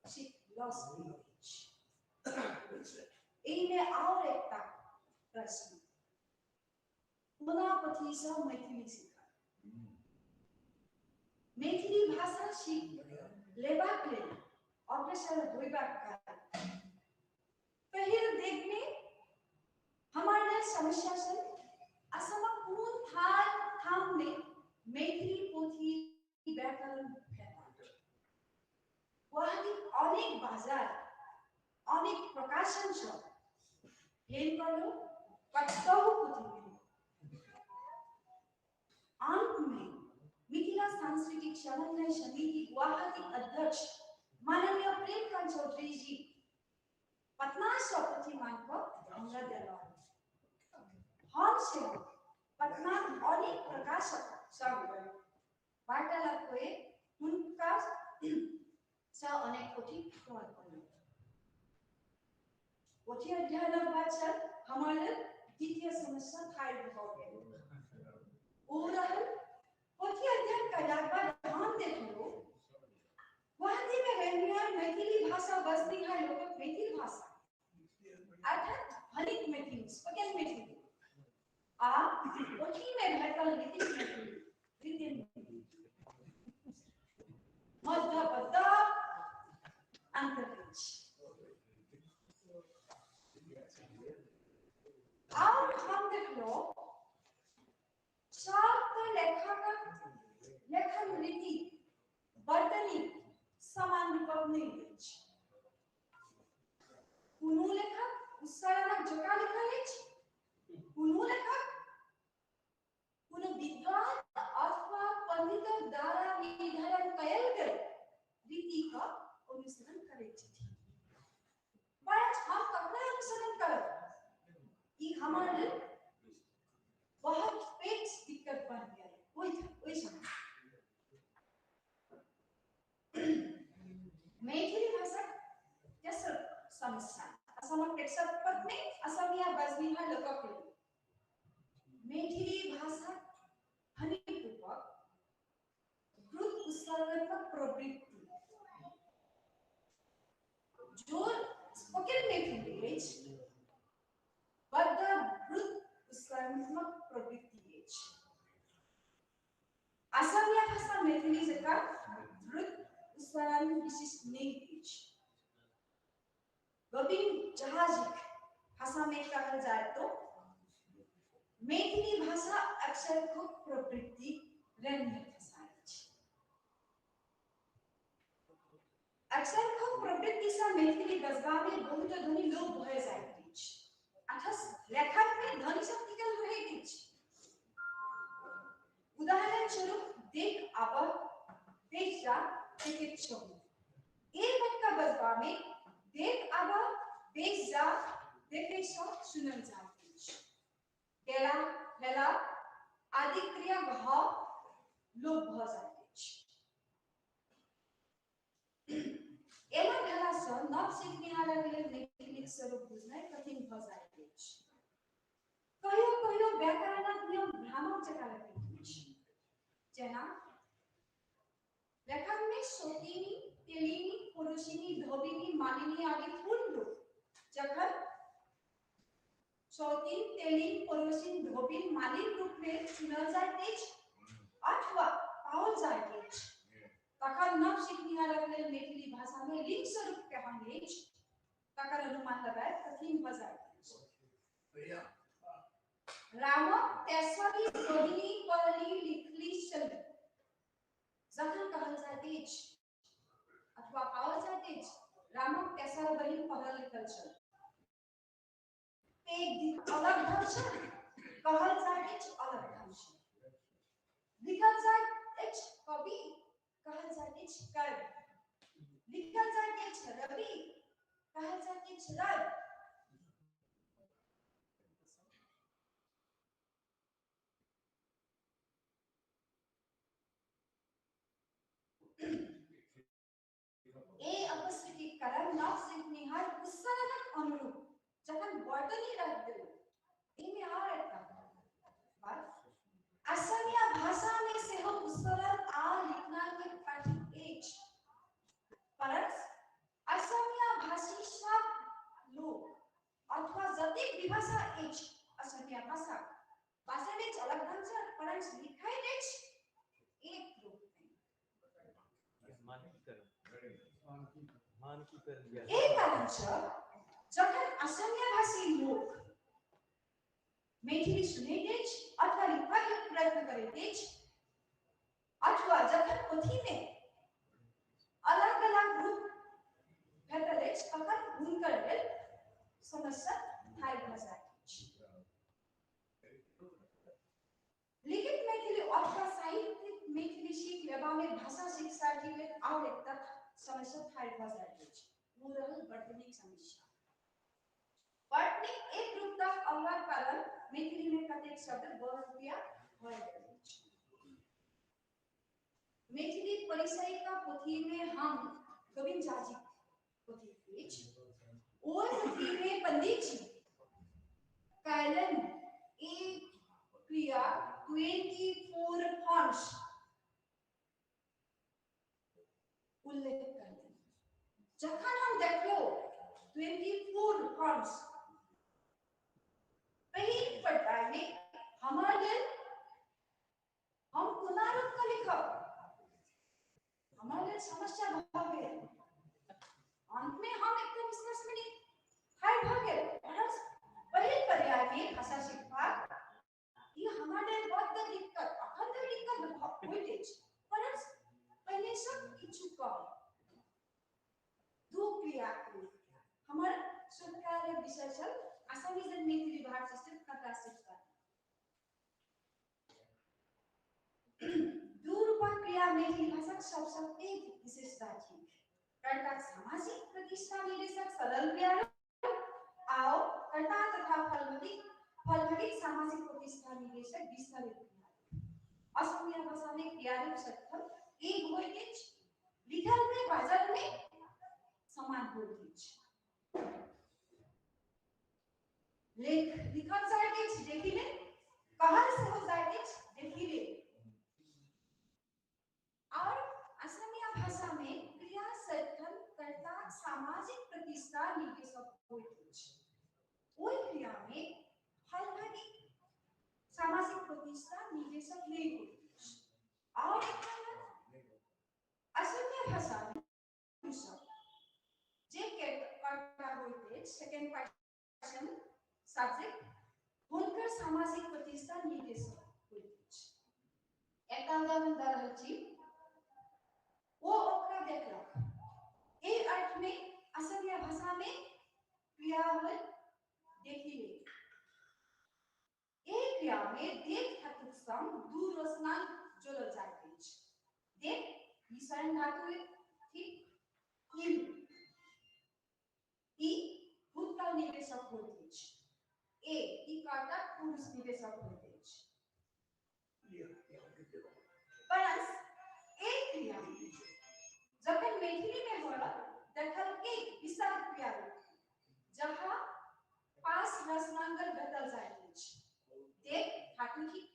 सीख लऽ सकैत अछि। एहिमे आओर एकटा प्रश्न, कोना पोथीसँ मैथिली सीखब? मैथिली भाषा सीख लेबाक लेल अग्रसर होयबाक कारण पहिल देखमे हमर लेल समस्या छल असमक कोन ठाममे मैथिली पोथी व्याकरण भेटत। गुवाहाटीक अनेक बाजार, अनेक प्रकाशन सब भेल करू कतहु पोथी नहि। अंतमे मिथिला सांस्कृतिक समन्वय समिति गुवाहाटी अध्यक्ष माननीय प्रेमकांत चौधरी जी पटनासँ पोथी मांगि कऽ हमरा देलनि। हम सेहो पटनाक अनेक प्रकाशक संग वार्तालाप कए हुनका सँ अनेक पोथी क्रय कयलहुँ। पोथी अध्ययनक बाद छल हमर लेल द्वितीय समस्या ठाढ़ भऽ गेल। ओ रहल पोथी अध्ययन कयलाक बाद हम देखलहुँ गुवाहाटीमे रहनिहार मैथिली भाषा बजनिहार लोकक मैथिली भाषा अर्थात ध्वनित मैथिली, स्पोकन मैथिली आ पोथीमे भेटल लिखित मैथिली, रिटन मैथिली मध्य बड्ड अन्तर अछि। और हम देखलहुँ सब लेखकक लेखन रीति वर्तनी समान रूपक नहि अछि। कोनो लेखक उच्चारणक जकाँ लिखल अछि, कोनो लेखक कोनो विद्वान अथवा पंडितक द्वारा निर्धारण कयल गेल रीतिक अनुसरण करैत छथि। परंच हम ककरा अनुसरण करब, ई हमर लेल बहुत पैघ दिक्कत बनि गेल ओहि समय। मैथिली भाषाक तेसर समस्या असमक प्रेक्षापटमे असमिया बजनिहार लोकक लेल मैथिली भाषा ध्वनिपूर्वक द्रुत उच्चारणात्मक प्रवृत्ति जोर स्पोकन मैथिली अछि, बड्ड द्रुत उच्चारणात्मक प्रवृत्ति अछि। असमिया भाषा मैथिली जकाँ द्रुत उच्चारण विशिष्ट नहि अछि। गोविंद जहाजीक भाषामे कहल जाय तो मैथिली भाषा अक्षर खूब प्रवृत्ति रण्य भाषा अछि। अक्षर खूब प्रवृत्तिसँ मैथिली बजबामे बहुत ध्वनि लोप भए जाइत अछि, अथवा लेखनमे ध्वनि सब टिकल रहैत अछि। उदाहरण स्वरूप देख आब देख जा देखैत छहु, एक वाक्य बजबामे देख आब देख जा देखै सँ सुनल जाइत अछि। गेला भेला आदि क्रिया घ लोप भऽ जाइत अछि। एना भेलासँ नव सिखनिहारक लेल मैथिलीक स्वरूप बुझनाइ कठिन भऽ जाइत अछि। कहियो कहियो व्याकरणक नियम भ्रामक जकाँ लगैत अछि, जेना लेखनमे सोतिनी, तेलिनी, पड़ोसिनी, धोबिनी, मालिनी आदि पूर्ण रूप जखन सौतीन, तेलीन, पड़ोसिन, धोबिन, मालिन रूप में सुनल जाइत अछि अथवा पाओल जाइत अछि, तखन नव सिखनिहारक लेल मैथिली भाषा में लिंग स्वरूप केहन अछि तकर अनुमान लगायब कठिन भऽ जाइत अछि। रामक तेसरी बहिनी पढ़ली लिखली छली जखन कहल जाइत अछि अथवा पाओल जाइत अछि, रामक तेसर बहिन पढ़ल लिखल छल, एक अलग ढंग से कहल जाइत अछि, अलग ढंग से लिखल जाइत अछि कवि, कहल जाइत अछि कवि, लिखल जाइत अछि रवि, कहल जाइत अछि रवि। ए अपस्थितिक कारण नव सिखनिहार उच्चारणक अनुरूप जखन वर्तनी राखि देलहुँ, एहिमे आओर एकटा बात, असमिया भाषा में सेहो उच्चारण आ लिखना के कठिन अछि, परंच असमिया भाषी सब लोक अथवा जतेक विभाषा अछि असमिया भाषा बाजैत अछि अलग ढंग से, परंच लिखैत अछि एक रूप में। एहि कारण सँ जखन असमिया भाषी लोक मैथिली सुनैत अछि अथवा लिखबाक प्रयत्न करैत अछि अथवा जखन पोथी में अलग अलग रूप भेटल अछि, तखन हुनकर लेल समस्या ठाढ़ भऽ जाइत अछि। लिखित मैथिली अथवा साहित्यिक मैथिली सीख लेबा में भाषा शिक्षार्थी लेल आओर एकटा समस्या ठाढ़ भऽ जाइत अछि, ओ रहल वर्तनीक समस्या। वर्तनीक एक रूपताक अभावक कारण मैथिली में कतेक शब्द बहुरूपिया भऽ गेल अछि। मैथिली परिचयिका पोथी में हम गोविंद झा जी पोथी अछि, ओहि पोथी में पंडित जी कयलनि एक क्रिया 24 फॉर्म्स उल्लेख कयलनि। जखन हम देखलहुँ 24 फॉर्म्स पहिल पर्याय में हमार लेल हम कोना रूप के लिखब, हमार लेल समस्या भऽ गेल। अंत में हम एकटा निष्कर्ष में ठाढ़ भऽ गेल, पहिल पर्याय में भाषा सिखबाक ई हमार लेल बड्ड दिक्कत, अखन धरि दिक्कत होइत अछि, परंच पहिने सब किछु कम दू क्रिया हमर शोधकार्य विषय छल आसामी जन मैथिली भाषा सिस्टम कथा शिक्षा। दू रूपक क्रिया मैथिली भाषाक सबसँ पैघ विशेषता थिक। कर्ताक सामाजिक प्रतिष्ठा निर्देशक सरल क्रिया आओ कर्ता तथा फलभगिक सामाजिक प्रतिष्ठा निर्देशक विस्तारित क्रिया। असमिया भाषा में क्रियारूप सक्षम एक होइत अछि, लिखल में बाजल में समान होइत अछि। लेख लिखल जाइत अछि देखिले, कहल सेहो जाइत अछि देखिले। और असमिया भाषा में क्रिया सदखन कर्ताक सामाजिक प्रतिष्ठा निर्देशक होइत अछि। ओहि क्रिया में फलभागिक सामाजिक प्रतिष्ठा निर्देशक नहीं होइत अछि। और असमिया भाषा में जे कर्ता होइत अछि सेकेंड पर्सन सब्जेक्ट, हुनकर सामाजिक प्रतिष्ठा निर्देशक होइत अछि। एकटा उदाहरण दऽ रहल छी, ओ ओकरा देखलक, एहि अर्थ में असमिया भाषा में क्रिया होइत देखिले। एहि क्रिया में देख धातुक संग दू रचना जोड़ल जाइत अछि। देख भीषण धातु ठीक, ई भूतकाल निर्देशक होइत अछि, ए ई कर्ता पुरुष निर्देशक होइत अछि। परंच एक क्रिया जखन मैथिली में होयत देखल के विस्तारित क्रिया रूप, जहाँ पास रचनांगल भेटल जाइत अछि। देख धातु थिक,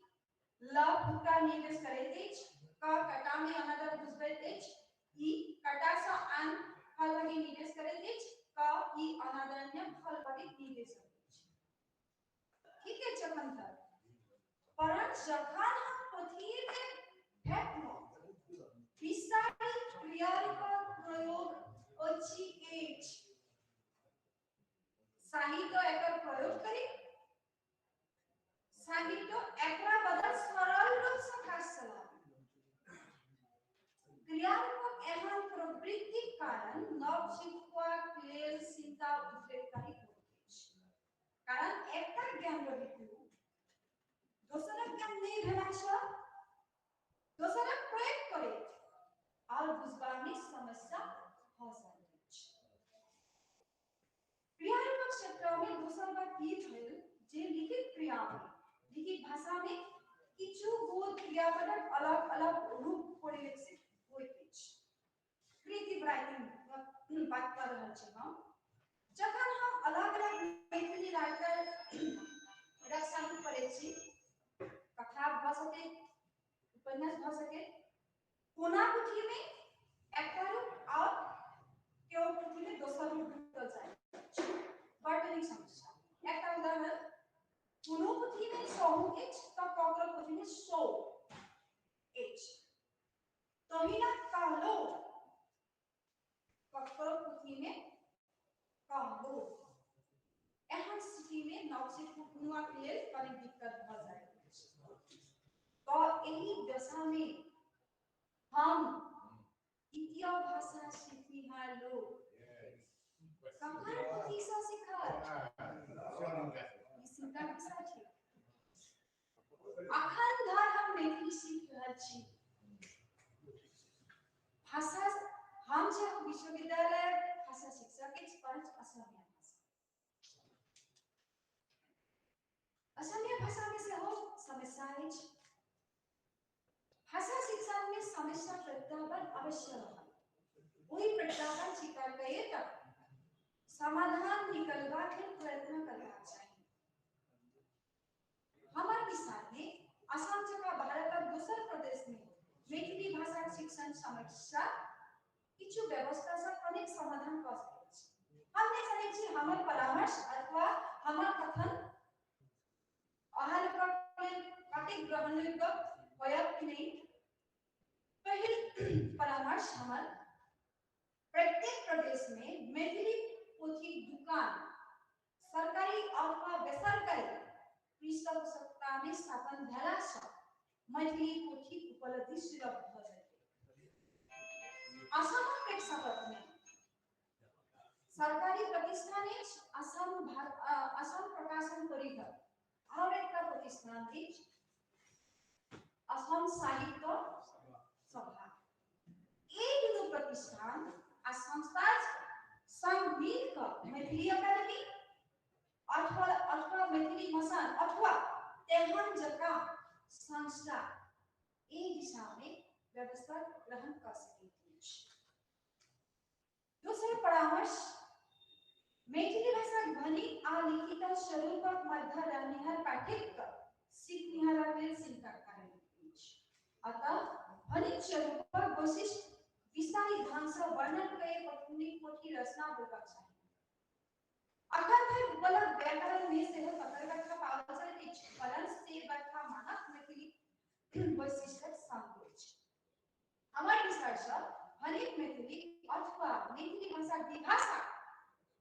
ल भूतकाल निर्देश करैत अछि, क कर्ता में अनादर बुझबैत अछि, ई कर्ता सँ आन फलभागी निर्देश करैत अछि, क ई अनादरणीय फलभागी निर्देश करैत अछि। अखन धरि, परंच जखन हम पोथीमे भेटलहुँ विस्तारित क्रियारूपक प्रयोग अछि अछि, साहित्य एकर प्रयोग करी, साहित्य एकरा बदल सरल रूप सँ काज चलाबी। क्रियारूपक एहन प्रवृत्तिक कारण नव सिखबाक लेल चिंता उद्रेककारी होइत अछि, कारण एकटा ज्ञान रहितो दोसरक ज्ञान नहि भेलासँ दोसरक प्रयोग करैत आओर बुझबामे समस्या भऽ जाइत अछि। क्रियारूपक क्षेत्रमे दोसर बात ई भेल जे लिखित क्रियामे, लिखित भाषामे किछु गोट क्रियापदक अलग अलग रूप परिलक्षित होइत अछि। क्रिएटिव राइटिंग बात कर रहल छी हम। जखन हम अलग अलग मैथिली राइटर साहित्य पढ़ै छी, कथा भऽ सकै, उपन्यास भऽ सकै, कोना पोथीमे एकटा रूप आओर केओ पोथीमे दोसर रूप भेटल जाइत अछि। बड्ड नीक समस्या। एकटा उदाहरण, कोनो पोथीमे सहु अछि तऽ ककरो पोथीमे सौ अछि, तहिना कहलो ककरो पोथीमे कहलो। एहन स्थितिमे नव सिखनुआके लेल कनि दिक्कत भऽ जाइत अछि। तऽ एहि दशामे हम द्वितीय भाषा सिखनिहार लोक ककर पोथीसँ सिखब? ई चिन्ताक विषय छै। अखन धरि हम मैथिली सीख रहल छी। भाषा हम सेहो विश्वविद्यालय भाषा शिक्षक अछि, परंच असमिया भाषा, असमिया भाषामे सेहो समस्या अछि। भाषा शिक्षणमे समस्या प्रत्याह्वान अवश्य रहल, ओहि प्रत्याह्वान स्वीकार कए कऽ समाधान निकलबाक लेल प्रयत्न करबाक चाही। हमर विचारमे असम जकाँ भारतक दोसर प्रदेशमे मैथिली भाषाक शिक्षण समस्या किछु व्यवस्थासँ कनेक समाधान कऽ सकैत छी। हम नहि जनैत छी हमर परामर्श अथवा हमर कथन अहाँ लोकक लेल कतेक ग्रहणयोग्य होयत कि नहि। पहिल परामर्श हमर, प्रत्येक प्रदेशमे मैथिली पोथीक दुकान सरकारी अथवा बेसरकारी पृष्ठपोषकतामे स्थापन भेलासँ मैथिली पोथीक उपलब्धि सुलभ भऽ जेतै। असमक प्रेक्षापटमे सरकारी प्रतिष्ठान अछि असम असम प्रकाशन परिषद, आओर एकटा प्रतिष्ठान अछि असम साहित्य सभा। एहि दुनू प्रतिष्ठान आ संस्था संग मिल कऽ मैथिली अकादमी अथवा अथवा मैथिली मसान अथवा तेहन जकाँ संस्था एहि दिशामे व्यवस्था ग्रहण कऽ सकैत अछि। दोसर परामर्श, मैथिली भाषाक ध्वनि आ लिखित स्वरूपक मध्य रहनिहार पाठ्यक सिखनिहारक लेल चिन्ताक कारण अछि। अतः ध्वनिक स्वरूपक वैशिष्ट्य विस्तारित ढंगसँ वर्णन कए पोथी रचना होयबाक चाही। अखन धरि उपलब्ध व्याकरणमे सेहो तकर व्याख्या पाओल जाइत अछि, परंच से व्याख्या मानक मैथिली वैशिष्ट्यक संग अछि। हमर विचारसँ ध्वनिक मैथिली अथवा मैथिली भाषाक द्विभाषा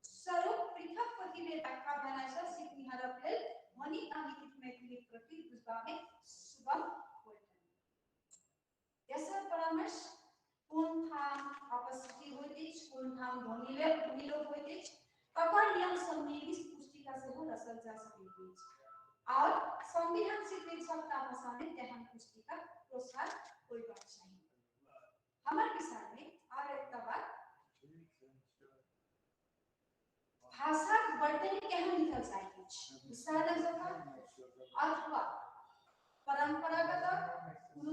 स्वरूप पृथक पोथीमे व्याख्या भेलासँ सिखनिहारक लेल ध्वनि आ लिखित मैथिली प्रति बुझबामे सुगम होयत। तेसर परामर्श, कोन ठाम अपस्थिति होइत अछि, कोन ठाम ध्वनिलोप होइत अछि, तकर नियम सन्निवेश पुस्तिका सेहो रचल जा सकैत अछि आओर संविधान स्वीकृत सबटा भाषामे तेहन पुस्तिका प्रोत्साहन होयबाक चाही। हमर विचारमे आओर एकटा बात, भाषाक वर्तनी केहन लिखल जाइत अछि, विस्तारक जकाँ अथवा परम्परागत कोनो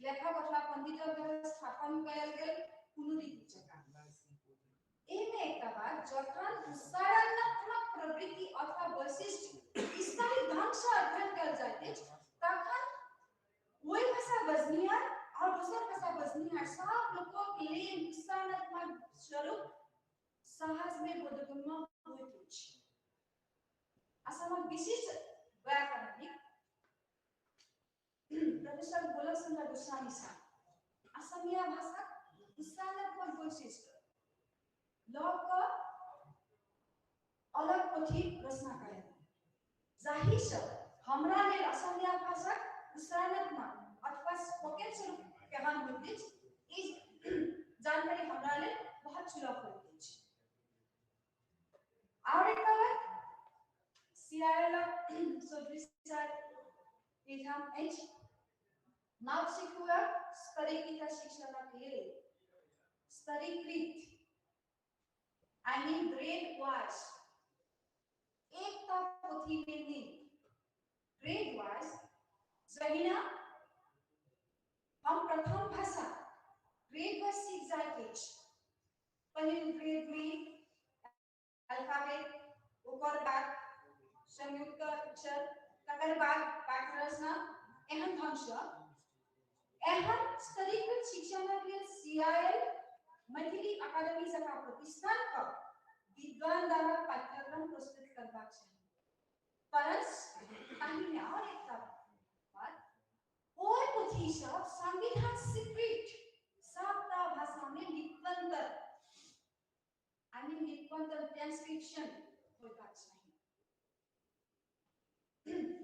लेखक अथवा पंडितक द्वारा स्थापन कयल गेल कोनो रीति जकाँ। एहिमे एकटा बात, जखन उच्चारणात्मक प्रवृत्ति अथवा वैशिष्ट्य विस्तारित ढंगसँ अध्ययन कयल जाइत अछि, तखन ओहि भाषा बजनिहार आओर दोसर भाषा बजनिहार सब लोकक लेल उच्चारणात्मक स्वरूप सहजमे बोधगम्य होइत अछि। असमक विशिष्ट व्याकरणिक प्रोफेसर गोलक चंद्र गोस्वामी साहब असमिया भाषा उच्चारणात्मक वैशिष्ट्य ल क अलग पोथी रचना कयलनि, जाहिसँ हमरा लेल असमिया भाषाक उच्चारणात्मक अथवा स्पोकन स्वरूप केहन होइत अछि ई जानकारी हमरा लेल बहुत सुलभ होइत अछि। आओर एकटा बात, सीआईएल चौधरी सर एहिठाम अछि। नव सिखुआ स्तरीकृत शिक्षणक लेल स्तरीकृत I mean grade wise एकटा पोथी मे नहि, ग्रेड वाइज जहिना हम प्रथम भाषा ग्रेड वाइज सीख जाइत अछि, पहिल ग्रेड में अल्फाबेट, ओकर बाद संयुक्त अक्षर, तकर बाद वाक्य रचना, एहन ढंगसँ एहन स्तरीकृत शिक्षणक लेल सीआईएल मैथिली अकादमी जकाँ प्रतिष्ठान क विद्वान द्वारा पाठ्यक्रम प्रस्तुत करबाक चाही। परंच ताहिमे आओर एकटा बात, ओहि पोथी सब संविधान स्वीकृत सबटा भाषामे लिप्यंतर I mean लिप्यंतर ट्रांसक्रिप्शन होयबाक चाही।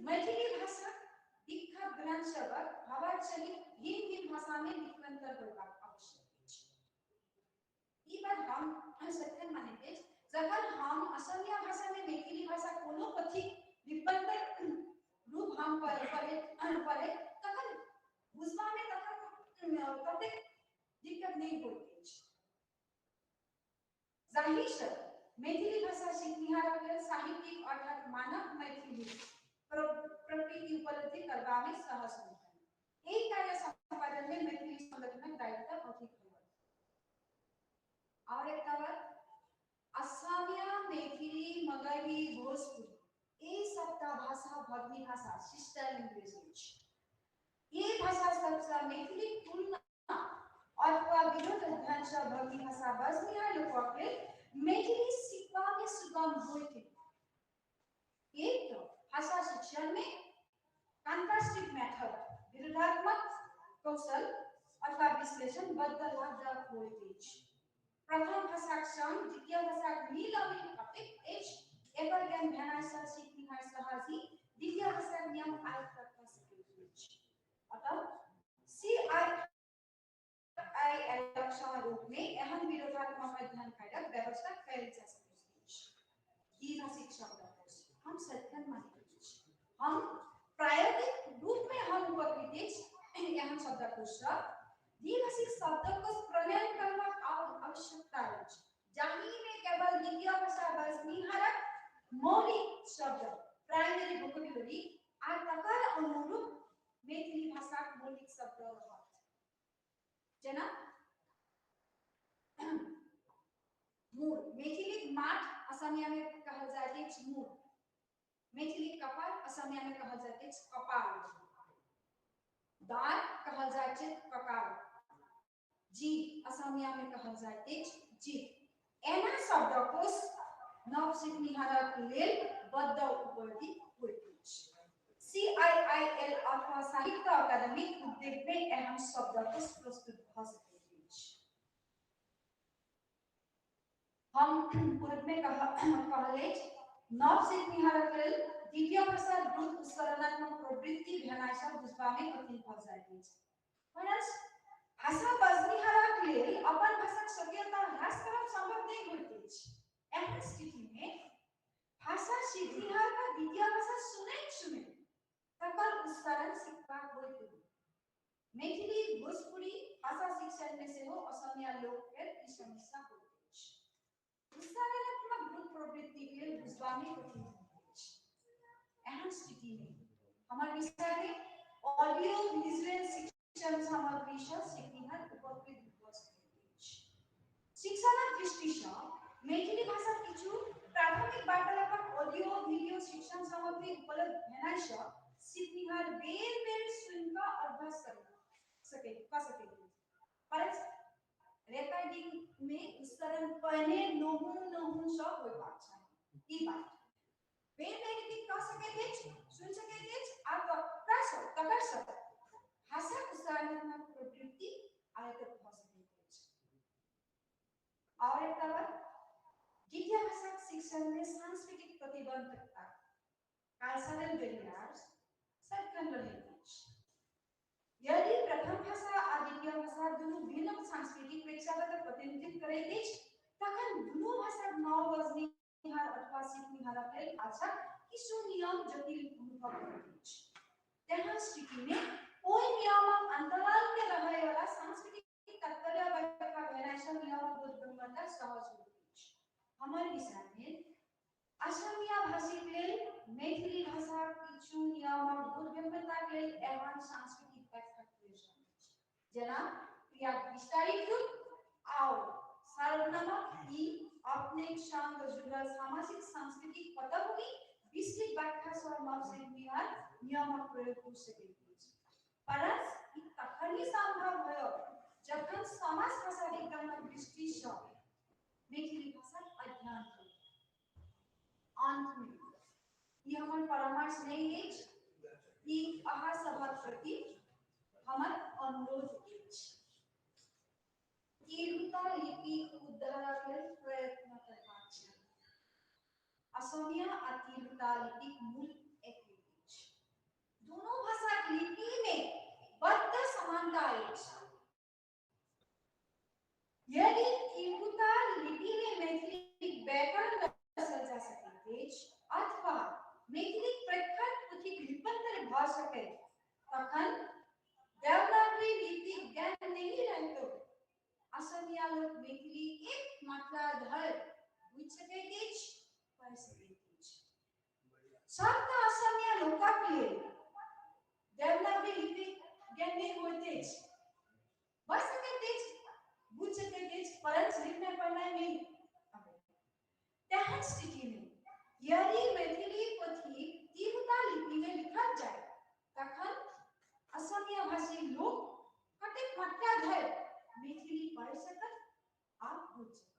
मैथिली भाषा विख्यात ग्रंथ सबक भावार्थ भिन्न भिन्न भाषामे लिप्यंतर होयबाक आवश्यक अछि। ई बात हम सत्य मानैत अछि, जखन हम असमिया भाषामे मैथिली भाषा कोनो पोथीक लिप्यंतर रूप हम पढ़ैत तखन बुझबामे तखन ततेक दिक्कत नहि होइत अछि। जाहिसँ मैथिली भाषा सिखनिहारक लेल साहित्यिक अर्थात मानक मैथिली प्रकृति उपलब्धि करबामे सहज होइत। एहि कार्य सम्पादन में मैथिली संगठनक दायित्व अधिक होयत। और एकटा बात, असमिया, मैथिली, मगही, भोजपुरी ई सबटा भाषा भगनी भाषा सिस्टर लैंग्वेज अछि। ई भाषा सबसँ मैथिली तुलना अथवा विरोध अध्ययनसँ भगनी भाषा बजनिहार लोकक लेल मैथिली सिखबामे सुगम होइत। एक तो भाषा शिक्षण में कॉन्ट्रास्टिव मेथड विरोधात्मक कौशल अथवा विश्लेषण बद्ध लाभदायक होइत अछि। प्रथम भाषाक संग द्वितीय भाषाक मिल अमिल कतेक अछि एकर ज्ञान भेनासँ सिखनिहार सहजहि द्वितीय भाषाक नियम आयत्त कऽ सकैत अछि। अतः सीआईआईएल रूप में एहन विरोधात्मक अध्ययन कार्यक व्यवस्था कयल जा सकैत अछि। द्विभाषिक शब्दकोश हम सदिखन मानैत अछि, हम प्रायोगिक रूप में हम उपकृत अछि एहन शब्दकोश। द्विभाषिक शब्दकोश प्रणयन करबाक आवश्यकता अछि, जाहिमे केवल द्वितीय भाषा बजनिहारक मौलिक शब्द प्राइमरी वोकैबुलरी आ तकर अनुरूप मैथिली भाषाक मौलिक शब्द रहत। जेना मूर, मैथिलीक माठ असमिया में कहल जाइत अछि मूर, मैथिली कपाल असमिया में कहल जाइत अछि कपाल, दाँत कहल जाइत अछि ककाल, जीभ असमिया में कहल जाइत अछि जीभ। एना शब्दकोश नव सिखनिहारक लेल बद्ध उपयोगी होइत अछि। सीआईआईएल अथवा साहित्य अकादमीक उद्योग में एहन शब्दकोश प्रस्तुत भऽ सकैत अछि। हम पूर्व में कहल अछि, नव सिखनिहारक लेल द्वितीय भाषा द्रुत उच्चारणात्मक प्रवृत्ति भेनाइसँ बुझबामे कठिन भऽ जाइत अछि। परंच भाषा बजनिहारक लेल अपन भाषाक सक्रियता ह्रास करब सम्भव नहि होइत अछि। एहन स्थितिमे भाषा सिखनिहार का द्वितीय भाषा सुनैत सुनैत तकर उच्चारण सिखबाक होइत। मैथिली, भोजपुरी भाषा शिक्षण में सेहो असमिया लोक के ई समस्या होइत अछि। उच्चारणात्मक द्रुत प्रवृत्ति के लेल बुझबामे कठिन होइत अछि। एहन स्थितिमे हमर विचारमे ऑडियो विजुअल शिक्षण सामग्रीसँ सिखनिहार उपकृत भऽ सकैत अछि। शिक्षणक दृष्टिसँ मैथिली भाषा किछु प्राथमिक वार्तालापक ऑडियो वीडियो शिक्षण सामग्री उपलब्ध भेनाइसँ सिखनिहार बेर बेर सुनि कऽ अभ्यास कऽ सकैत अछि। परंच रिकॉर्डिंग में उच्चारण पहिने नहु नहु सँ होयबाक चाही। ई बात बेर-बेर रिपीट कऽ सकैत अछि, सुनि सकैत अछि आ तकर सँ भाषाक उच्चारणात्मक प्रवृत्ति आयत भऽ सकैत अछि। आओर एकटा बात, द्वितीय भाषाक शिक्षण में सांस्कृतिक प्रतिबद्धता, कल्चरल बैरियर्स सदिखन रहैत अछि। यदि प्रथम भाषा आ द्वितीय भाषा दुनू भिन्न सांस्कृतिक प्रेक्षापटक प्रतिनिधित्व करैत अछि, तखन दुनू भाषाक नव बजनिहार अथवा सिखनिहारक लेल भाषाक किछु नियम जटिल अनुभव होइत अछि। तेहन स्थिति में ओहि नियमक अंतराल में रहयवला सांस्कृतिक तात्पर्य व्याख्या भेनाइ नियमक बोधगम्यता सहज होइत अछि। हमर विचार में असमिया भाषीक लेल मैथिली भाषाक किछु नियमक बोधगम्यताक लेल एहन सांस्कृतिक व्याख्याक प्रयोजन अछि, जेना क्रियाक विस्तारित रूप आओर सर्वनामक ई अपने संग जुड़ल सामाजिक सांस्कृतिक पटभूमि विस्तृत व्याख्या सँ नव सिखनिहार नियमक प्रयोग हो सकैत अछि। परंच ई तखनहि संभव होयत जखन समाज भाषा विज्ञानक दृष्टि सँ मैथिली भाषाक अध्ययन हो। अंत में ई हमर परामर्श नहि अछि, ई अहाँ सभक प्रति हमर अनुरोध अछि। तिरहुता लिपिक उद्धारक लेल प्रयत्न करबाक चाही। असमिया आ तिरहुता लिपिक मूल एके अछि। दुनू भाषाक लिपि में बड्ड समानता अछि। यदि तिरहुता लिपि में मैथिली व्याकरण रचल जा सकैत अछि अथवा मैथिलीक प्रख्यात पोथीक लिप्यंतर भऽ सकैत, तखन देवनागरी लिपिक ज्ञान नहि रहितो असमिया लोक मैथिली एक मात्रा धरि बुझि सकैत अछि, पढ़ि सकैत अछि। सबटा असमिया लोकक लेल देवनागरी लिपिक ज्ञान नहि होइत अछि, बाजि सकैत अछि, बुझि सकैत अछि, परंच लिखनाइ पढ़नाइ नहि अबैत। तेहन स्थिति में यदि मैथिली पोथी तिरहुता लिपि में लिखल जाय, तखन असमिया भाषी लोक कतेक मात्रा धरि मैथिली पढ़ि सकत आ बुझि सकत।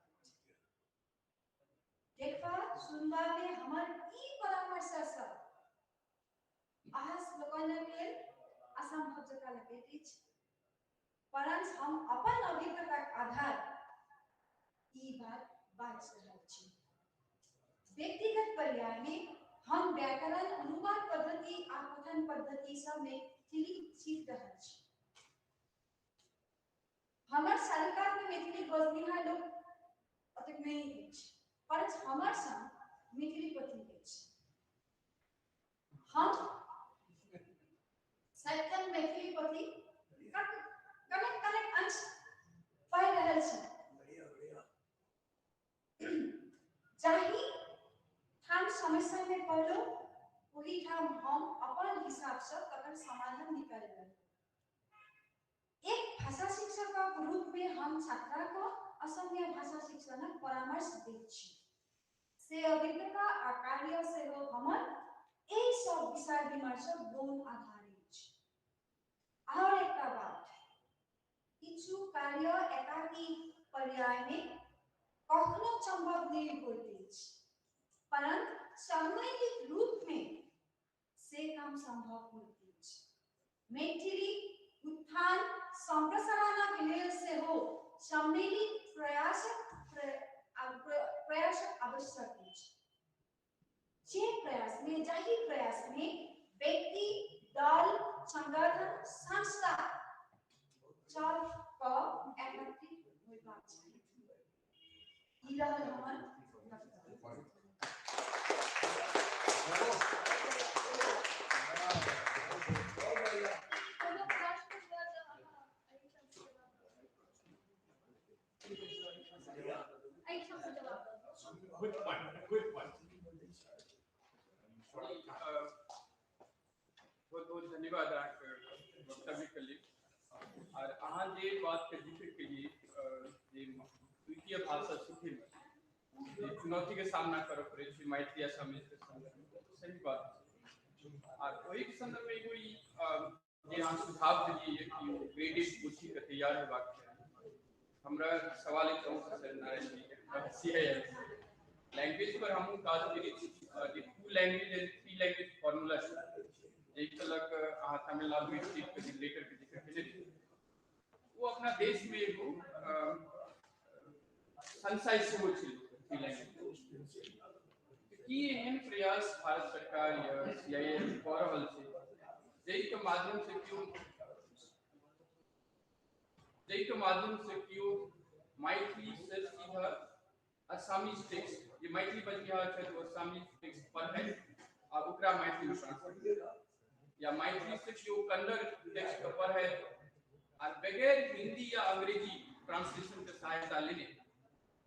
देखबा सुनबा में हमर ई परामर्श सँ अहाँ लोकनिक लेल असंभव जकाँ लगैत अछि, परंच हम अपन अभिज्ञताक आधार ई बात बाजि रहल छी। व्यक्तिगत पर्याय में हम व्याकरण, अनुवाद पद्धति आ कथन पद्धति सँ मैथिली सीख रहल छी। हमर सारिकात में मैथिली बजनिहार लोक ओतेक नहि अछि, परंच हमर संग मैथिली पोथी अछि। हम सदिखन मैथिली पोथी कनेक कनेक अंश पढ़ि रहल छी। जाहि ठाम समस्या में पड़लहुँ ओहि ठाम हम अपन हिसाब सँ तकर समाधान निकालि लेलहुँ। एक भाषा शिक्षकक रूप में हम छात्राक असमिया भाषा शिक्षणक परामर्श दैत छी, से अभिज्ञता आ कार्य सेहो हमर एहि सब विचार विमर्शक गौण आधार अछि। आओर एकटा बात, किछु कार्य एकाकी पर्याय में कखनो संभव नहि होइत अछि, परंतु सम्मिलित रूप में से काम संभव होइत अछि। मैथिली उत्थान सम्प्रसारणक लेल सेहो सम्मिलित प्रयासक आवश्यक अछि। जे प्रयास में जाहि प्रयास में व्यक्ति, दल, संगठन, संस्था चल कऽ एकत्रित होयबाक चाही। ई रहल हमर वक्तव्य।
कोनो प्रश्न हुए तऽ अहाँ एहिठाम से जवाब दऽ, एहिठाम से जवाब दऽ।
Quick one, quick one.
बहुत बहुत धन्यवाद अहाँके वक्तव्यके लेल। और अहाँ जे बातके जिक्र केलिए जे द्वितीय भाषा सीखैमे जे चुनौतीके सामना करऽ पड़ै छै मैथिली असमियाके सन्दर्भमे, सही बात छै। आर ओहिके सन्दर्भमे एगो ई जे अहाँ सुझाव देलियै कि ओ ग्रेडेड पोथीके तैयार हेबाक चाही, हमरा सवाल अछि अहूँसँ सर नारायण जी के, सी I L language पर हमहूँ काज करै छी, जे 2 लैंग्वेज एंड 3 लैंग्वेज फॉर्मूला छै, जाहिके लऽ कऽ अहाँ तमिलनाडु स्टेटके जिक्र केने रहियै, ओ अपना देशमे एगो संशय सेहो छै 3 लैंग्वेज। की एहन प्रयास भारत सरकार या CIL कऽ रहल छै जाहिके माध्यम से केओ मैथिली से सीधा असामीज टेक्स्ट, जे मैथिली बजनिहार छथि ओ असामीज टेक्स्ट पढ़ै आ ओकरा मैथिलीमे ट्रांसलेट, या मैथिली से केओ कन्नड़ टेक्स्ट के पढ़ै आ बगैर हिंदी या अंग्रेजी ट्रांसलेशन के सहायता लेने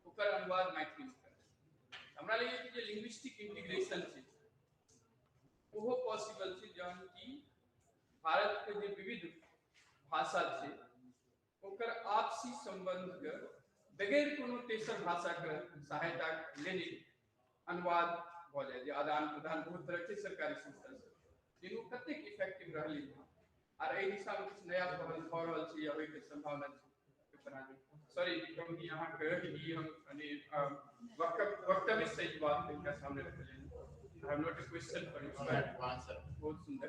ओकर अनुवाद मैथिलीमे करै। हमरा लगैए कि जे लिंग्विस्टिक इंटीग्रेशन छै ओहो पॉसिबल छै, जहन कि भारत के जे विविध भाषा छै ओकर आपसी संबंध के बगैर कोनो तेसर भाषा के सहायता लेने अनुवाद भऽ जाय, जे आदान प्रदान बहुत तरह के सरकारी संस्था से, लेकिन ओ कतेक इफेक्टिव रहलै आर एहि दिशा में किछु नया पहल भऽ रहल छै या होइके संभावना छै? सॉरी विक्रम जी, अहाँके ई हम वक्तव्य सही बात हिनका सामने रखलियनि। I have not a question for you. बहुत सुंदर।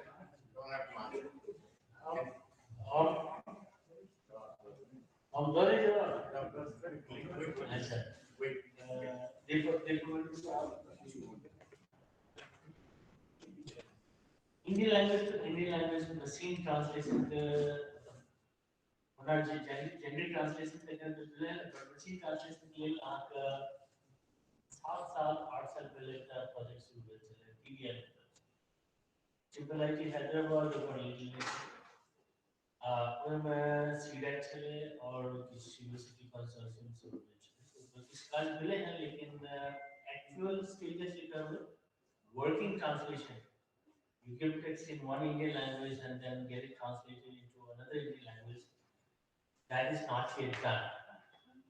हम दे जवाब। अच्छा, देखो Hindi language to Hindi language machine translation के ओना जे जनरल ट्रांसलेशन के लेल, मशीन ट्रांसलेशन के लेल अहाँके 7 साल 8 साल पहले एकटा प्रोजेक्ट शुरू भेल छलै TDI के तरफ से। ट्रिपल IT Hyderabad ओकर लीड आ ओहिमे सीडैक छलै और किछु यूनिवर्सिटी कंसोर्शियम सब भेल छलै। तो किछु काज भेलै हँ, लेकिन actual status acre working translation, you give text in one Indian language and then get it translated into another Indian language, that is not yet done.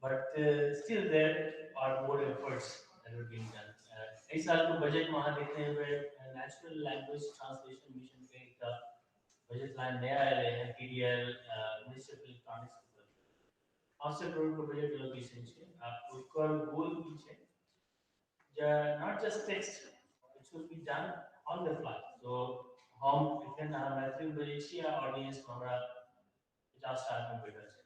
But still there are more efforts that are being done. इस साल को budget में वहाँ देखते हुए national language translation mission के एक budget line नया आए रहे हैं, TDL ministry of electronics के तरफ 500 करोड़ के बजट एलोकेशन छै। ओकर गोल की छै, not just text, it should be done on the fly. So हम एखन अहाँ मैथिली बजै छी आ ऑडियंस में हमरा 50 टा आदमी बैठल छै,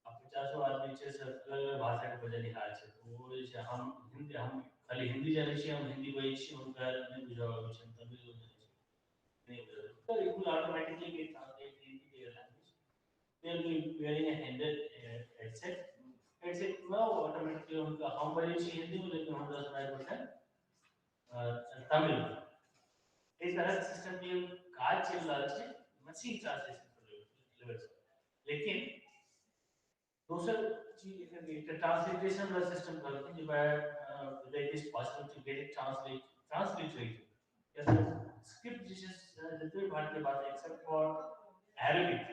आ 50 आदमी छै से अलग अलग भाषा के बजनिहार छै। तऽ ओ जे छै हम हिंदी, हम खाली हिंदी जानै छी, हम हिंदी बजै छी, हुनका नहि बुझऽ आबै छनि, तमिल जानै छी नहि बुझऽ, तऽ it will automatically get translated into their language. They will be wearing a handed headset. Headset में ऑटोमेटिकली हुनका, हम बजै छी हिंदी में लेकिन हमरा सुनाई पड़तै तमिल में। एहि तरहक सिस्टम के काज चलि रहल छै मशीन ट्रांसलेशन लेवल से। लेकिन दोसर चीज एखन एकटा ट्रांसलेशन वाला सिस्टम कहलखिन जे whether it is possible to get it transliterated. Yes, script जे छै जते भी भारतीय भाषा एक्सेप्ट फॉर अरबिक,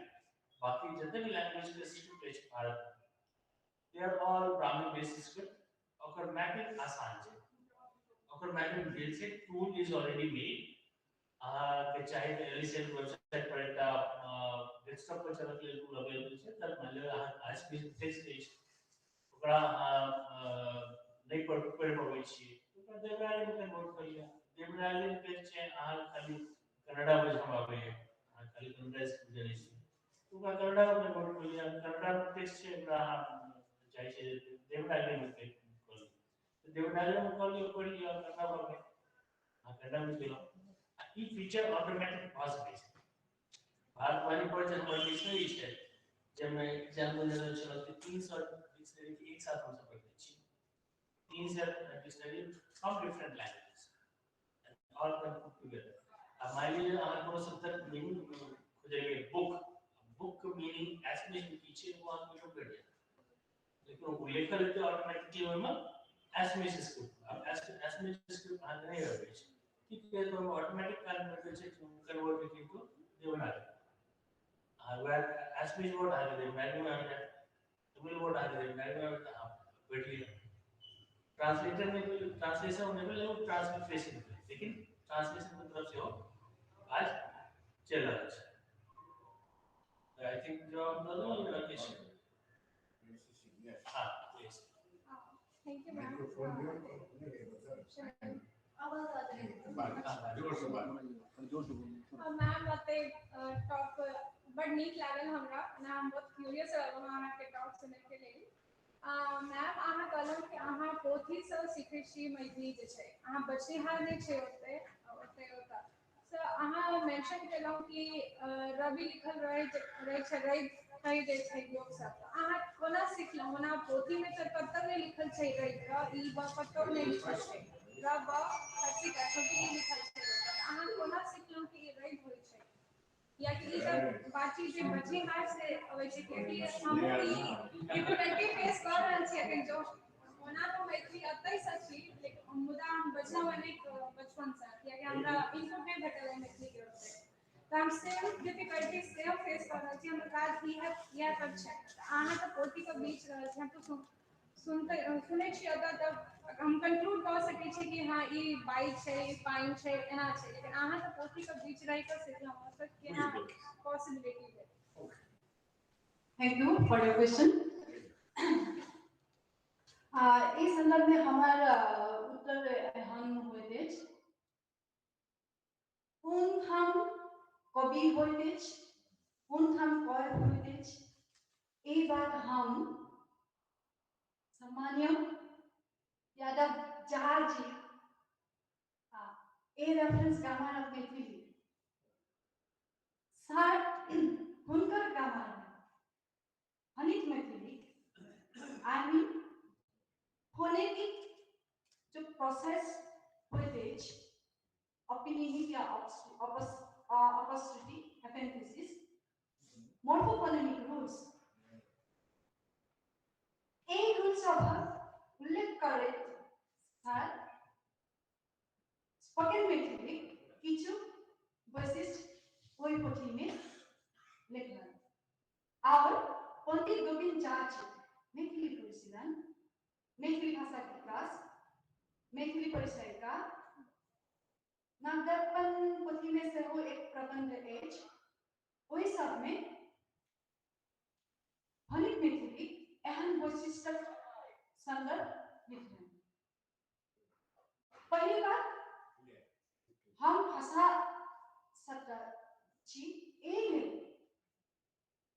बाकी जते भी लैंग्वेज के स्क्रिप्ट अछि भारत में, they are all Brahmi based script. ओकर मैपिंग आसान छै, ओकर मैपिंग भेल छै, टूल is already made. अहाँके चाही तऽ एलिसेंट वेबसाइट पर एकटा डेस्कटॉप पर चलऽ के लेल टूल अवेलेबल छै। तऽ मानि लिअ अहाँ आजमी टेक्स्ट अछि, ओकरा अहाँ नहि पढ़ि पबै छियै, ओकरा देवनागरी में कन्वर्ट कऽ लिअ। देवनागरी में टेक्स्ट छै, अहाँ खाली कन्नड़ा बुझऽ आबैए, अहाँ खाली कन्नड़ा स्क्रिप्ट जनै छियै, ओकरा कन्नड़ा में कन्वर्ट कऽ लिअ। कन्नड़ा में टेक्स्ट छै, ओकरा अहाँ चाहै छियै देवनागरी में कऽ लिअ, देवनागरी में कऽ लिअ, पढ़ि लिअ, कन्नड़ा भऽ गेल, अहाँ कन्नड़ा बुझि गेलहुँ। ई फीचर ऑटोमेटिक भऽ सकै छै। भारतवाणी पर जे हमर डिक्शनरी छै, जाहिमे एग्जाम्पल देने छलहुँ कि 300 डिक्शनरी के एक साथ हमसब रखने छी, 300 dictionary from different languages and all them put together. आ मानि लिअ अहाँ कोनो शब्दक मीनिंग खोजलियै, बुक, बुक के मीनिंग एसमिश में की छै ओ अहाँके भेट जायत, लेकिन ओ लिखल हेतै ऑटोमेटिकली ओहिमे एसमिश स्क्रिप्ट। आब एसमिश स्क्रिप्ट अहाँके नहि अबै छै, ठीक है, तो ऑटोमेटिक कन्वर्ट छै, कन्वर्ट इनटू देवनागरी। अहाँ वएह एसमिश वर्ड अहाँके देवनागरी में आबि जायत, तमिल वर्ड अहाँके देवनागरी में आबि जायत, अहाँ पढ़ि लिअ। ट्रांसलेटर में ट्रांसलेशन नहि भेलै, ओ ट्रांसलिटरेशन भेलै, लेकिन ट्रांसलेशन के तरफ सेहो काज चलि रहल छै। I think जवाब दऽ देलहुँ राकेश। हाँ, please.
Thank you, ma'am.
जोर से बात।
मैम ओते टॉक बड़ नीक लागल हमरा, हम बहुत क्यूरियस रहलहुँ अहाँके टॉक सुनैके लेल। मैम अहाँ कहलहुँ कि अहाँ पोथीसँ सीखै छी मैथिली जे छै, अहाँ बचनिहार नहि छै ओते ओते ओतऽ सो अहाँ मेंशन केलहुँ कि रवि लिखल रहै छै, रवि कहि दै छै लोकसभ, तऽ अहाँ कोना सिखलहुँ? ओना पोथीमे तऽ कतहु नहि लिखल छै रवि, र ई ब कतहु नहि लिखल छै, र ब छोटी लिखल छै। अहाँ कोना सिखलहुँ कि ई रवि होइ छै? या कि ई सब बातचीत जे बचनिहार से अबै छै? कियाकि हमहूँ ई डिफिकल्टी फेस कऽ रहल छी अखन। जो ओना तऽ मैथिली एतहिसँ छी, लेकिन मुदा हम बचलहुँ नहि बचपनसँ, कियाकि हमरा इनपुट नहि भेटल है मैथिलीके ओते, तऽ हम सेम डिफिकल्टी सेम फेस कऽ रहल छी। हमर काज इएह पर छै। अहाँ तऽ पोथीके बीच रहल छी, हम तऽ सुनते सुनै छी ओतऽ, तऽ हम कंक्लूड कऽ सकै छी कि हँ ई बाइक छै, ई पानि छै, एना छै, लेकिन अहाँ तऽ पोथीके बीच रहि कऽ सिखलहुँ, तऽ केना पॉसिबिलिटी भेल?
Thank you for your question. एहि संदर्भ में हमर उत्तर एहन होइत अछि, कोन ठाम कवि होइत अछि, कोन ठाम कय होइत अछि, ई बात हम सामान्य Yadav Jha ji a reference grammar of Maithili sir हुनकर ग्रामर में भणित मैथिली I mean phonetic जो प्रोसेस होइत अछि, अपीनिक या अपश्रुति एपेंथेसिस, मोर्फोफोनेमिक रूल्स, एहि रूल सभक उल्लेख करैत सर स्पोकन मैथिली किछु वैशिष्ट्य ओहि पोथीमे लिखलनि। और पंडित गोविंद झा जी मैथिली परिशीलन, मैथिली भाषा के विकास, मैथिली परिचयिका, नागदर्पण पोथी में सेहो एक प्रबंध अछि, ओहि सब में भणित मैथिली एहन वैशिष्ट्यक संदर्भ लिखलनि। पहिल बात, हम भाषा सत्र छी, एहि लेल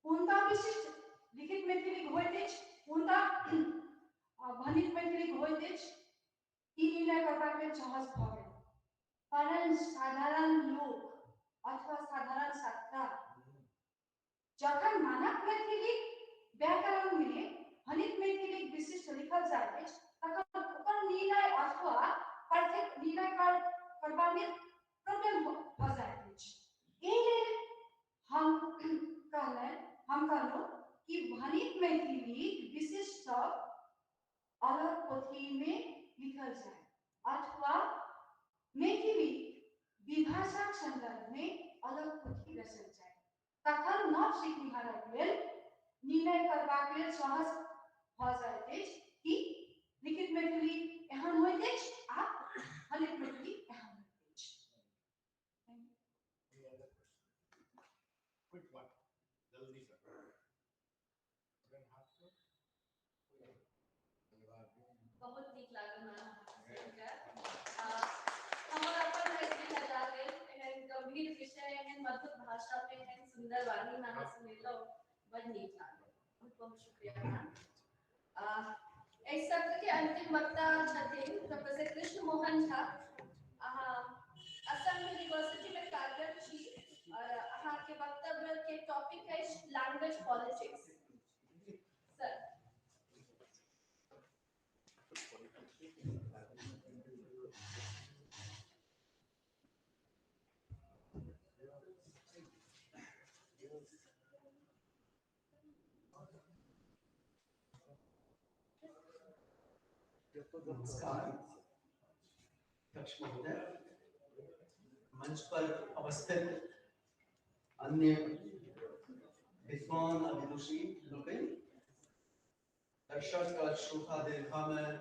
पूर्णता विशिष्ट लिखित मैथिली होइत अछि, पूर्णता भणित मैथिली होइत अछि, ई निर्णय करबाक लेल सहज भऽ गेल। परंच साधारण लोक अथवा साधारण छात्रा जखन मानक मैथिली व्याकरण में भणित मैथिली विशिष्ट लिखल जाइत अछि, तखन ओकर निर्णय अथवा परफेक्ट निर्णय करबा में प्रॉब्लम भऽ जाइत अछि। एहि लेल हम कहलहुँ कि भणित मैथिली विशिष्ट सब अलग पोथी में लिखल जाय अथवा मैथिली विभाषाक संदर्भ में अलग पोथी रचल जाय, तखन नव सिखनिहारक लेल निर्णय करबाक लेल सहज भऽ जाइत अछि कि लिखित मैथिली एहन होइत अछि आ भणित मैथिली एहन होइत अछि।
Quick one, जल्दी सर।
बहुत नीक लागल मैम सुनिकऽ। हमर अपन मैथिली लगा गेल, एहन गंभीर विषय, एहन मधुर भाषा में, एहन सुंदर वाणी में अहाँ सुनेलहुँ, बड़ नीक लागल। बहुत बहुत शुक्रिया मैम। एहि सत्र के अंतिम वक्ता छथिन प्रोफेसर कृष्ण मोहन झा। अहाँ असम यूनिवर्सिटी में कार्यरत छी और अहाँ के वक्तव्य के टॉपिक अछि लैंग्वेज पॉलिटिक्स। सर।
नमस्कार अध्यक्ष महोदय, मंच पर अवस्थित अन्य विद्वान अभिरुचि लोकनि, दर्शक और श्रोता दीर्घा में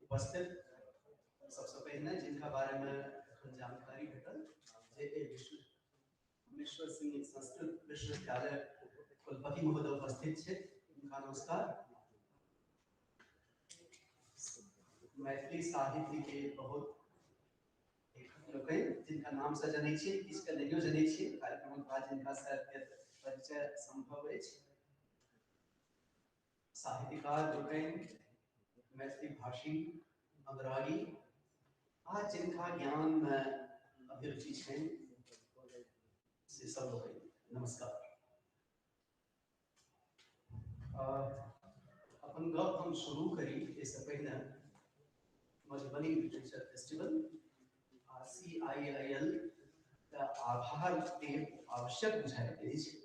उपस्थित, सबसे पहिने जिनका बारे में एखन जानकारी भेटल जे ए विश्व सिंह संस्कृत विश्वविद्यालय कुलपति महोदय उपस्थित छथि, हुनका नमस्कार। मैथिली साहित्य के बहुत लोकनि जिनका नाम से जनै छियै, किछु के नहियो जनै छियै, कार्यक्रमक बाद जिनका से परिचय संभव अछि, साहित्यकार लोकनि, मैथिली भाषी अनुरागी आ जिनका ज्ञान में अभिरुचि छनि से सब लोकनि नमस्कार। अपन गप हम शुरू करी एहिसँ पहिने मधुबनी लिटरेचर फेस्टिवल आ CIIL के आभार देब आवश्यक बुझाइत अछि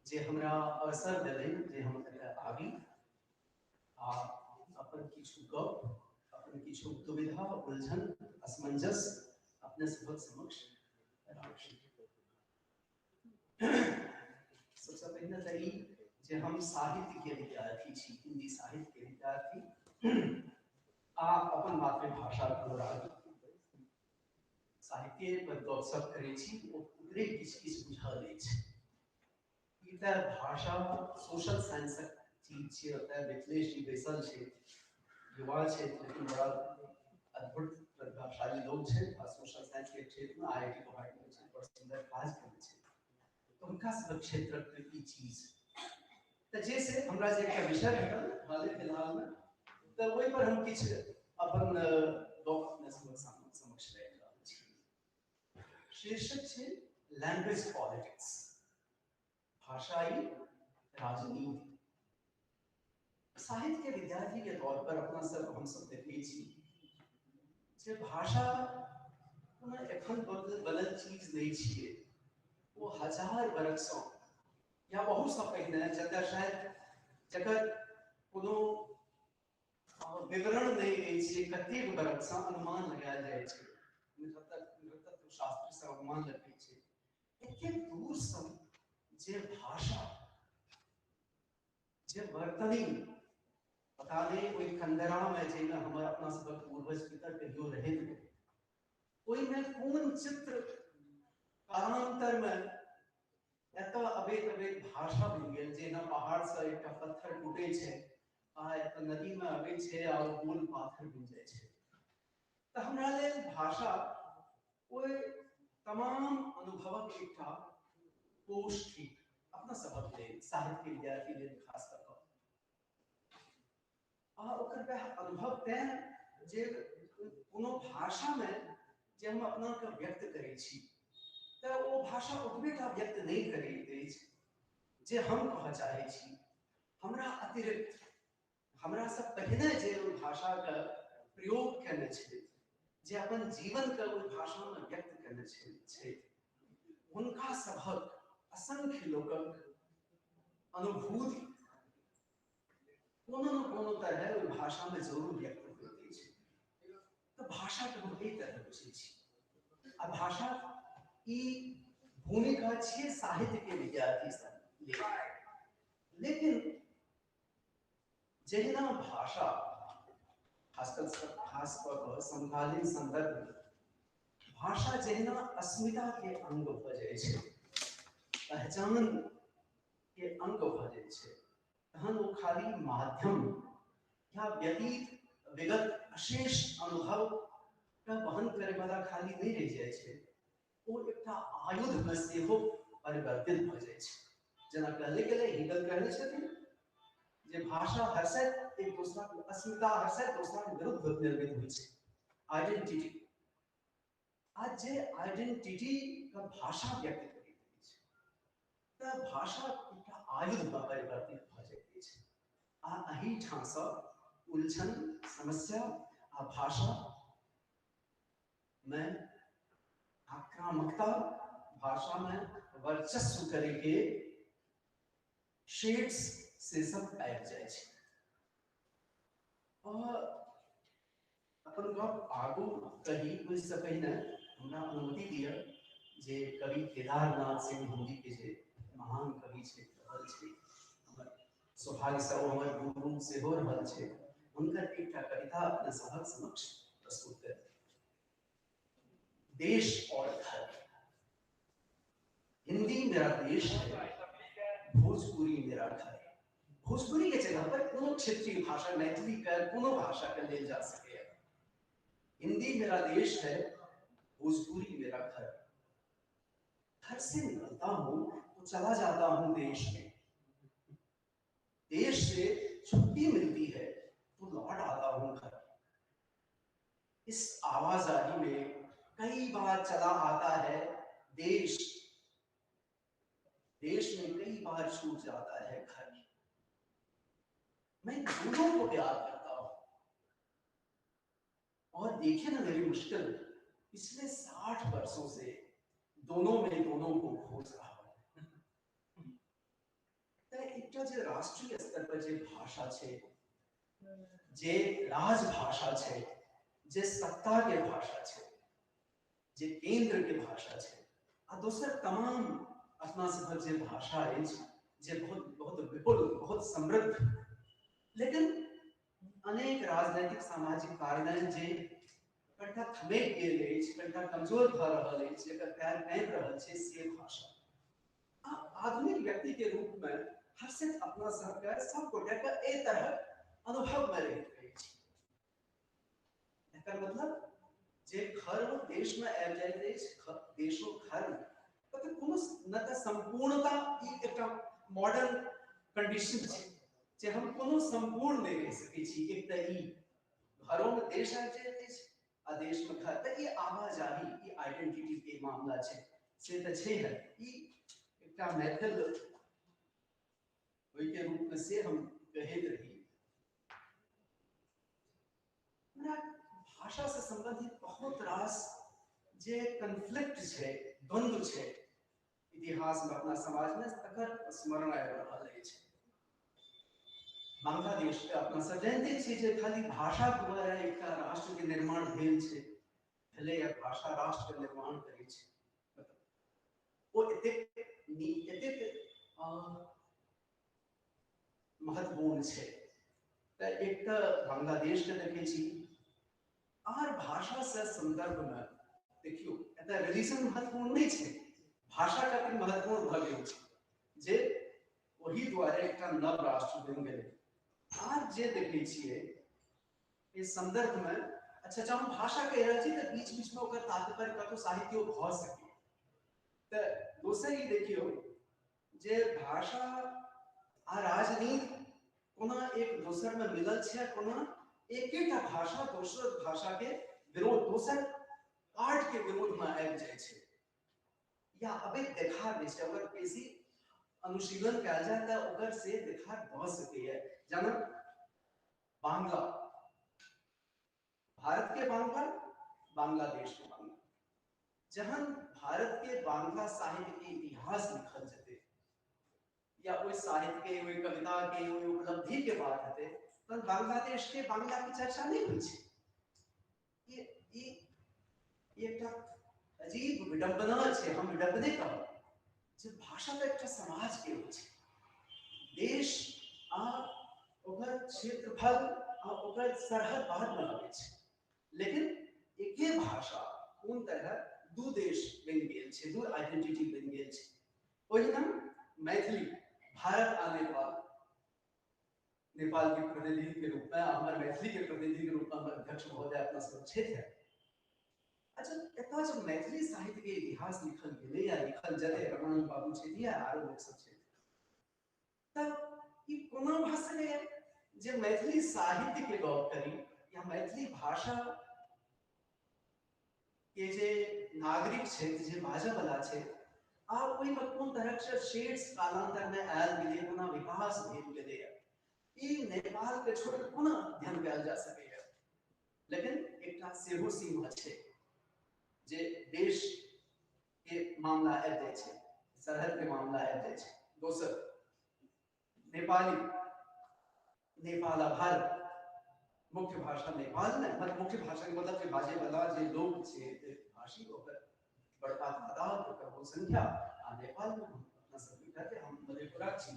जे हमरा अवसर देलनि जे हम एतय आबी आ अपन किछु गप, अपन किछु दुविधा, उलझन, असमंजस अपने सभक समक्ष राखी। सबसँ पहिने तऽ ई जे हम साहित्य के विद्यार्थी छी, हिंदी साहित्य के विद्यार्थी आ अपन मातृभाषा अनुरागी, साहित्य पर गपशप करै छी, ओकरे किछु किछु बुझल अछि। ई तऽ भाषा सोशल साइंसक चीज छियै। ओतऽ मिथिलेश जी बैसल छै, युवा छथि लेकिन बड़ा अद्भुत प्रतिभाशाली लोक छै आ सोशल साइंस के क्षेत्र में IIT Guwahati में छै, बड़ सुन्दर काज करै छै। तऽ हुनका सभक क्षेत्रक ई चीज तऽ जे से हमरा जे एकटा विषय भेटल हाले फिलहालमे, तऽ ओहि पर हम किछु अपन गप अपने सभक समक्ष राखि रहल छी। शीर्षक छै लैंग्वेज पॉलिटिक्स, भाषाई राजनीति। साहित्य के विद्यार्थी के तौर पर अपना सब हम सब देखै छी जे भाषा कोनो एखन बनल चीज नहि छियै, ओ हजार बरखसँ या बहुतसँ पहिने जतय शायद जकर कोनो विवरण नहि अछि कतेक बरखसँ अनुमान लगायल जाइ छै, नृतत्व शास्त्र से अनुमान लगै छै, एतेक दूरसँ जे भाषा जे वर्तनी पता नहि ओहि कंदरामे जाहिमे हमर अपना सभक पूर्वज पितर कहियो रहैत रहै, ओहिमे कोन चित्र कालांतरमे एतऽ अबैत अबैत भाषा बनि गेल। जेना पहाड़सँ एकटा पत्थर टूटै छै आ एतऽ नदीमे अबै छै आ ओ गोल पाथर बनि जाइ छै। तऽ हमरा लेल भाषा ओहि तमाम अनुभवक एकटा कोश थिक अपना सभक लेल, साहित्य विद्यार्थी लेल खास कऽ कऽ। आ ओकर वएह अनुभव तेँ जे कोनो भाषामे जे हम अपनाके व्यक्त करै छी तऽ ओ भाषा ओतबे टा व्यक्त नहि करैत अछि जे हम कहऽ चाहै छी। हमरा अतिरिक्त हमरासँ पहिने जे ओहि भाषाके प्रयोग केने छथि, जे अपन जीवनके ओहि भाषामे व्यक्त केने छथि, हुनका सभक असंख्य लोकक अनुभूति कोनो न कोनो तरह ओहि भाषामे जरूर व्यक्त होइत अछि। तऽ भाषाके हम एहि तरह बुझै छी। आ भाषा ई भूमिका छियै साहित्य के विद्यार्थी सब लेल, लेकिन जहिना भाषा खास कऽ कऽ समकालीन संदर्भ में भाषा जहिना अस्मिता के अंग भऽ जाइ छै, पहचान के अंग भऽ जाइ छै, तहन ओ खाली माध्यम या व्यतीत विगत अशेष अनुभव के वहन करे वाला खाली नहि रहि जाइ छै, ओ एकटा आयुध में सेहो परिवर्तित भऽ जाइ छै। जेना कहले गेलै, हेगल कहने छथिन जे भाषा हरसैत एक दोसरा के अस्मिता हरसैत दोसरा के विरुद्ध निर्मित होइ छै, आइडेंटिटी। आ जे आइडेंटिटी के भाषा व्यक्त करैत अछि तऽ भाषा एकटा आयुध में परिवर्तित भऽ जाइत अछि। आ एहिठामसँ उलझन, समस्या आ भाषा में आक्रामकता, भाषा में वर्चस्व करे के शेड्स से सब आबि जाइ छै। और अपन गप आगू कही ओहिसँ पहिने हमरा अनुमति दिअ जे कवि केदारनाथ सिंह हिंदी के जे महान कवि छै रहल छै, हमर सौभाग्यसँ ओ हमर गुरु सेहो रहल छै, हुनकर एकटा कविता अपने सभक समक्ष प्रस्तुत करी। देश और घर। हिंदी मेरा देश है, भोजपुरी मेरा घर। भोजपुरी के जगह पर कोनो क्षेत्रीय भाषा, मैथिली के कोनो भाषा के लेल जा सके। हिंदी मेरा देश है, भोजपुरी मेरा घर। घर से निकलता हूं तो चला जाता हूं देश में, देश से छुट्टी मिलती है तो लौट आता हूं घर। इस आवाजाही में कई बार चला आता है देश, देश में कई बार छूट जाता है घर। मैं दोनों को प्यार करता हूं। और देखिए ना मेरी मुश्किल, पिछले 60 वर्षों से दोनों में दोनों को खोज रहा हूं। एकटा जे राष्ट्रीय स्तर पर जे भाषा छे, जे राजभाषा छे, जे सत्ता के भाषा छे, जे केंद्र के भाषा छे, आ दोसर तमाम अपना सभक जे भाषा अछि जे बहुत बहुत विपुल, बहुत समृद्ध, लेकिन अनेक राजनैतिक सामाजिक कारण जे कनिटा थमकि गेल अछि, कनिटा कमजोर भऽ रहल अछि, जकर पैर काँपि रहल छै, से भाषा। आ आधुनिक व्यक्ति के रूप में हर्षित अपना सबके सब गोटे के एहि तरहक अनुभव में रहैत रहै छी। एकर मतलब जे घर देश में आबि जाइत अछि, देशो घर में, तऽ कोनो न तऽ संपूर्णता, ई एकटा मॉडर्न कंडीशन छै जे हम कोनो संपूर्ण नहि रहि सकै छी। एक तऽ ई घरों में देश आबि जाइत अछि आ देश में घर, तऽ ई आवाजाही, ई आइडेंटिटी के मामला छै, से तऽ छै है। ई एकटा मैथिल ओहि के रूप में से हम कहैत रही। हमरा भाषा से संबंधित बहुत रास जे कन्फ्लिक्ट छै, द्वंद्व छै इतिहास में, अपना समाज में, तकर स्मरण आबि रहल अछि। बांग्लादेश के अपना सब जानते छी जे खाली भाषा द्वारा एकटा राष्ट्र के निर्माण भेल छै, भेलै या भाषा राष्ट्र के निर्माण करै छै, मतलब ओ एतेक एतेक महत्वपूर्ण छै। तऽ एक तऽ बांग्लादेश के देखै छी, आर भाषा से संदर्भ में देखियौ एतऽ रिलीजन महत्वपूर्ण नहि छै, भाषा कतेक महत्वपूर्ण भऽ गेल छै जे ओहि दुआरे एकटा नव राष्ट्र बनि गेलै। आर जे देखै छियै इस संदर्भ में, अच्छा जब हम भाषा कहि रहल छी तऽ बीच बीच में ओकर तात्पर्य कतौ साहित्यो भऽ सकै। तऽ दोसर ई देखियौ जे भाषा आ राजनीति कोना एक दोसर में मिलल छै, कोना एकेटा भाषा दोसर भाषा के विरोध, दोसर पार्ट के विरोध में आबि जाइ छै या अबैत देखा दै छै। अगर बेसी अनुशीलन कयल जाय तऽ ओकर से देखा भऽ सकैए। जेना बांग्ला, भारत के बांग्ला, बांग्लादेश के बांग्ला, जहन भारत के बांग्ला साहित्य के इतिहास लिखल जेतै या ओहि साहित्य के, ओहि कविता के, ओहि उपलब्धि के बात हेतै, तहन बांग्लादेश के बांग्ला के चर्चा नहि होइ छै। ई एकटा अजीब विडंबना छै, हम विडंबने कहब जे भाषा तऽ एकटा समाज के होइ छै, देश आ ओकर क्षेत्रफल आ ओकर सरहद बाद में आबै छै, लेकिन एके भाषा कोन तरह दू देश बनि गेल छै, दू आइडेंटिटी बनि गेल छै। ओहिना मैथिली भारत आ नेपाल, नेपाल के प्रतिनिधि के रूप में, हमर मैथिली के प्रतिनिधि के रूप में हमर अध्यक्ष महोदय अपना सब छथि। अच्छा एतऽ जब मैथिली साहित्य के इतिहास लिखल गेलै या लिखल जेतै, रमानंद बाबू छथि या आरो लोक सब छथि, तब ई कोना भऽ सकैए जे मैथिली साहित्य के गप करी या मैथिली भाषा के जे नागरिक छथि, जे बाजऽ वाला छथि, आ ओहिमे कोन तरहक शेड्स कालांतर में आयल गेलै, कोना विकास भेल गेलैए, ई नेपाल के छोड़ि कऽ कोना अध्ययन कयल जा सकैए। लेकिन एकटा सेहो सीमा छै जे देश के मामला आबि जाइ छै, सरहद के मामला आबि जाइ छै। दोसर नेपाली, नेपाल आ भारत, मुख्य भाषा नेपाल में, मतलब मुख्य भाषा के मतलब जे बाजे वाला जे लोग छै भाषी, ओकर बड़का तादाद, ओकर बहुसंख्या, आ नेपाल में हम अपना सब कहते हम मधेपुरा छी,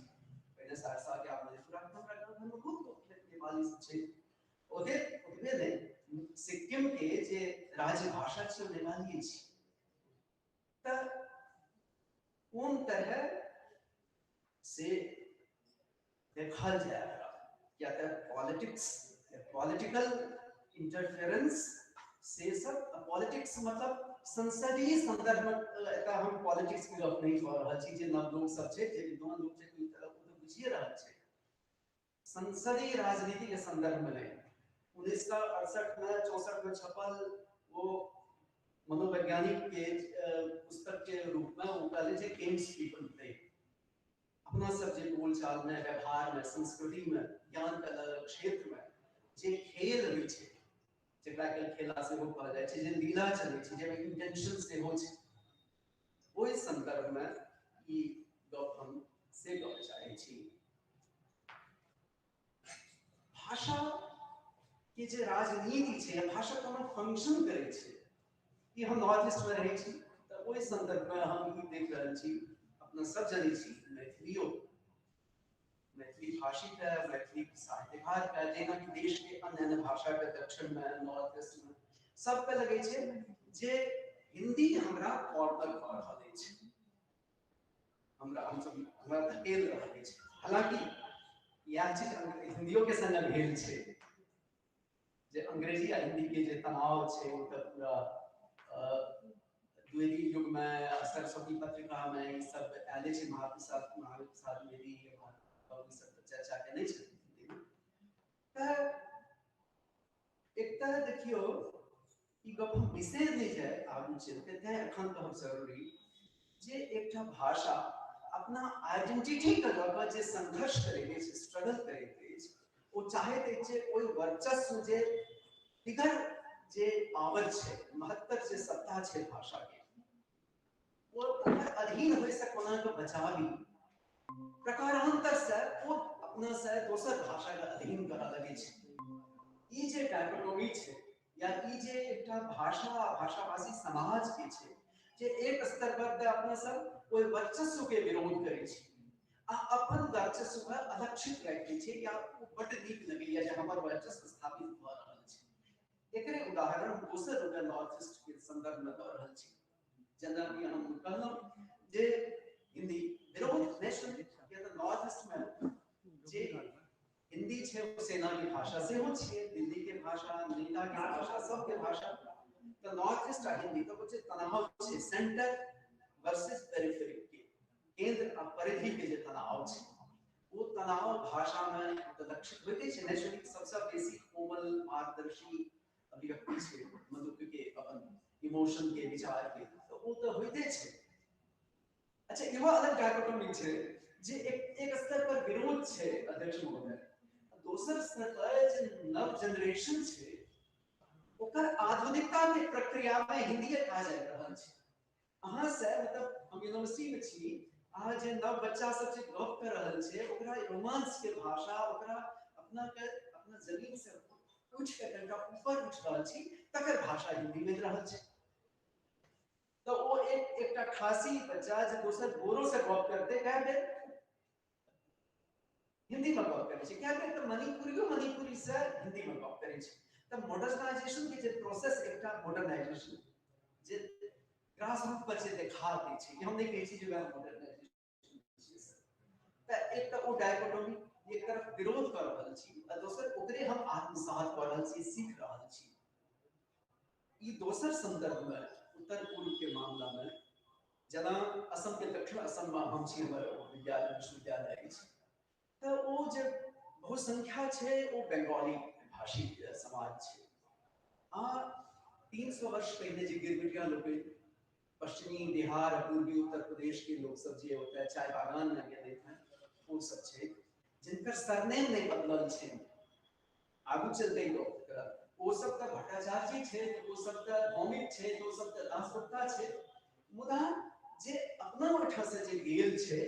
पहिने सहरसा के, आब मधेपुरा के, हमरा गाँव में बहुत लोग नेपाली सब छै। ओते ओतबे नहि, सिक्किम के जे राज्य भाषा छै ओ नेपाली छै। तऽ कोन तरह से देखल जाय एकरा, या तऽ पॉलिटिक्स, पॉलिटिकल इंटरफेरेंस से सब, पॉलिटिक्स मतलब संसदीय संदर्भ में एतऽ हम पॉलिटिक्स के गप नहीं कऽ रहल छी, जे नव लोक सब छै, जे विद्वान लोक छै, ओ तऽ बुझिए रहल छै। संसदीय राजनीति के संदर्भ में नहीं, 1968 में 64 में छपल वो मनोवैज्ञानिक के पुस्तक के रूप में वो कहले छै गेम्स पीपल प्ले। अपना सब जे बोलचाल में, व्यवहार में, संस्कृति में, ज्ञान के अलग अलग क्षेत्र में जे खेल होइ छै, जेकरा के खेला सेहो कहल जाइ छै, जे लीला चलै छै, जाहिमे इंटेंशन सेहो छै, ओहि संदर्भ में ई गप हम से गप चाहै छी। भाषा के जे राजनीति छै, भाषा कोनो फंक्शन करै छै, ई हम नॉर्थ ईस्ट में रहै छी तऽ ओहि संदर्भ में हम ई देख रहल छी। अपना सब जनै छी मैथिलियो, मैथिली भाषी के, मैथिली साहित्यकार के, जेना कि देश के अन्य अन्य भाषा के दक्षिण में, नॉर्थ ईस्ट में सबके लगै छै जे हिंदी हमरा कॉर्नर कऽ रहल अछि, हमरा हमसब हमरा धकेल रहल अछि। हालांकि इएह चीज हिंदियो के संग भेल छै, जे अंग्रेजी आ हिंदी के जे तनाव छै ओ तऽ पूरा द्विवेदी युग में, सरस्वती पत्रिका में ई सब आयल छै। महावीर प्रसाद द्विवेदी ई सब चर्चा केने छथिन। तऽ एक तरह देखियौ ई गप हम बिसरि नहि जाय आगू चलि के, तें एखन कहब जरूरी जे एकटा भाषा अपना आइडेंटिटी के लऽ कऽ जे संघर्ष करैत अछि, स्ट्रगल करैत अछि, ओ चाहैत अछि जे ओहि वर्चस्व जे बिगर जे पावर छै, महत्तर जे सत्ता छै भाषा के, ओ ओकर अधीन होय से कोना के बचाबी, प्रकारांतर से ओ अपना से दोसर भाषा के अधीन करऽ लगै छै। ई जे डायकोटोमी छै या ई जे एकटा भाषा भाषाभाषी समाज के छै, जे एक स्तर पर तऽ अपना सब ओहि वर्चस्व के विरोध करै छै आ अपन वर्चस्व के अलक्षित राखि दै छै, या ओ बड्ड नीक लगैया जे हमर वर्चस्व स्थापित भऽ रहल छै। एकरे उदाहरण हम दोसर रूपे नॉर्थ ईस्ट के संदर्भ में दऽ रहल छी। जेना कि हम कहलहुँ जे हिंदी विरोध नेशनल, किया तऽ नॉर्थ ईस्ट में जे हिंदी छै ओ सेना के भाषा सेहो छियै, दिल्ली के भाषा, नेता के भाषा, सबके भाषा। तऽ नॉर्थ ईस्ट आ हिंदी तऽ ओ जे तनाव छै, सेंटर वर्सेस पेरिफेरी के, केंद्र आ परिधि के जे तनाव छै, ओ तनाव भाषा में तऽ लक्षित होइते छै। नेचुरली सबसँ बेसी कोमल पारदर्शी अभिव्यक्ति छै मनुष्य के अपन इमोशन के, विचार के, तऽ ओ तऽ होइते छै। अच्छा, इहो अलग डायकोटोमी छै जे एक स्तर पर विरोध छै अध्यक्ष महोदय, दोसर स्तर पर जे नव जनरेशन छै ओकर आधुनिकता के प्रक्रिया में हिंदीए काज आबि रहल छै। अहाँ से मतलब हम यूनिवर्सिटी में छी, अहाँ जे नव बच्चा सब जे गप कर रहल छै ओकरा रोमांस के भाषा, ओकरा अपना के अपना जमीन से उठि के कनिटा ऊपर उठि रहल छी तकर भाषा हिंदी में रहल छै। तऽ ओ एक एकटा खासी बच्चा जे दोसर बोरो से गप करते कए बेर हिंदी में गप करै छै, कए बेर तऽ मणिपुरियो मणिपुरी से हिंदी में गप करै छै। तऽ मॉडर्नाइजेशन के जे प्रोसेस, एकटा मॉडर्नाइजेशन जे ग्रास रूट पर जे देखा दै छै, हम नहि कहै छी जे वएह मॉडर्नाइजेशन। तऽ एक तऽ ओ डायकोटोमी, एक तरफ विरोध कऽ रहल छी आ दोसर ओकरे हम आत्मसात कऽ रहल छी, सीख रहल छी। ई दोसर संदर्भ में उत्तर पूर्व के मामला में, जेना असम के दक्षिण असम में हम छी, हमर विद्यालय विश्वविद्यालय अछि, तऽ ओ जे बहुसंख्या छै ओ बंगाली भाषी समाज छै। आ 300 वर्ष पहिने जे गिरमिटिया लोक पश्चिमी बिहार आ पूर्वी उत्तर प्रदेश के लोक सब जे ओतऽ चाय बागान में गेल हैं, ओ सब छै जिनकर सरनेम नहि बदलल छै। आगू चलते लोक ओ सब तऽ भट्टाचार्य छै, ओ सब तऽ भौमिक छै, ओ सब तऽ दासगुप्ता छै, मुदा जे अपना ओहिठाम से जे गेल छै,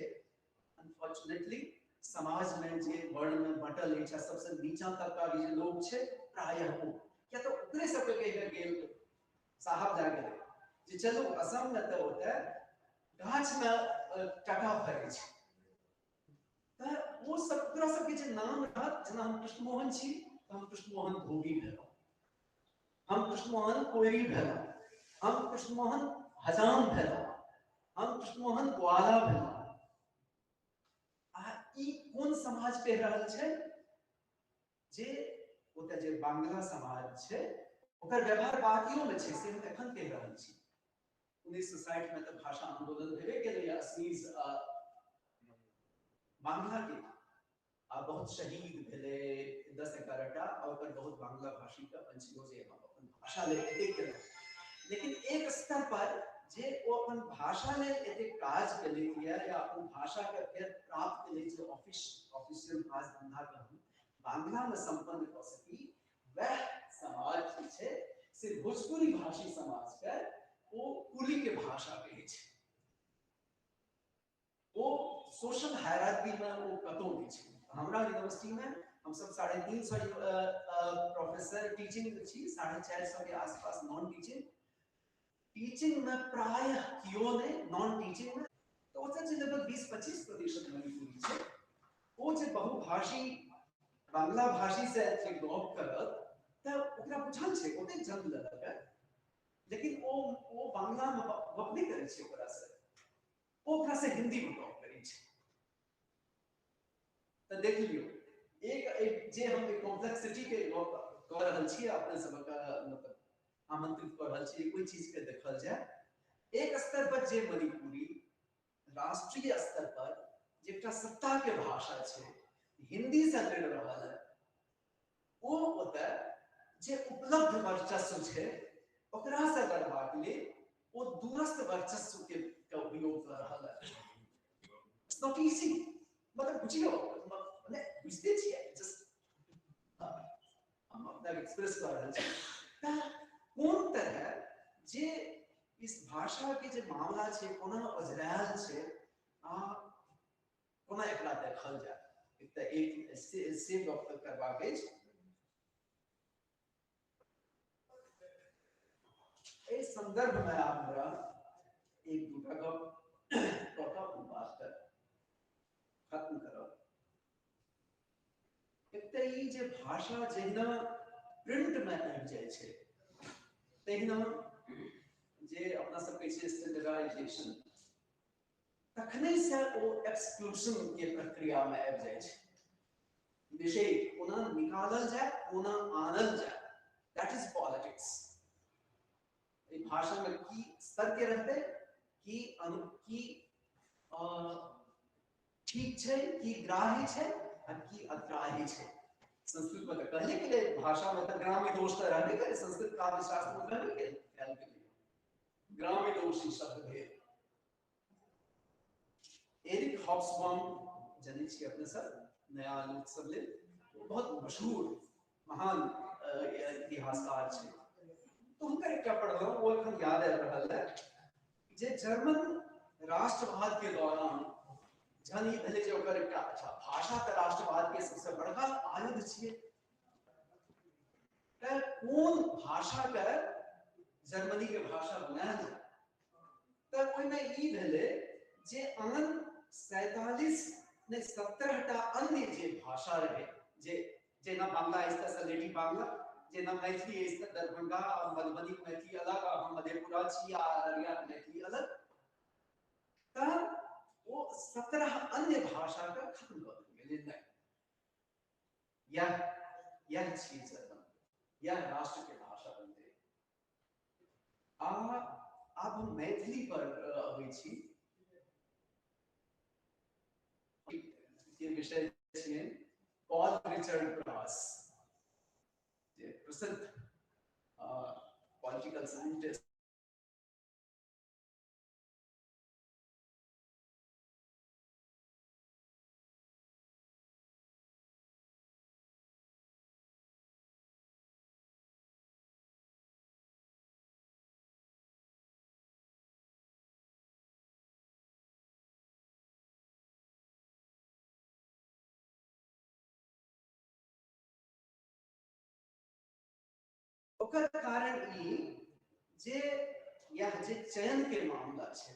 अनफॉर्चुनेटली समाज में जे वर्ण में बंटल अछि आ सबसे नीचा तबका के जे लोग छै प्रायः ओ, किया तऽ ओकरे सबके कहि कऽ गेल साहब जा गेलै जे चलू असम में तऽ ओतऽ गाछ में टका फरै छै। तऽ ओ सब ओकरा सबके जे नाम रहत, जेना हम कृष्णमोहन छी तऽ हम कृष्णमोहन धोबी भेलहुँ, हम कृष्णमोहन कोयरी भेलहुँ, हम कृष्णमोहन हजाम भेलहुँ, हम कृष्णमोहन ग्वाला भेलहुँ। आ ई कोन समाज कहि रहल छै जे ओतऽ जे बांग्ला समाज छै ओकर व्यवहार बाकियो में छै, से हम एखन कहि रहल छी। 1960 में तऽ भाषा आंदोलन भेबे केलैए असमीज बांग्ला के, आ बहुत शहीद भेलै 10-11 टा, आ ओकर बहुत बांग्ला भाषी के अपन छियो जे हम अपन भाषा लेल एतेक केलहुँ। लेकिन एक स्तर पर जे ओ अपन भाषा लेल एतेक काज केलथि या अपन भाषा के फेर प्राप्त केलथि जे ऑफिशियल काज धंधा के हम बांग्ला में संपन्न कऽ सकी, वएह समाज जे छै से भोजपुरी भाषी समाज के ओ कुली के भाषा कहै छै। ओ सोशल हायरार्की में ओ कतौ नहि छै। हमरा यूनिवर्सिटी में हम सब 350 प्रोफेसर टीचिंग छी, 450 के आसपास नॉन टीचिंग, टीचिंग में प्रायः कियो नहि, नॉन टीचिंग में तो ओतऽ जे लगभग 20-25% मणिपुरी छै। ओ जे बहुभाषी बांग्ला भाषी से जे गप करत तऽ ओकरा बुझल छै, ओतेक जन्म लेलक है, लेकिन ओ बांग्ला में गप नहि करै छै ओकरा से, ओ ओकरा से हिंदी में गप करै छै। तऽ देख लियौ एक जे हम कॉम्प्लेक्सिटी के गप कऽ रहल छी, अपने सबके मतलब आमंत्रित कऽ रहल छी कोई चीज के देखल जाय। एक स्तर पर जे मणिपुरी राष्ट्रीय स्तर पर जे एकटा सत्ता के भाषा छै, हिंदी से लड़ि रहल है, ओ ओतऽ जे उपलब्ध वर्चस्व छै ओकरा से लड़बाक लेल ओ दूरस्थ वर्चस्व के उपयोग कऽ रहल है। It's not easy, मतलब बुझियौ, मतलब बुझते छियै, जस्ट हम अपना एक्सप्रेस कऽ रहल छी। तऽ कोन तरह जे इस भाषा के जे मामला छै कोना ओझरायल छै आ कोना एकरा देखल जाय, एक तऽ एक से गप करबाक अछि। एहि संदर्भ में आब हमरा एक दूटा गप कऽ कऽ अपन बात खत्म करब। एक तऽ ई जे भाषा जहिना प्रिंट में आबि जाइ छै तहिना जे अपना सब कहै छियै स्टैंडर्डाइजेशन, तखने से ओ एक्सक्लूजन के प्रक्रिया में आबि जाइ छै। विषय कोना निकालल जाय, कोना आनल जाय, that is politics. एहि भाषा में की स्तर के रहतै, की की ठीक छै, की ग्राह्य छै आ की अग्राह्य छै। संस्कृत में तऽ कहले गेलै, भाषा में तऽ ग्राम्य दोष तऽ रहबे करे, संस्कृत काव्य शास्त्र में कहबे कयल गेलै ग्राम्य दोष ई शब्द भेल। एरिक हॉब्सबॉम जनै छियै अपने सब, नया लोक सब लेल बहुत मशहूर महान इतिहासकार छै, तो हुनकर एकटा पढ़लहुँ, ओ एखन याद आबि रहल है जे जर्मन राष्ट्रवाद के दौरान जहन ई भेलै जे ओकर एकटा अच्छा भाषा तऽ राष्ट्रवाद के सबसे बड़का आयुध छियै, तऽ कोन भाषा के जर्मनी के भाषा बनायल जाय, तऽ ओहिमे ई भेलै जे आन 47 नहि 17 टा अन्य जे भाषा रहे, जे जेना बांग्ला अछि तऽ सलेटी बांग्ला, जेना मैथिली अछि तऽ दरभंगा आ मधुबनी के मैथिली अलग, आ हम मधेपुरा छी आ अररिया के मैथिली अलग, तऽ ओ 17 अन्य भाषा के खत्म कऽ देल गेलै। नहि, यह छी जर्मन, यह राष्ट्र के भाषा बनतै। आ आब हम मैथिली पर अबै छी। के विषय छियै पॉल रिचर्ड ब्रास, जे प्रसिद्ध पॉलिटिकल साइंटिस्ट ओकर कारण ई जे यह जे चयन के मामला छै,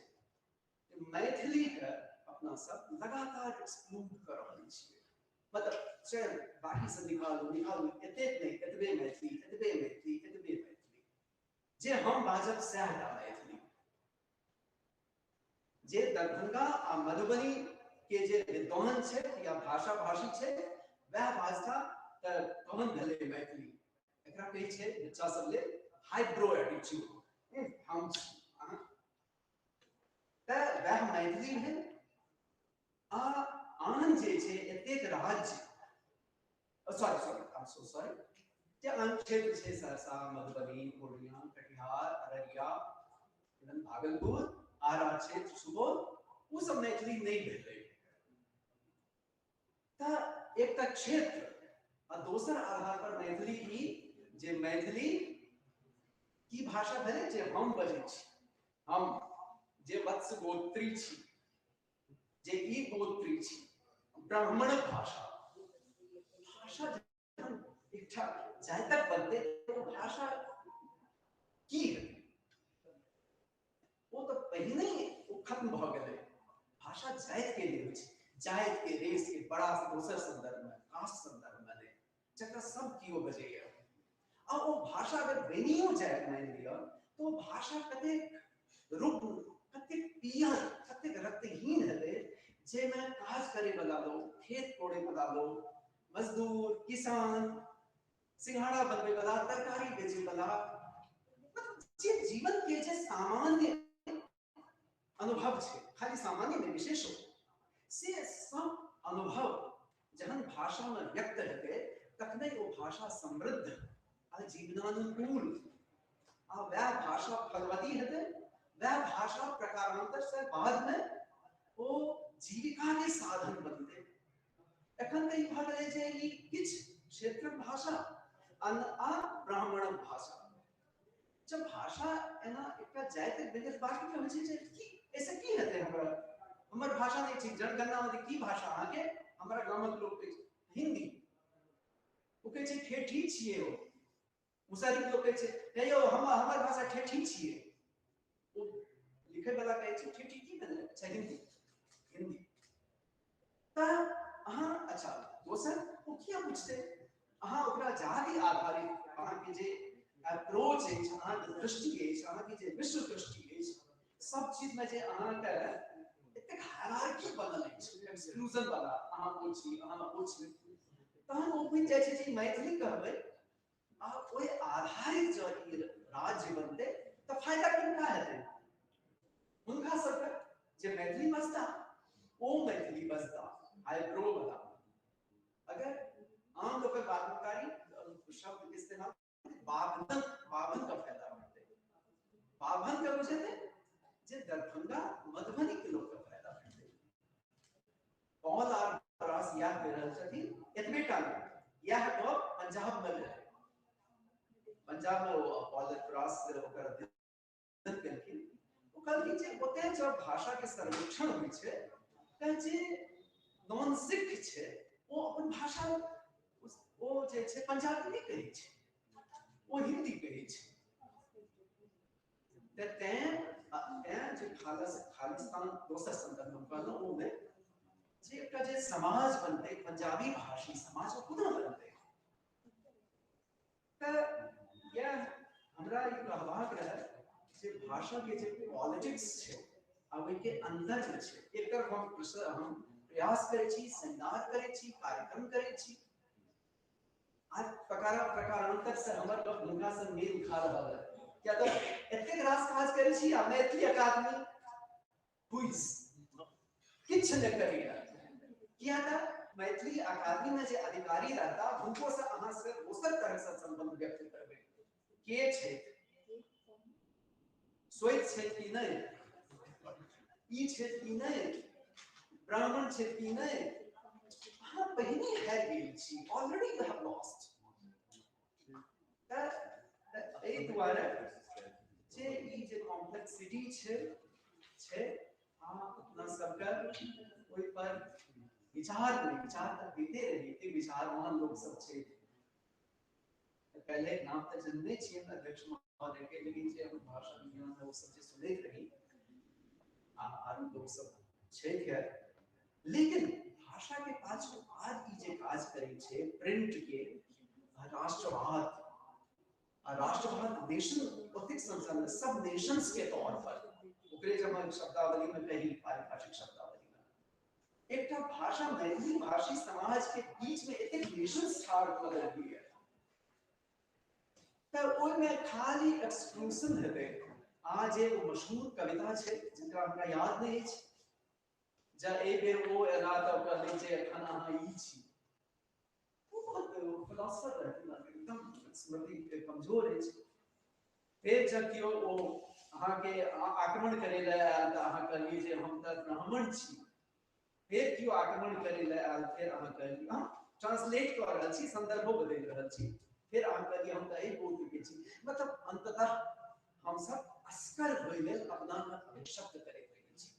मैथिली के अपना सब लगातार एक्सक्लूड कर रहल छियै। मतलब चयन बाकी सब निकालू निकालू, एतेक नहि, एतबे मैथिली, एतबे मैथिली, एतबे मैथिली, जे हम बाजब सएह टा मैथिली। जे दरभंगा आ मधुबनी के जे विद्वान छै या भाषा भाषी छै वएह बाजता तऽ तहन भेलै मैथिली। एकरा कहै छै बच्चा सब लेल हाइब्रो एटीट्यूड, हम तऽ वएह मैथिली भेल। आ आन जे छै एतेक राज्य, sorry sorry I am so sorry, जे आन क्षेत्र छै सहरसा, मधुबनी, पूर्णिया, कटिहार, अररिया, भागलपुर, आरा क्षेत्र, सुपौल, ओ सब मैथिली नहि भेलै। तऽ एकटा क्षेत्र आ दोसर आधार पर मैथिली ई जे मैथिली की भाषा भेलै जे हम बजै छी, हम जे वत्स गोत्री छी, जे ई गोत्री छी, ब्राह्मणक भाषा। भाषा जखन एकटा जातिक बनतै तऽ ओ भाषा की हेतै? ओ तऽ पहिने ओ खत्म भऽ गेलै। भाषा जाति के नहि होइ छै, जाति के, रेस के, बड़ा दोसर संदर्भ में, कास्ट संदर्भ में नहि, जकरा सब केओ बजैया। आ ओ भाषा अगर बनियो जायत मानि लिअ, तऽ ओ भाषा कतेक रुग्ण, कतेक पीयर, कतेक रक्तहीन हेतै, जाहिमे काज करे वाला लोग, खेत कोड़े वाला लोग, मजदूर, किसान, सिंघाड़ा बनबै वाला, तरकारी बेचै वाला, मतलब जे जीवन के जे सामान्य अनुभव छै, खाली सामान्य नहि विशेषो, से सब अनुभव जहन भाषा में व्यक्त हेतै तखने ओ भाषा समृद्ध आ जीवनानुकूल, आ वएह भाषा फलवती हेतै, वएह भाषा प्रकारांतर से बाद में ओ जीविका के साधन बनतै। एखन तऽ ई भऽ गेलै जे ई किछु क्षेत्रक भाषा आ ब्राह्मणक भाषा। जब भाषा एना एकटा जातिक भेलै, बाकी के होइ छै जे की ऐसे की हेतै, हमरा हमर भाषा नहि ठीक, जनगणना मे की भाषा अहाँके, हमरा गामक लोक कहै छै हिंदी, ओ कहै छै ठेठी छियै, ओ मुसहरीक लोक कहै छै हे यौ हमर भाषा ठेठी छियै, ओ लिखै वाला कहै छै ठेठी की भेलै, अच्छा हिंदी हिंदी। तऽ अहाँ अच्छा दोसर ओ किया बुझतै, अहाँ ओकरा जाति आधारित अहाँके जे अप्रोच अछि, अहाँके दृष्टि अछि, अहाँके जे विश्व दृष्टि अछि, सब चीज में जे अहाँके एतेक हायरार्की बनल अछि, एक्सक्लूजन वाला, अहाँ ओ छी, अहाँ ओ छी, तहन ओ बुझि जाइ छै जे मैथिली कहबै आ ओहि आधारित जँ ई राज्य बनतै तऽ फायदा किनका हेतै? हुनका सबके जे मैथिली बजता, ओ मैथिली बजता आइब्रो वाला। अगर आम लोकक बातकारी शब्द के इस्तेमाल बाभन, बाभन का फायदा भेटतै, बाभन के बुझेतै जे दरभंगा मधुबनी के लोक के फायदा भेटतै। पॉल आर ब्रास इएह कहि रहल छथिन, एतबे टा नहि, इएह गप पंजाब में रहै, पंजाब में ओ पॉल आर ब्रास ओकर अध्ययन केलखिन, ओ कहलखिन जे ओतय जब भाषा के सर्वेक्षण होइ छै तऽ जे नॉन सिख छै ओ अपन भाषा ओ जे छै पंजाबी नहि कहै छै, ओ हिंदी कहै छै। तऽ तैं जे खालिस्तान दोसर संदर्भ में कहलहुँ, ओहिमे जे एकटा जे समाज बनतै पंजाबी भाषी समाज, ओ कोना बनतै? तऽ इएह हमरा ई कहबाक रहै जे भाषा के जे पॉलिटिक्स छै आ ओहिके अंदर जे छै, एक तरफ हम प्रयास करै छी, सेमिनार करै छी, कार्यक्रम करै छी, आ प्रकारांतर से हमर गप हुनका से मेल खा रहल है, किया तऽ एतेक रास काज करै छी आ मैथिली अकादमी हुइस किछु नहि करैया, किया तऽ मैथिली अकादमी में जे अधिकारी रहता हुनको से अहाँ से दोसर तरह से संबंध व्यक्त करबै, के छथि, सोइत छथि कि नहि, ई छथि कि नहि, ब्राह्मण छथि कि नहि, अहाँ पहिने हारि गेल छी, ऑलरेडी you have lost. तऽ एहि दुआरे जे ई जे कॉम्प्लेक्सिटी छै छै आ अपना सबके ओहि पर विचार करी, विचार तऽ होइते रही, एते विचारवान लोक सब छै। पहले नाम तऽ जनने छियै अध्यक्ष महोदय के, लेकिन जे हम भाषा विज्ञान ओ सब जे सुनैत रही आ आरो लोक सब छै खैर, लेकिन भाषा के पाछू आज ई जे काज करै छै प्रिंट के राष्ट्रवाद, आ राष्ट्रवाद नेशन ओतेक संसार में सब नेशंस के तौर पर ओकरे जब हम शब्दावली में कही, पारिभाषिक शब्दावली में एकटा भाषा मैथिली भाषी समाज के बीच में एतेक नेशंस ठाढ़ भऽ गेल है, तऽ ओहिमे खाली एक्सक्लूजन हेतै आ जे ओ मशहूर कविता छै जिनका हमरा याद नहि अछि, जे एहि बेर ओ एला तऽ कहलै जे एखन अहाँ ई छी। ओ बहुत फिलोसफर रहथिन, एकदम स्मृति कमजोर अछि। फेर जब केओ ओ अहाँके आक्रमण करै लए आयल तऽ अहाँ कहलियै जे हम तऽ ब्राह्मण छी। फेर केओ आक्रमण करै लए आयल, फेर अहाँ कहलियै, हम ट्रांसलेट कऽ रहल छी, संदर्भो बदलि रहल छी, फेर अहाँ कहलियै हम तऽ एहि गोत्र के छी। मतलब अंततः हमसब असकर होइ लेल अपना अभिशप्त करैत रहै छी।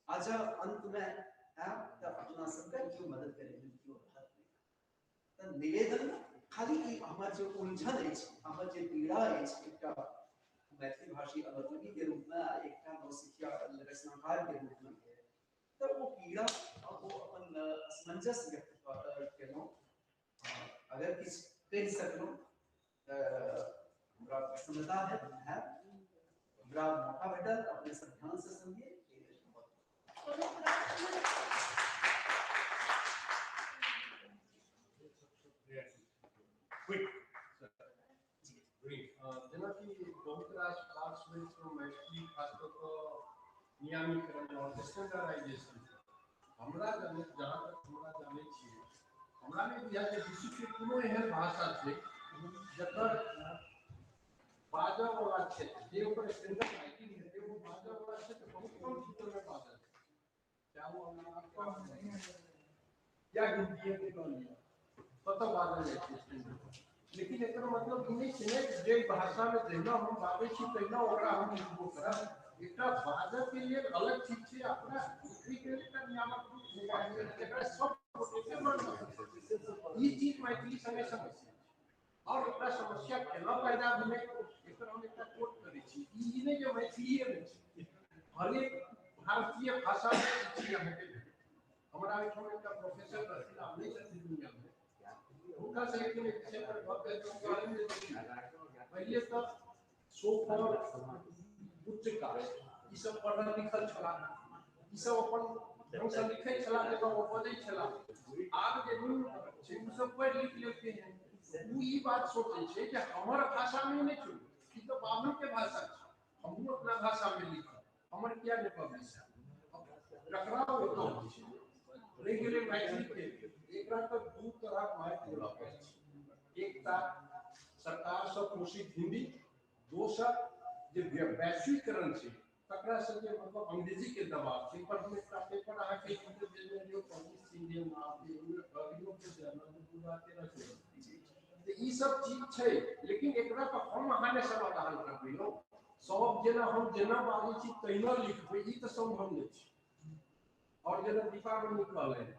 आ जब अंत में आयब तऽ अपना सबके केओ मदद करै लेल केओ रहत नहि। तऽ निवेदन खाली ई हमर जे उलझन अछि, हमर जे पीड़ा अछि, एकटा मैथिली भाषी अमतलबी के रूप में, एकटा नौसिखिया रचनाकार के रूप में, तऽ ओ पीड़ा ओ अपन असमंजस व्यक्त केलहुँ। अगर किछु कहि सकलहुँ तऽ हमरा प्रसन्नता है। हमरा मौका भेटल, अपने सब ध्यान से सुनिए।
जेनाकि बहुत रास बात सुनै छलहुँ मैथिली खास कऽ कऽ नियमीकरण और स्टैंडर्डाइजेशन। हमरा जानै, जहाँ तक हमरा जानै छियै, हमरा नहि बुझाइ जे विश्वके कोनो एहन भाषा छै जकर बाजऽ वाला क्षेत्र जे ओकर स्टैंडर्ड राइटिंग हेतै ओ बाजऽ वाला क्षेत्र बहुत कम क्षेत्रमे बाजल छै, चाहे ओ या हिंदीए के लऽ लिअ, कतऽ बाजल जाइ छै स्टैंडर्ड। लेकिन एकर मतलब ई नहि छै ने जे भाषामे जहिना हम बाजै छी तहिना ओकरा हम लिखबो करब। एकटा बाजऽके लेल अलग चीज छै, अपना लिखैके लेल एकटा नियामक रूप जकरा सब गोटेके मानऽ ई चीज मैथिली संगे समस्या छै। और एकरा समस्या केना पैदा भेलै एकर हम एकटा कोट करै छी। ई नहि जे मैथिलीएमे छै, हरेक भारतीय भाषामे ई चीज अहाँके भेटत। हमरा ओहिठाम एकटा प्रोफेसर रहथिन, आब नहि छथिन दुनियामे, हुनका से एक दिन एक विषय पर गप भेल तऽ कहलनि जे देखियौ, पहिले तऽ सो फॉर उच्च कास्ट ई सब पढ़ल लिखल छलाह, ई सब अपन ढंगसँ लिखै छलाह, जगह ओ बजै छलाह। आब जे निम्न वर्ग छै ओ सब पढ़ि लिख लेलकै हन, ओ ई बात सोचै छै जे हमर भाषामे नहि छोड़ू, ई तऽ बाभनके भाषा छै, हमहूँ अपना भाषामे लिखब, हमर किया नहि पब्लिश हैत। टकराव ओतऽ होइ छै। रहि गेलै मैथिलीके, एकरा तऽ दू तरहक मारि बोलऽ पड़ै छै। एकटा सरकारसँ पोषित हिंदी, दोसर जे वैश्वीकरण छै तकरा से जे मतलब अंग्रेजी के दबाव छै। पर हम एकटा पेपर अहाँके भेजने रहियै, पब्लिश इंडियन जर्नल 2013 तऽ ई सब चीज छै। लेकिन एकरा तऽ हम अहाँ नहि समाधान करबै यौ, सब जेना हम जेना बाजै छी तहिना लिखबै, ई तऽ सम्भव नहि छै। और जेना दीपावली कहलनि,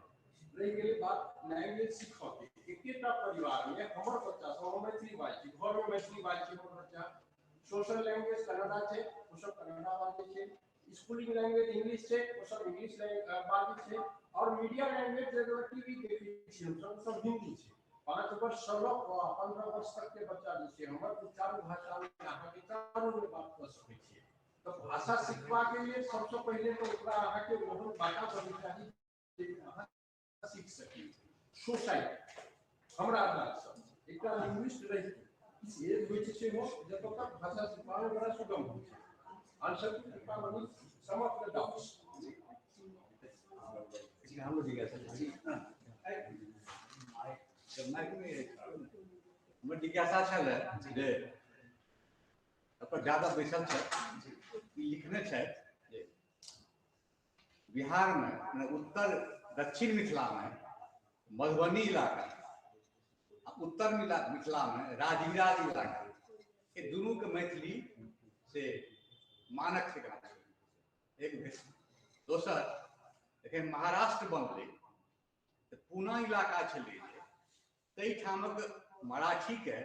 रहि गेलै बात लैंग्वेज सीखऽके, एकेटा परिवारमे हमर बच्चा सब, हम मैथिली बाजै छी, घरमे मैथिली बाजै छी हमर बच्चा, सोशल लैंग्वेज कन्नड़ा छै, ओ सब कन्नड़ा बाजै छै, स्कूलिंग लैंग्वेज इंग्लिश छै, ओ सब इंग्लिश बाजै छै, और मीडिया लैंग्वेज जेना टीवी देखै छी हमसब, ओ सब हिंदी छै। 5 वर्ष सँ लऽ कऽ 15 वर्ष तक के बच्चा जे छै हमर, ओ चारू भाषामे अहाँके चारूमे बात कऽ सकै छियै। तऽ भाषा सिखबाके लेल सबसँ पहिले तऽ ओकरा अहाँके ओहन वातावरण चाही जे अहाँ सीख सकी। सोसाइटी हमरा अंदाजसँ एकटा लिंग्विस्ट रहि किछु एज होइ छै सेहो जतऽ तक भाषा सिखबामे बड़ा सुगम होइ छै। Answer to Deepawali some of the doubts.
हमरो जिज्ञासा हमर जिज्ञासा छल जे डॉक्टर जादव बैसल छथि, ई लिखने छथि जे बिहारमे उत्तर दक्षिण मिथिलामे मधुबनी इलाका आ उत्तर मिथिलामे राजविराज इलाका, ये दुनूके मैथिली से मानक ठिकाना छै। एक भेल। दोसर, जखन महाराष्ट्र बनलै तऽ पूना इलाका छलै जे ताहिठामक मराठीके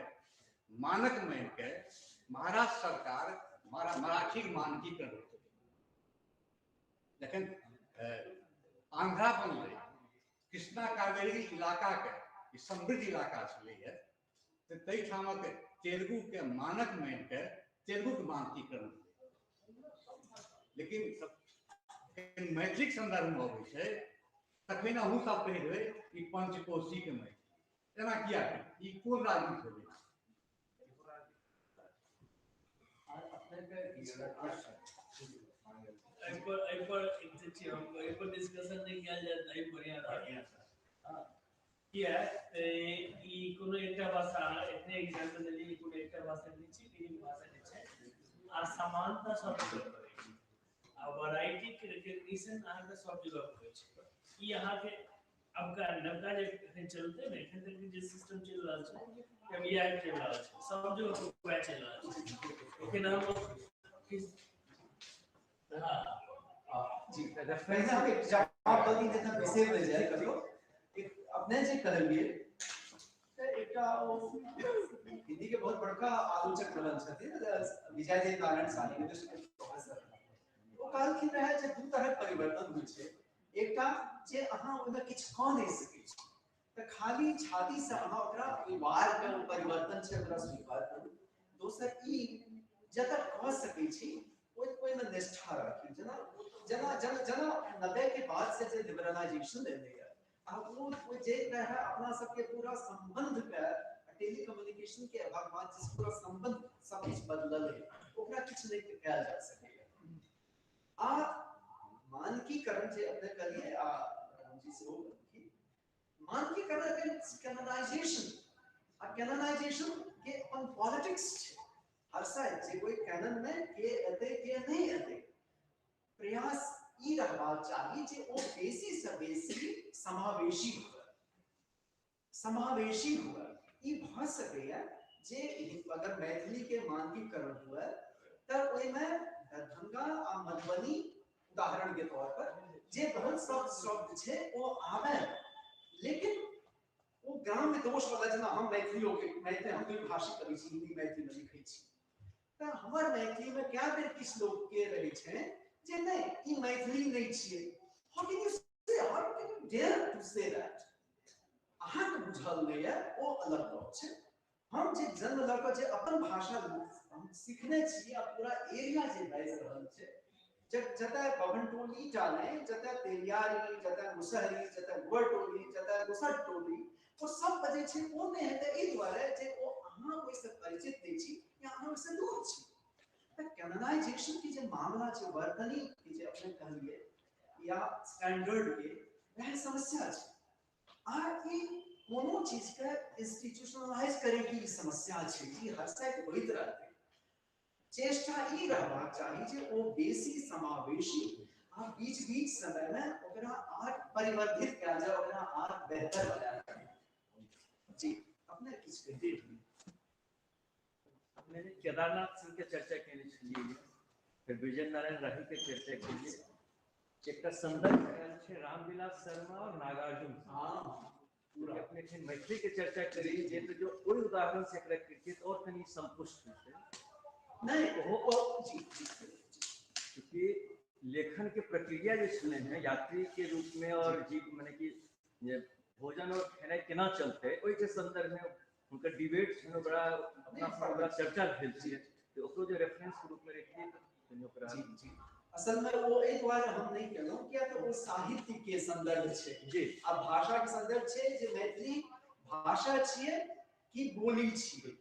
मानक मानिके महाराष्ट्र सरकार मराठीके मानकीकरण केलकै। जखन आंध्रा बनलै, कृष्णा कावेरी इलाकाके ई समृद्ध इलाका छलैए, तऽ ताहिठामक तेलुगुके मानक मानिके तेलुगुके मानकीकरण भेलै। लेकिन मैथिलीक संदर्भमे अबै छै तखन अहूँ सब कहि देबै ई पंचकोशीके मैथिली, एना किया? ई कोन राजनीति भेलै?
एहि पर एहि पर डिस्कशन नहि कयल जाय तऽ बढ़िया रहत। किया ई कोनो एकटा भाषा, एतने एग्जाम्पल देलियै, कोनो एकटा भाषा नहि छै। विभिन्न भाषा जे छै आ समानता सब जगह पर छै आ वैरायटी के रिकग्निशन अहाँके सब जगह पर होइ छै। ई अहाँके अबका नवका जे एखन चलतै ने, एखन तक जे सिस्टम चलि रहल छै, अब इएह चलि रहल छै, सब जगह वएह चलि रहल छै एखन। हम हाँ।
जी, पहिने हम एक जवाब दऽ दी, नहि तऽ बिसरि नहि जाय ककरो। एक अपने जे कहलियै तऽ एकटा ओ हिंदी के बहुत बड़का आलोचक रहल छथिन, विजय देव नारायण साहनी, प्रोफेसर, ओ कहलखिन रहै जे दू तरहक परिवर्तन होइ छै। एकटा जे अहाँ ओहिमे किछु कऽ नहि सकै छी तऽ खाली छातीसँ अहाँ ओकरा ओहि वारके परिवर्तन छै ओकरा स्वीकार करू। दोसर ई जतऽ कऽ सकै छी ओहिमे निष्ठा राखी। जेना जेना जेना जेना 90 के बाद से जे लिबरलाइजेशन एलैए आ ओ जे तरह अपना सबके पूरा संबंध के टेलीकम्युनिकेशन के अभाव बाद जिस पूरा संबंध सब किछु बदलल है, ओकरा किछु नहि कयल जा सकैए। आ मानकीकरण जे अपने कहलियै आ रामजी सेहो कहलखिन, मानकीकरण, कैनोनाइजेशन, आ कैनोनाइजेशन के अपन पॉलिटिक्स छै हर साइड जे कोई कैनन में के एतै के नहि एतै। प्रयास ई रहबाक चाही जे ओ बेसी से बेसी समावेशी हुए, समावेशी हुए। ई भऽ सकैए जे अगर मैथिली के मानकीकरण हुए तऽ ओहिमे दरभंगा आ मधुबनी उदाहरण के तौर पर जे बहुत सब शब्द छै ओ आबै, लेकिन ओ ग्राम्य दोष वाला, जेना हम मैथिलियो के मैथिली, हम द्विभाषी कवि छी, हिंदी मैथिली में लिखै छी, तऽ हमर मैथिली में कए बेर किछु लोक के रहै छै जे नहि, ई मैथिली नहि छियै। How can you say, how can you dare to say that? अहाँके बुझल नहि यऽ ओ अलग गप छै। हम जे जन्म लऽ कऽ जे अपन भाषा हम सीखने छी आ पूरा एरिया जे बाजि रहल छै, जतय बभनटोली टा नहि, जतय तेलियारी, जतय मुसहरी, जतय टोली, जतय दोसर टोली, ओ सब बजै छै, ओ नहि हेतै एहि दुआरे जे ओ अहाँ ओहिसँ परिचित नहि छी या अहाँ ओहिसँ दूर छी। तऽ कैनोनाइजेशन के जे मामला छै, वर्तनी के जे अपने कहलियै या स्टैंडर्ड के, वएह समस्या छै। आ ई कोनो चीज के इंस्टीट्यूशनलाइज करे की ई समस्या छै, ई हर साइड होइत रहतै। चेष्टा ई रहबाक चाही जे ओ बेसी समावेशी आ बीच बीच समय में ओकरा आर परिवर्धित कयल जाय, ओकरा आर बेहतर बनायल जाय। जी, अपने किछु कहियै।
अपने केदारनाथ सिंह के चर्चा केने छलियै, फिर विजय नारायण राही के चर्चा केलियै, एकटा संदर्भ आयल छै रामविलास शर्मा और नागार्जुन। अपने एखन मैथिली के चर्चा करी जे तऽ जो ओहि उदाहरण से एकरा करितियै तऽ और कनि संपुष्ट होतै।
नहि, ओ जी।
चूँकि लेखन के प्रक्रिया जे छलै हैं यात्री के रूप में और जीव माने कि जे भोजन और खेनाइ केना चलतै, ओहिके संदर्भ में हुनकर डिबेट छलै, बड़ा अपना सब बड़ा चर्चा भेल छै, तऽ ओकरो जे रेफरेंस के रूप में रखिए तऽ कनि ओकरा
जी जी असल में ओ एहि दुआरे हम नहि केलहुँ किया तऽ ओ साहित्य के संदर्भ छै आ भाषा के संदर्भ छै जे मैथिली भाषा छियै कि बोली छियै।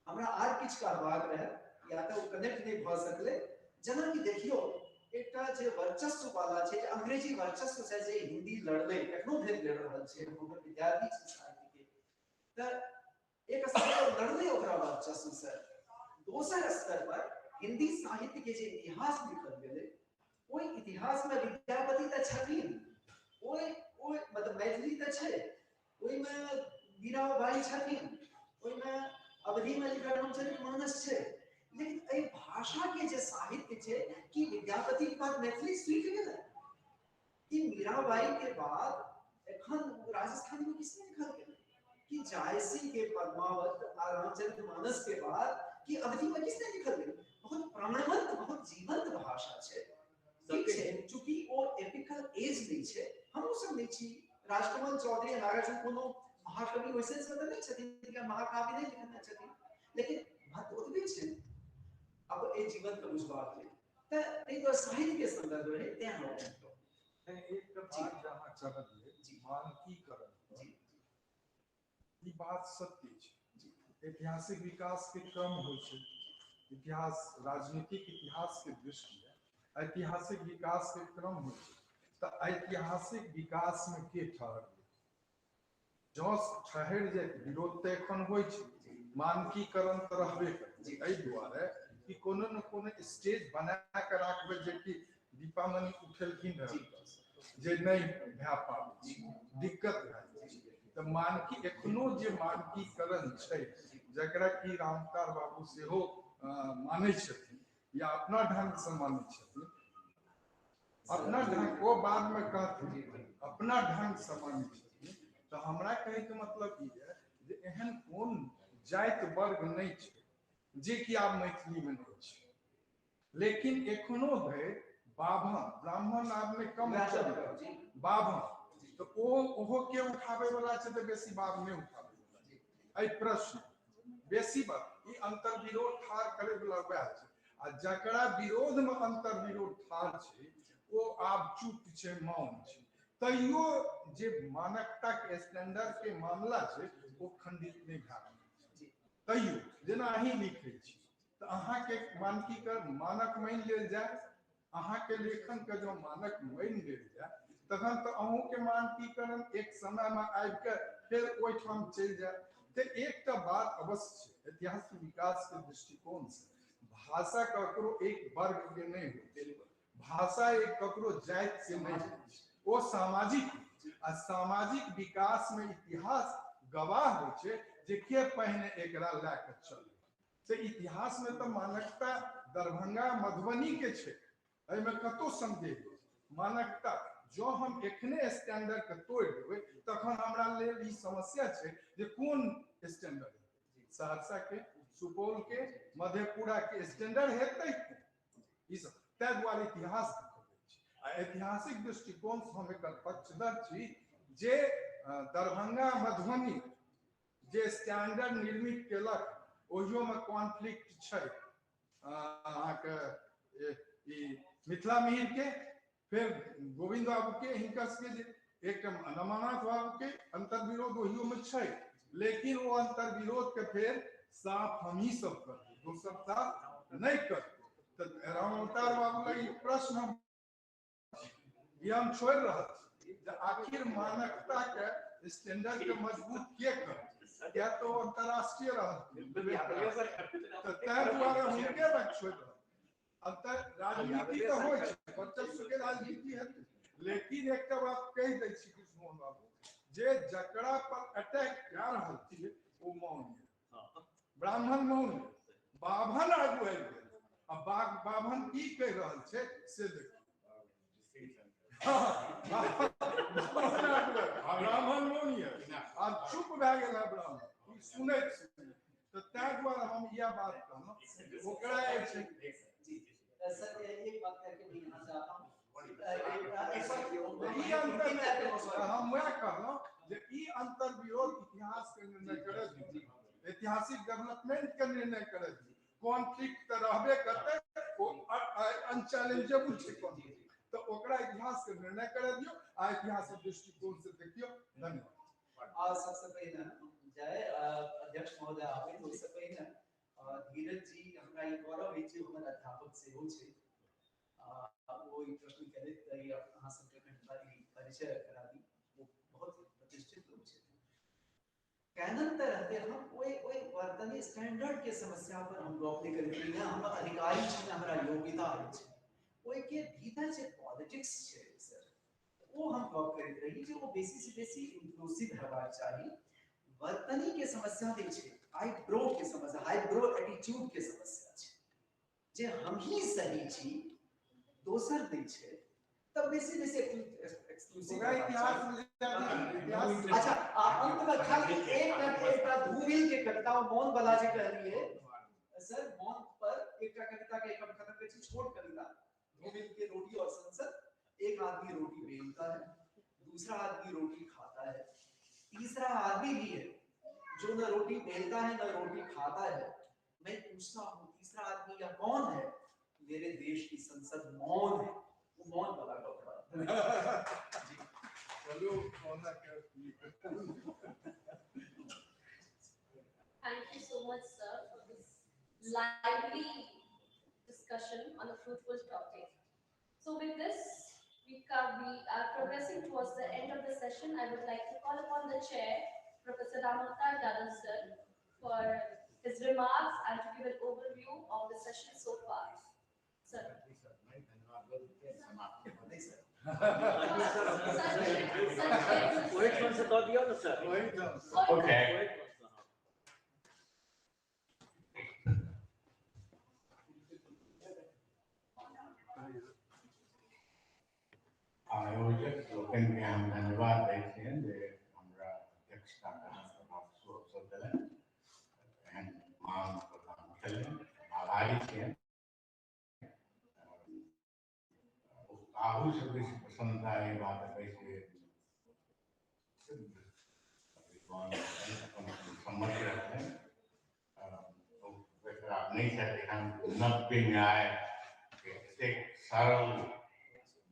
हमरा आर किछु कहबाक रहै या तऽ ओ कनेक्ट नहि भऽ सकलै। जेनाकि देखियौ, एकटा जे वर्चस्व वाला छै, जे अंग्रेजी वर्चस्व से जे हिंदी लड़लै, एखनो धरि लड़ रहल छै, हम विद्यार्थी छी साहित्य के, तऽ एक स्तर पर लड़लै ओकरा वर्चस्व से। दोसर स्तर पर हिंदी साहित्य के जे इतिहास लिखल गेलै, ओहि इतिहास में विद्यापति तऽ छथिन, ओहि ओहि मतलब मैथिली तऽ छै, ओहिमे मीराबाई छथिन, ओहिमे अवधि में लिखल रामचरित मानस छै, लेकिन एहि भाषा के जे साहित्य छै, कि विद्यापति के बाद मैथिली सूखि गेलै? कि मीराबाई के बाद एखन राजस्थान में किसने लिखल गेलै? कि जायसी के पद्मावत आ रामचरित मानस के बाद कि अवधि में किसने लिखल गेलै? बहुत प्राणवंत, बहुत जीवंत भाषा छै। ठीक छै, चूंकि ओ एपिकल एज नहि छै, हमहूँ सब नहि छी, राजकमल चौधरी आ नागार्जुन कोनो महाकवि ओहि सेंस में तऽ नहि छथिन, कि महाकाव्य नहि लिखने छथिन, लेकिन महत्व ओतबे छै अब एहि जीवन के बुझबाक लेल। तऽ एहि दुआरे साहित्य के संदर्भ रहै तें हम
एकटा बात जे अहाँ कहलियै मानकीकरण, ई बात सत्य छै। ऐतिहासिक विकास के क्रम होइ छै। इतिहास राजनीतिक इतिहास के दृष्टि ऐतिहासिक विकास के क्रम होइ छै तऽ ऐतिहासिक विकास में के ठहर जँ ठहरि जाय विरोध तऽ एखन होइ छै, मानकीकरण तऽ रहबे करै। एहि दुआरे कि कोनो ने कोनो स्टेज बना के राखबै जे कि दीपामणि उठेलखिन रहै जे नहि भए पाबै छै, दिक्कत भए जाइ छै। तऽ मानकी एखनो जे मानकीकरण छै जकरा कि रामकार बाबू सेहो मानै छथिन या अपना ढंग से मानै छथिन, अपना ढंग ओ बाद में कहथिन, अपना ढंग से मानै छथिन। तऽ हमरा कहैके मतलब ई है जे एहन कोन जाति वर्ग नहि छै जे कि आब मैथिली में नहि छै, लेकिन एखनो धरि बाभन ब्राह्मण आब में कम बाभन तऽ ओहो के उठाबै वाला छै तऽ बेसी बाभ नहि उठाबै वाला। एहि प्रश्न बेसी बात ई अंतर्विरोध ठाढ़ करे वाला वएह छै, आ जकरा विरोध में अंतर्विरोध ठाढ़ छै ओ आब चुप छै, मौन छै। तैयो जे मानकता के स्टैंडर्ड के मामला छै ओ खंडित नहि भए रहल छै। तैयो जेना अहीं लिखै छी तऽ अहाँके मानकीकरण मानक मानि लेल जाय, अहाँके लेखन के जो मानक मानि लेल जाय तखन तऽ अहूँके मानकीकरण एक समय में आबि के फेर ओहिठाम चलि जाय। तऽ एकटा बात अवश्य छै, ऐतिहासिक विकास के दृष्टिकोण से भाषा ककरो एक वर्ग के नहि होइ, भाषा एक ककरो जाति के नहि होइ, ओ सामाजिक आ सामाजिक विकास में इतिहास गवाह होइ छै जे के पहिने एकरा लए के चले। से इतिहास में तऽ मानकता दरभंगा मधुबनी के छै, एहिमे कतौ संदेह नहि। मानकता जो हम एखने स्टैंडर्ड के तोड़ि देबै तखन हमरा लेल ई समस्या छै जे कोन स्टैंडर्ड हेतै, सहरसा के, सुपौल के, मधेपुरा के स्टैंडर्ड हेतै ई सब। ताहि दुआरे इतिहास देखबै छै आ ऐतिहासिक दृष्टिकोण से हम एकर पक्षधर छी जे दरभंगा मधुबनी जे स्टैंडर्ड निर्मित केलक ओहियोमे कॉन्फ्लिक्ट छै। अहाँके ई मिथिला मिहिर के, फिर गोविंद बाबू के, हिनकर सबके जे एक रमानाथ बाबू के अंतर्विरोध ओहियो में छै, लेकिन वो अंतर्विरोध के फिर साफ हम ही सब करबै, दोसर साफ नहीं करबै। तऽ रामावतार बाबू लग ई प्रश्न हम छोड़ि रहल छी जे आखिर मानकता के स्टैंडर्ड के मजबूत के करतै, किया तो अंतरराष्ट्रीय रहल तऽ ताहि दुआरे हुनके लग छोड़ि रहल। अंतर राजनीति तऽ होइ छै, वर्चस्व के राजनीति हेतै, लेकिन एकटा बात कहि दै छी कृष्णमोहन बाबू जे जकरा पर अटैक कए रहल छै ओ मौन यऽ, ब्राह्मण मौन यऽ, बाभन आगू आबि गेल आ बाभन की कहि रहल छै से देखियौ। ब्राह्मण मौन यऽ, आब चुप भए गेल है ब्राह्मण, ई सुनैत सुनैत। तऽ ताहि दुआरे हम इएह बात कहलहुँ ओकरा जे छै।
सर एक बात करके मैं यहाँ से आता हूँ,
हम वएह कहलहुँ जे ई अंतर्विरोध इतिहास के निर्णय करत, ऐतिहासिक डेवलपमेंट के निर्णय करत। कॉन्फ्लिक्ट तऽ रहबे करतै, ओ अनचैलेंजेबल छै कॉन्फ्लिक्ट, तऽ ओकरा इतिहास के निर्णय करऽ दियौ आ ऐतिहासिक दृष्टिकोण से देखियौ। धन्यवाद।
आ सबसे पहिने जय अध्यक्ष महोदय आबै ओहिसँ पहिने धीरज जी, हमरा ई गौरव अछि जे हमर अध्यापक सेहो छै, ओ ई प्रश्न करैत अहाँ सबके परिचय करा दी, ओ बहुत प्रतिष्ठित लोक छथिन। कैनन तऽ रहते हम ओहि ओहि वर्तनी स्टैंडर्ड के समस्या पर हम गप नहि करैत रही, हम अधिकारी छी, हमरा योग्यता अछि, ओहिके भीतर जे पॉलिटिक्स छै सर ओ हम गप करैत रही जे ओ बेसी से बेसी इंक्लूसिव हेबाक चाही। वर्तनी के समस्या नहि छै, आईब्रो के समस्या, आईब्रो एटीट्यूड के समस्या छै, जे हम ही सही छी दोसर नहि छै, तब बेसी बेसी एक्सक्लूसिव। अच्छा अंत में खाली एकटा धूमिल के कविता मौन वाला जे कहलिए सर, मौन पर एकटा कविता के हम खत्म करै छी, छोट कविता धूमिल के रोटी और संसद। एक आदमी रोटी बेलता है, दूसरा आदमी रोटी खाता है, तीसरा आदमी भी है जो न रोटी बेलता है न रोटी खाता है। मैं पूछता हूँ तीसरा आदमी या कौन है? मेरे देश की संसद मौन है। वो मौन वाला कपड़ा।
चलो
Thank you so much, sir, for this lively discussion on a fruitful topic. So with this, we are progressing towards the end of the session. I would like to call upon the chair, Professor Ramavtar Yadav sir, for his remarks and to give an overview of the session so far. Sir.
Okay. आयोजक लोकनि के हम धन्यवाद दै छियनि जे हमरा अध्यक्षता करबाक सुअवसर देलनि, एहन मान प्रदान केलनि, आभारी छियनि। ताहू से बेसी प्रसन्नता एहि बातक अछि जे विद्वान अपन सम्मति रखलनि। आब नहि छथि एखन नव्य न्याय के एतेक सरल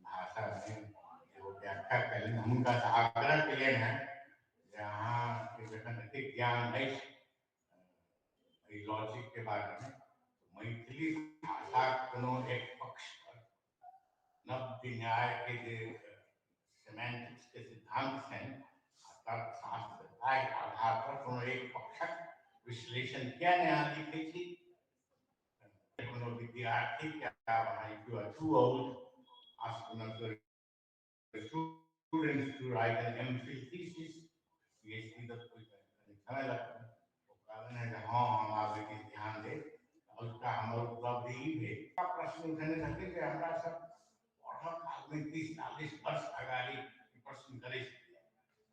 भाषा में व्याख्या कयलनि। हुनका से आग्रह केलियनि हेँ जे अहाँके जखन एतेक ज्ञान अछि एहि लॉजिक के बारे में, मैथिली भाषाक कोनो एक पक्ष पर नव्य न्याय के जे सेमेंटिक्स के सिद्धांत छनि आ तर्कशास्त्र ताहि आधार पर कोनो एक पक्षक विश्लेषण किया नहि अहाँ लिखै छी? कोनो विद्यार्थी के आब अहाँ if you are too old, ask one of your students to write an MPhil thesis, PhD तक कोई समय लगता है। ओ कहलनि हेँ जे हँ हम आब एहि दिस ध्यान देब। उसका हमर उपलब्धि ई भेल। प्रश्न उठेने छथिन जे हमरा सब पढ़ऽ कालमे 30-40 वर्ष अगाडि ई प्रश्न करै छलियै।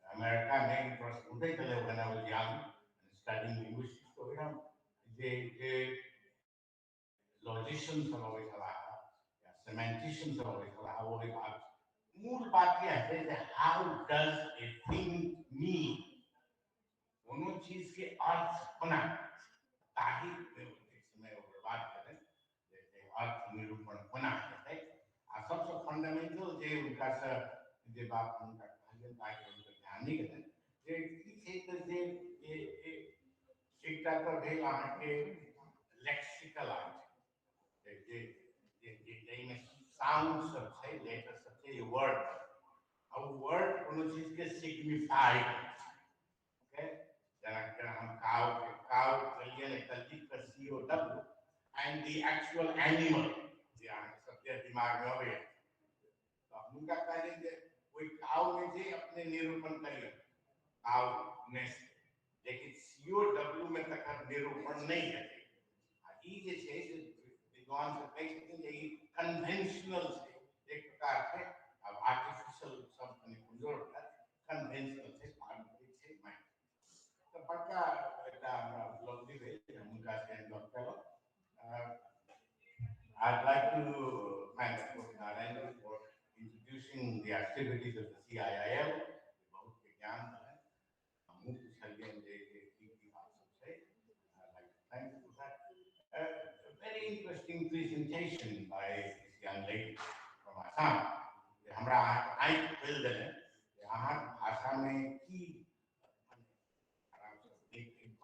अमेरिकामे ई प्रश्न उठै छलै when I was young and studying linguistics, तऽ ओहिठाम जे जे लॉजिशियन सब अबै छलाह या सेमेंटिशियन सब अबै छलाह, ओहि बात मूल बात यह है जे how does a thing mean, कोनो चीज के अर्थ कोना, ताहि ओतेक समय ओ बर्बाद करें जे अर्थ निरूपण कोना हेतै। आ सबसँ फंडामेंटल जे हुनका से जे बात हुनका कहलियनि ताहि हुनकर ध्यान नहि गेलनि जे की छै तऽ जे एकटा तऽ भेल अहाँके लेक्सिकल आर्ट, जे जाहिमे साउंड सब छै, लेटर सब छै, वर्ड, आ वर्ड कोनो चीज के सिग्निफाई करै छै। ओके, जेना जेना हम काउ के काउ कहलियै ने, लिख कऽ COW and the actual animal जे अहाँके सबके दिमाग में अबैया, तऽ हुनका कहलियनि जे ओहि काउ में जे अपने निरूपण करियौ काउनेस, लेकिन COW में तकर निरूपण नहि हेतै। आ ई जे छै से विद्वान सब कहै छथिन जे ई कन्वेंशनल छै, एक प्रकार के आब आर्टिफिशियल सब कनि कमजोर भेल, कन्वेंशनल छै, पारंपरिक छै। मानि तऽ बड़का एकटा हमरा उपलब्धि भेल जे हम हुनका से गप केलहुँ। I'd like to thank Dr. Narayan for introducing the activities of the CIIL. बहुत ज्ञान देलनि, हमहूँ पुछलियनि जे की की बात सब छै। I'd like to thank you for that. A very interesting presentation by this young lady from Assam. जे हमरा अहाँके आँखि खोलि देलनि जे अहाँके भाषामे की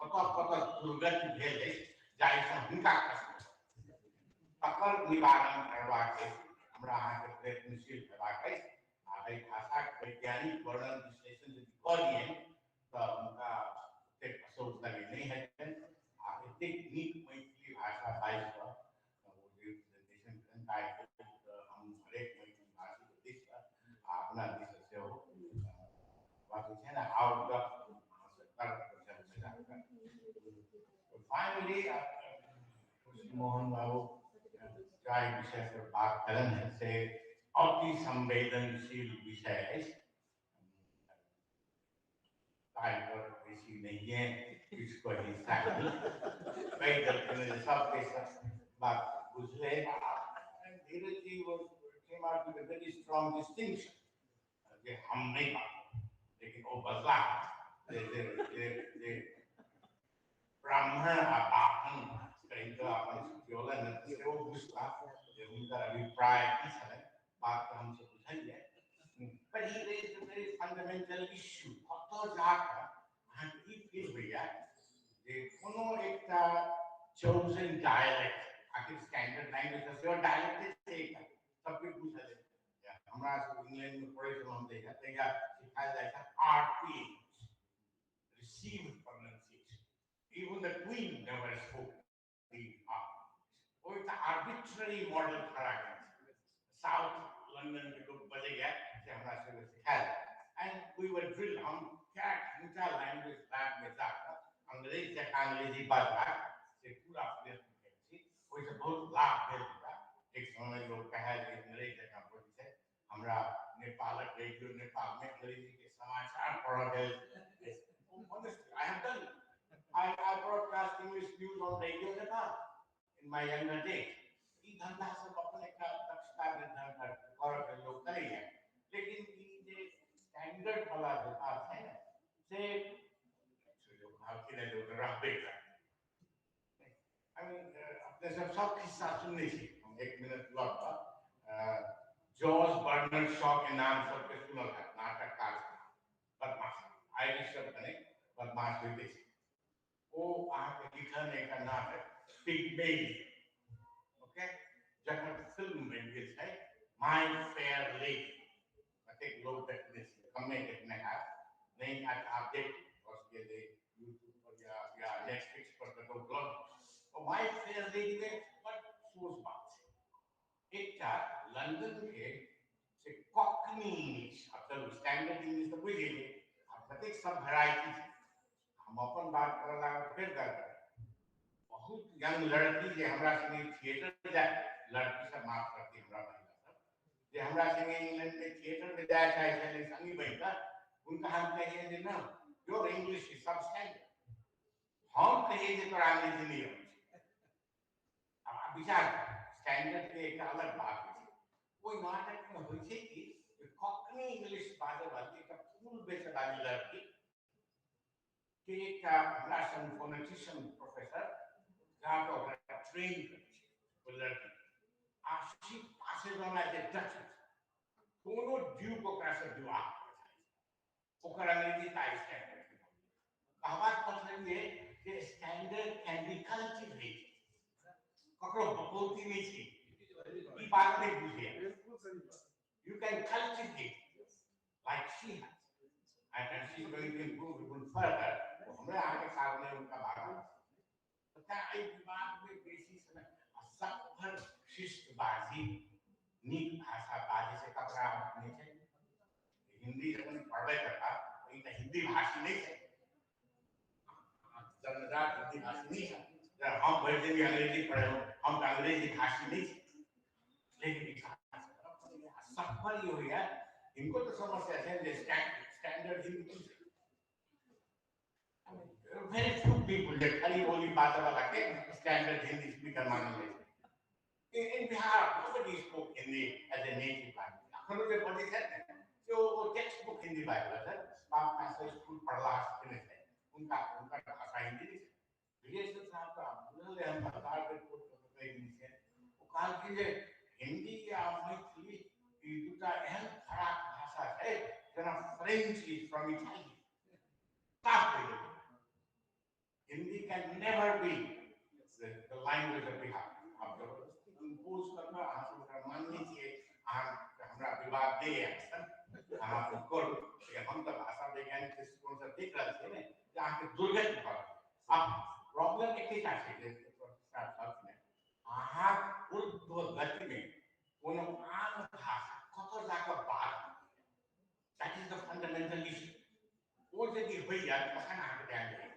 कतऽ कतऽ दुर्गति भेल अछि जाहिसँ हुनका कष्ट, तकर निवारण करबाक अछि। हमरा अहाँके प्रयत्नशील हेबाक अछि आ एहि भाषाक वैज्ञानिक वर्णन विश्लेषण यदि कऽ दियनि तऽ हुनका ओतेक असौकर्य नहि हेतनि। आ एतेक नीक मैथिली भाषा बाजि कऽ ओ जे प्रेजेंटेशन केलनि ताहि लेल हम हरेक मैथिली भाषीके दिससँ आ अपना दिससँ सेहो बात छै ने, आओर गप अहाँसँ तर्क फाइनली मोहन बाबू जाहि विषय पर बात कयलनि हेँ से अति संवेदनशील विषय अछि, ताहि पर बेसी नहिए किछु कही चाही। कहि देलखिन जे सबके सब बात बुझले। धीरज जी came out with a very strong distinction जे हम नहि बाजब, लेकिन ओ बजला जे जे जे जे ब्राह्मण आ बाभन कहि कऽ अपन सुतियौलनि सेहो बुझला जे हुनकर अभिप्राय की छलनि, बात तऽ हमसब बुझलियै। But he raised a very fundamental issue. कतऽ जाकऽ अहाँके ई फील होइया जे कोनो एकटा chosen dialect. आखिर स्टैंडर्ड लैंग्वेज सेहो डायलेक्ट छै एकटा, सबके बुझल है। हमरा सब इंग्लैंड में पढ़ै छलहुँ हम तहिया, तहिया सिखायल जाइ छै RP English, received pronunciation. Even the Queen never spoke the R. ओ एकटा आर्बिट्ररी मॉडल खड़ा केने छै। साउथ लंदन के लोग बजैया से हमरा सबके सिखायल। And we were drill. हम कए घंटा लैंग्वेज लैब में जाकऽ अंग्रेज जकाँ अंग्रेजी बाजबाक से पूरा प्रयत्न करै छी। ओहिसँ बहुत लाभ भेल हमरा। एक समय लोग कहै जे अंग्रेज जकाँ बजै छै। हमरा नेपालक रेडियो नेपालमे अंग्रेजी के समाचार पढ़ऽ गेल। Honestly, I have done it. I broadcast English news on Radio Nepal in my younger days. ई धंधा सब अपन एकटा दक्षता निर्धारण करऽ के लोग करैया, लेकिन ई जे स्टैंडर्ड वाला जे बात है ने, से रहबे करतै। I mean, अपने सब सब खिस्सा सुनने छी। हम एक मिनट लऽ कऽ जॉर्ज बर्नर्ड शॉ के नाम सबके सुनल हैत, नाटककार बदमाश, आयरिश सब कने बदमाश होइते छै। ओ अहाँके लिखल एकटा नाटक पिगमेलियन, ओके, जकर फिल्म बनि गेल छै माय फेयर लेडी। कतेक लोग देखने छी, कमे देखने हैत, नहीं हैत आप देख भऽ सकैए जे यूट्यूब पर या नेटफ्लिक्स पर कतौ उपलब्ध। ओ माय फेयर लेडी में बड़ सोच बात छै। एकटा लंदन के से कॉकनी इंग्लिश, आब चलू स्टैंडर्ड इंग्लिश तऽ बुझि गेलियै, आब कतेक सब वेराइटी छै। हम अपन बात करऽ लागब फेर गड़बड़। बहुत यंग लड़की जे हमरा संगे थिएटर जाय, लड़की सब माफ करती हमरा, महिला सब जे हमरा संगे इंग्लैंड में थिएटर में जाय चाहै छलै संगी बनि कऽ, हुनका हम कहियै जे न your English is सब स्टैंडर्ड। हम कहियै जे तोरा अंग्रेजी नहि अबै छै। आब विचार स्टैंडर्ड के एकटा अलग बात होइ छै। ओहि नाटक में होइ छै कि कॉकनी इंग्लिश बाजऽ वाली एकटा फूल बेचऽ वाली लड़की के एकटा हमरा संग फोनेटिशियन प्रोफेसर जाकऽ ओकरा ट्रेन करै छै। ओ लड़की आ she passes on as a duchess. कोनो ड्यूक ओकरा से विवाह करऽ चाहै छै, ओकर अंग्रेजी तऽ स्टैंडर्ड के भऽ गेलै। कहबाक मतलब ये जे स्टैंडर्ड can be cultivated, ककरो बपौती नहि छै, ई बात नहि बुझैया।
बिल्कुल सही बात।
You can cultivate like she has, and she's going to improve even further. हमरा अहाँके सामने हुनका बात तऽ तेँ एहि विवादमे बेसी समय आ सभर शिष्टबाजी नीक भाषा बाजै से ककरा नहि छै। हिंदी जखन पढ़बै करता, ई तऽ हिंदी भाषी नहि छै, जन्मजात हिंदी भाषी नहि छै। हम भरि दिन अंग्रेजी पढ़लहुँ, हम तऽ अंग्रेजी भाषी नहि छी, लेकिन सफल ई होइया। हिनको तऽ समस्या छै जे स्टैंडर्ड हिंदी की छै। वेरी फ्यू पीपल जे खड़ी बोली बाजऽ वाला के स्टैंडर्ड हिंदी स्पीकर मानल जाइ छै। In Bihar, nobody spoke Hindi as a native language. अखनो जे बजै छथि ने, से ओ टेक्स्ट बुक हिंदी बाजि रहल छथि, बाप माय से स्कूल पढ़ला सिखने छै, हुनका हुनकर भाषा हिंदी नहि छै। ग्रियर्सन साहब तऽ बुझल हम हजार बेर कोट कऽ के कहि देने छियनि। ओ कहलखिन जे हिंदी आ मैथिली ई दूटा एहन फराक भाषा छै जेना फ्रेंच is from Italy. साफ कहि देलखिन, Hindi can never be the language of Bihar. आब जबरदस्ती इम्पोज करना, अहाँ सब ओकरा मानने छियै, अहाँ हमरा विवाद नहि अहाँ करू, लेकिन हम तऽ भाषा वैज्ञानिक दृष्टिकोणसँ देख रहल छियै ने जे अहाँके दुर्गति भऽ रहल। आब प्रॉब्लम एकेटा छै जे अहाँक ऊर्ध्व गतिमे कोनो आन भाषा कतऽ जाकऽ बात, that is the fundamental issue. ओ यदि होइया तखन अहाँके ध्यान दै।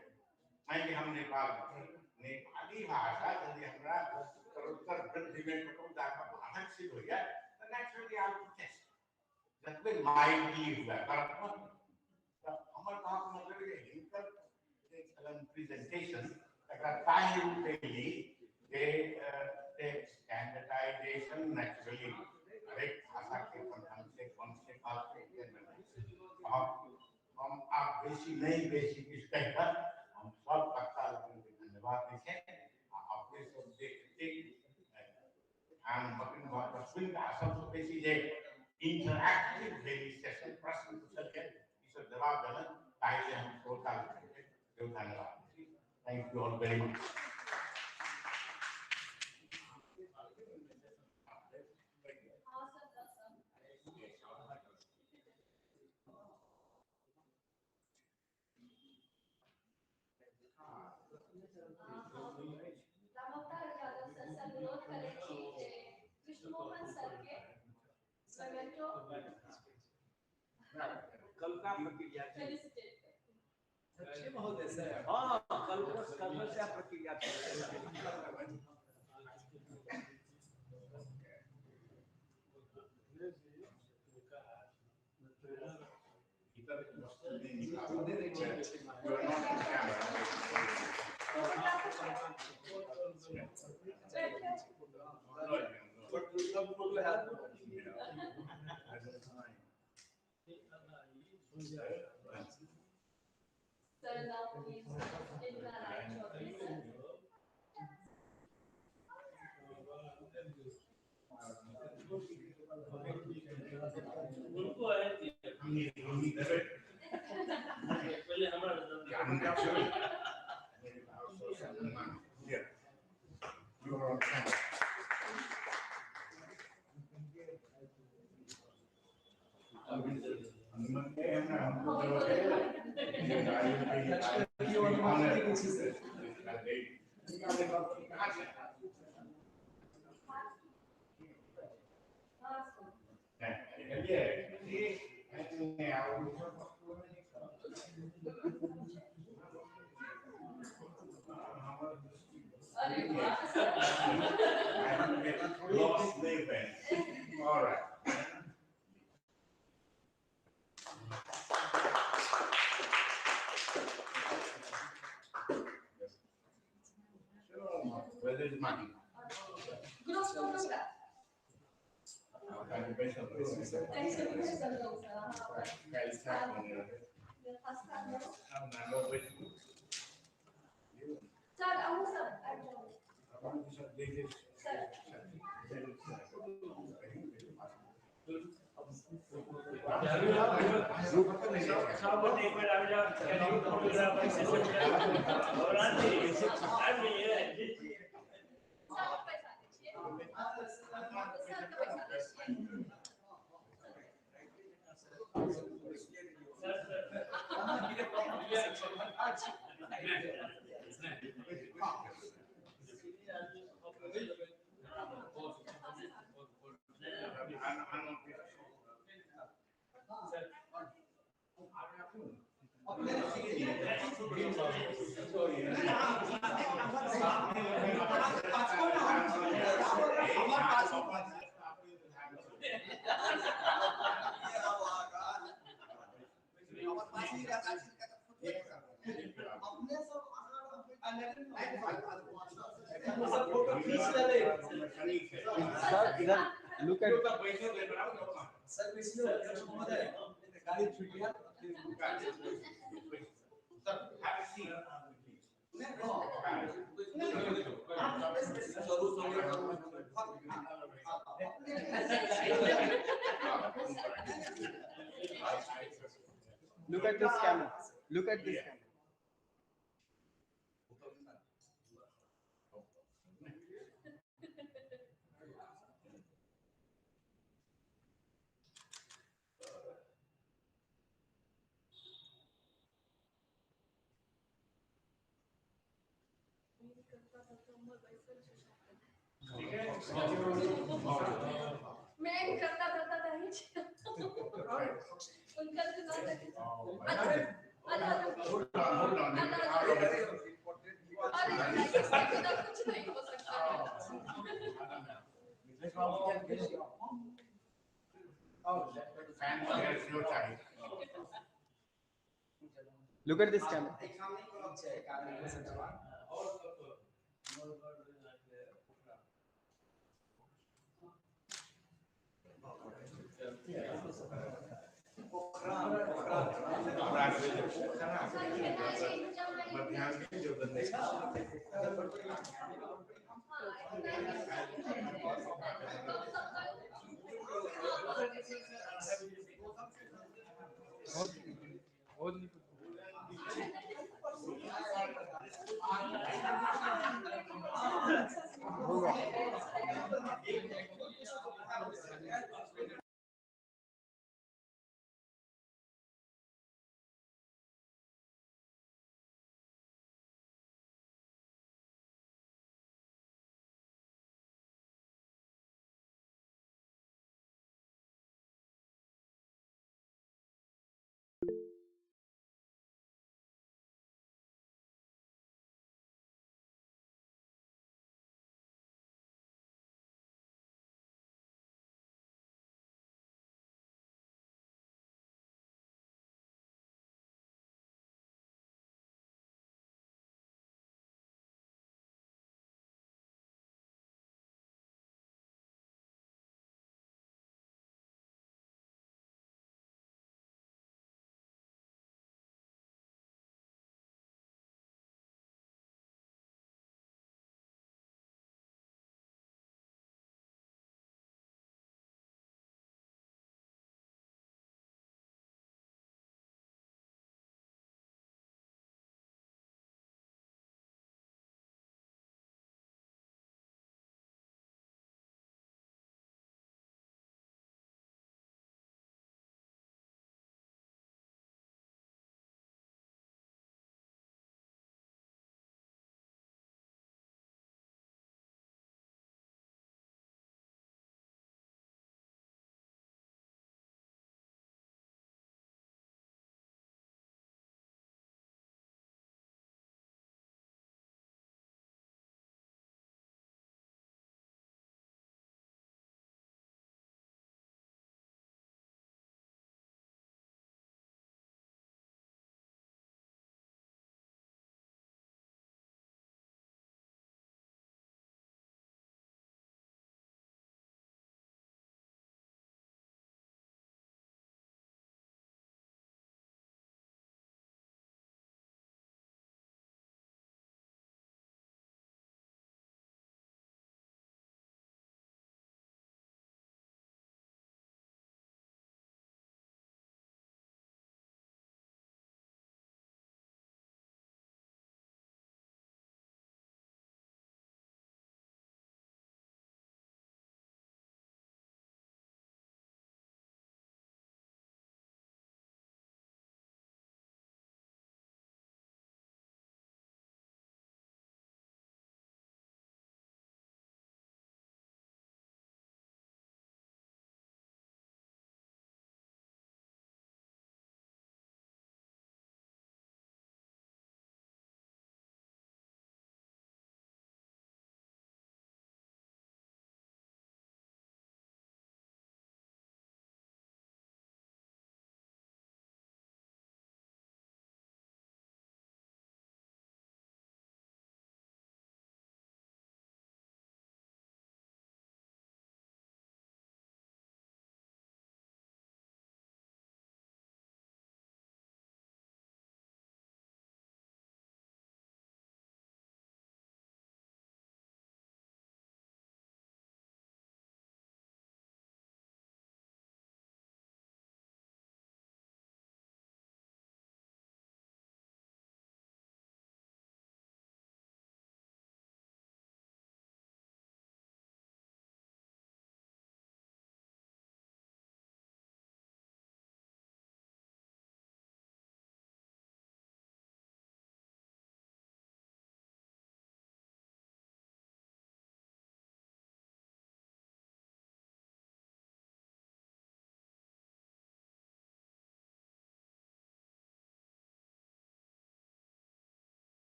मानि लिअ हम नेपालमे छी, नेपाली भाषा यदि हमरा उत्तरोत्तर वृद्धिमे कतहु जाकऽ बाधक सिद्ध होइया तऽ नेचुरली I protest, जतबे माइल्डली हुए करत। तऽ हमर कहक मतलब जे हिनकर जे छलनि प्रेजेंटेशन तकरा ताहि रूपे ली जे स्टैंडर्डाइजेशन नेचुरली हरेक भाषा के अपन ढंग से कम से कम। हम आब बेसी नहीं बेसी किछु कहि कऽ हम सब वक्ता लोकनिके धन्यवाद दै छियनि आ अपने सब जे एतेक ध्यान मग्न भऽ कऽ सुनि कऽ आ सबसँ बेसी जे इंटरैक्टिव भेल ई सेशन, प्रश्न पूछल गेल, ई सब जवाब देलनि, ताहि लेल हम श्रोता लोकनिके धन्यवाद दै छी। Thank you all very much.
Ramavatar Yadav sir से अनुरोध करै छी जे कृष्णमोहन सर के मेमेंटो
कल का प्रक्रिया
फेलिसिटेट।
अच्छे महोदय सर।
हाँ, कल से प्रक्रिया।
You are not in camera.
Sir, now please, Indra Rai Chaudhary sir.
उनको आए थे पहले हमारा।
You are on camera. Lost the event. All right. Where is money?
Group photograph. Sir, अहूँ सब आबि जाउ। सर,
सब एक बार आबि जाउ, फोटोग्राफर सेशन
सब पैसा दै छियै। सर के पैसा दै छियै।
सर इधर लुक एट सर विष्णु महोदय गाड़ी छूट गया।
Sir, have a seat.
Look at this camera. Look at this camera.
मैं करता करता नहीं उनका तो ना कुछ नहीं हो सकता है।
Look at this camera.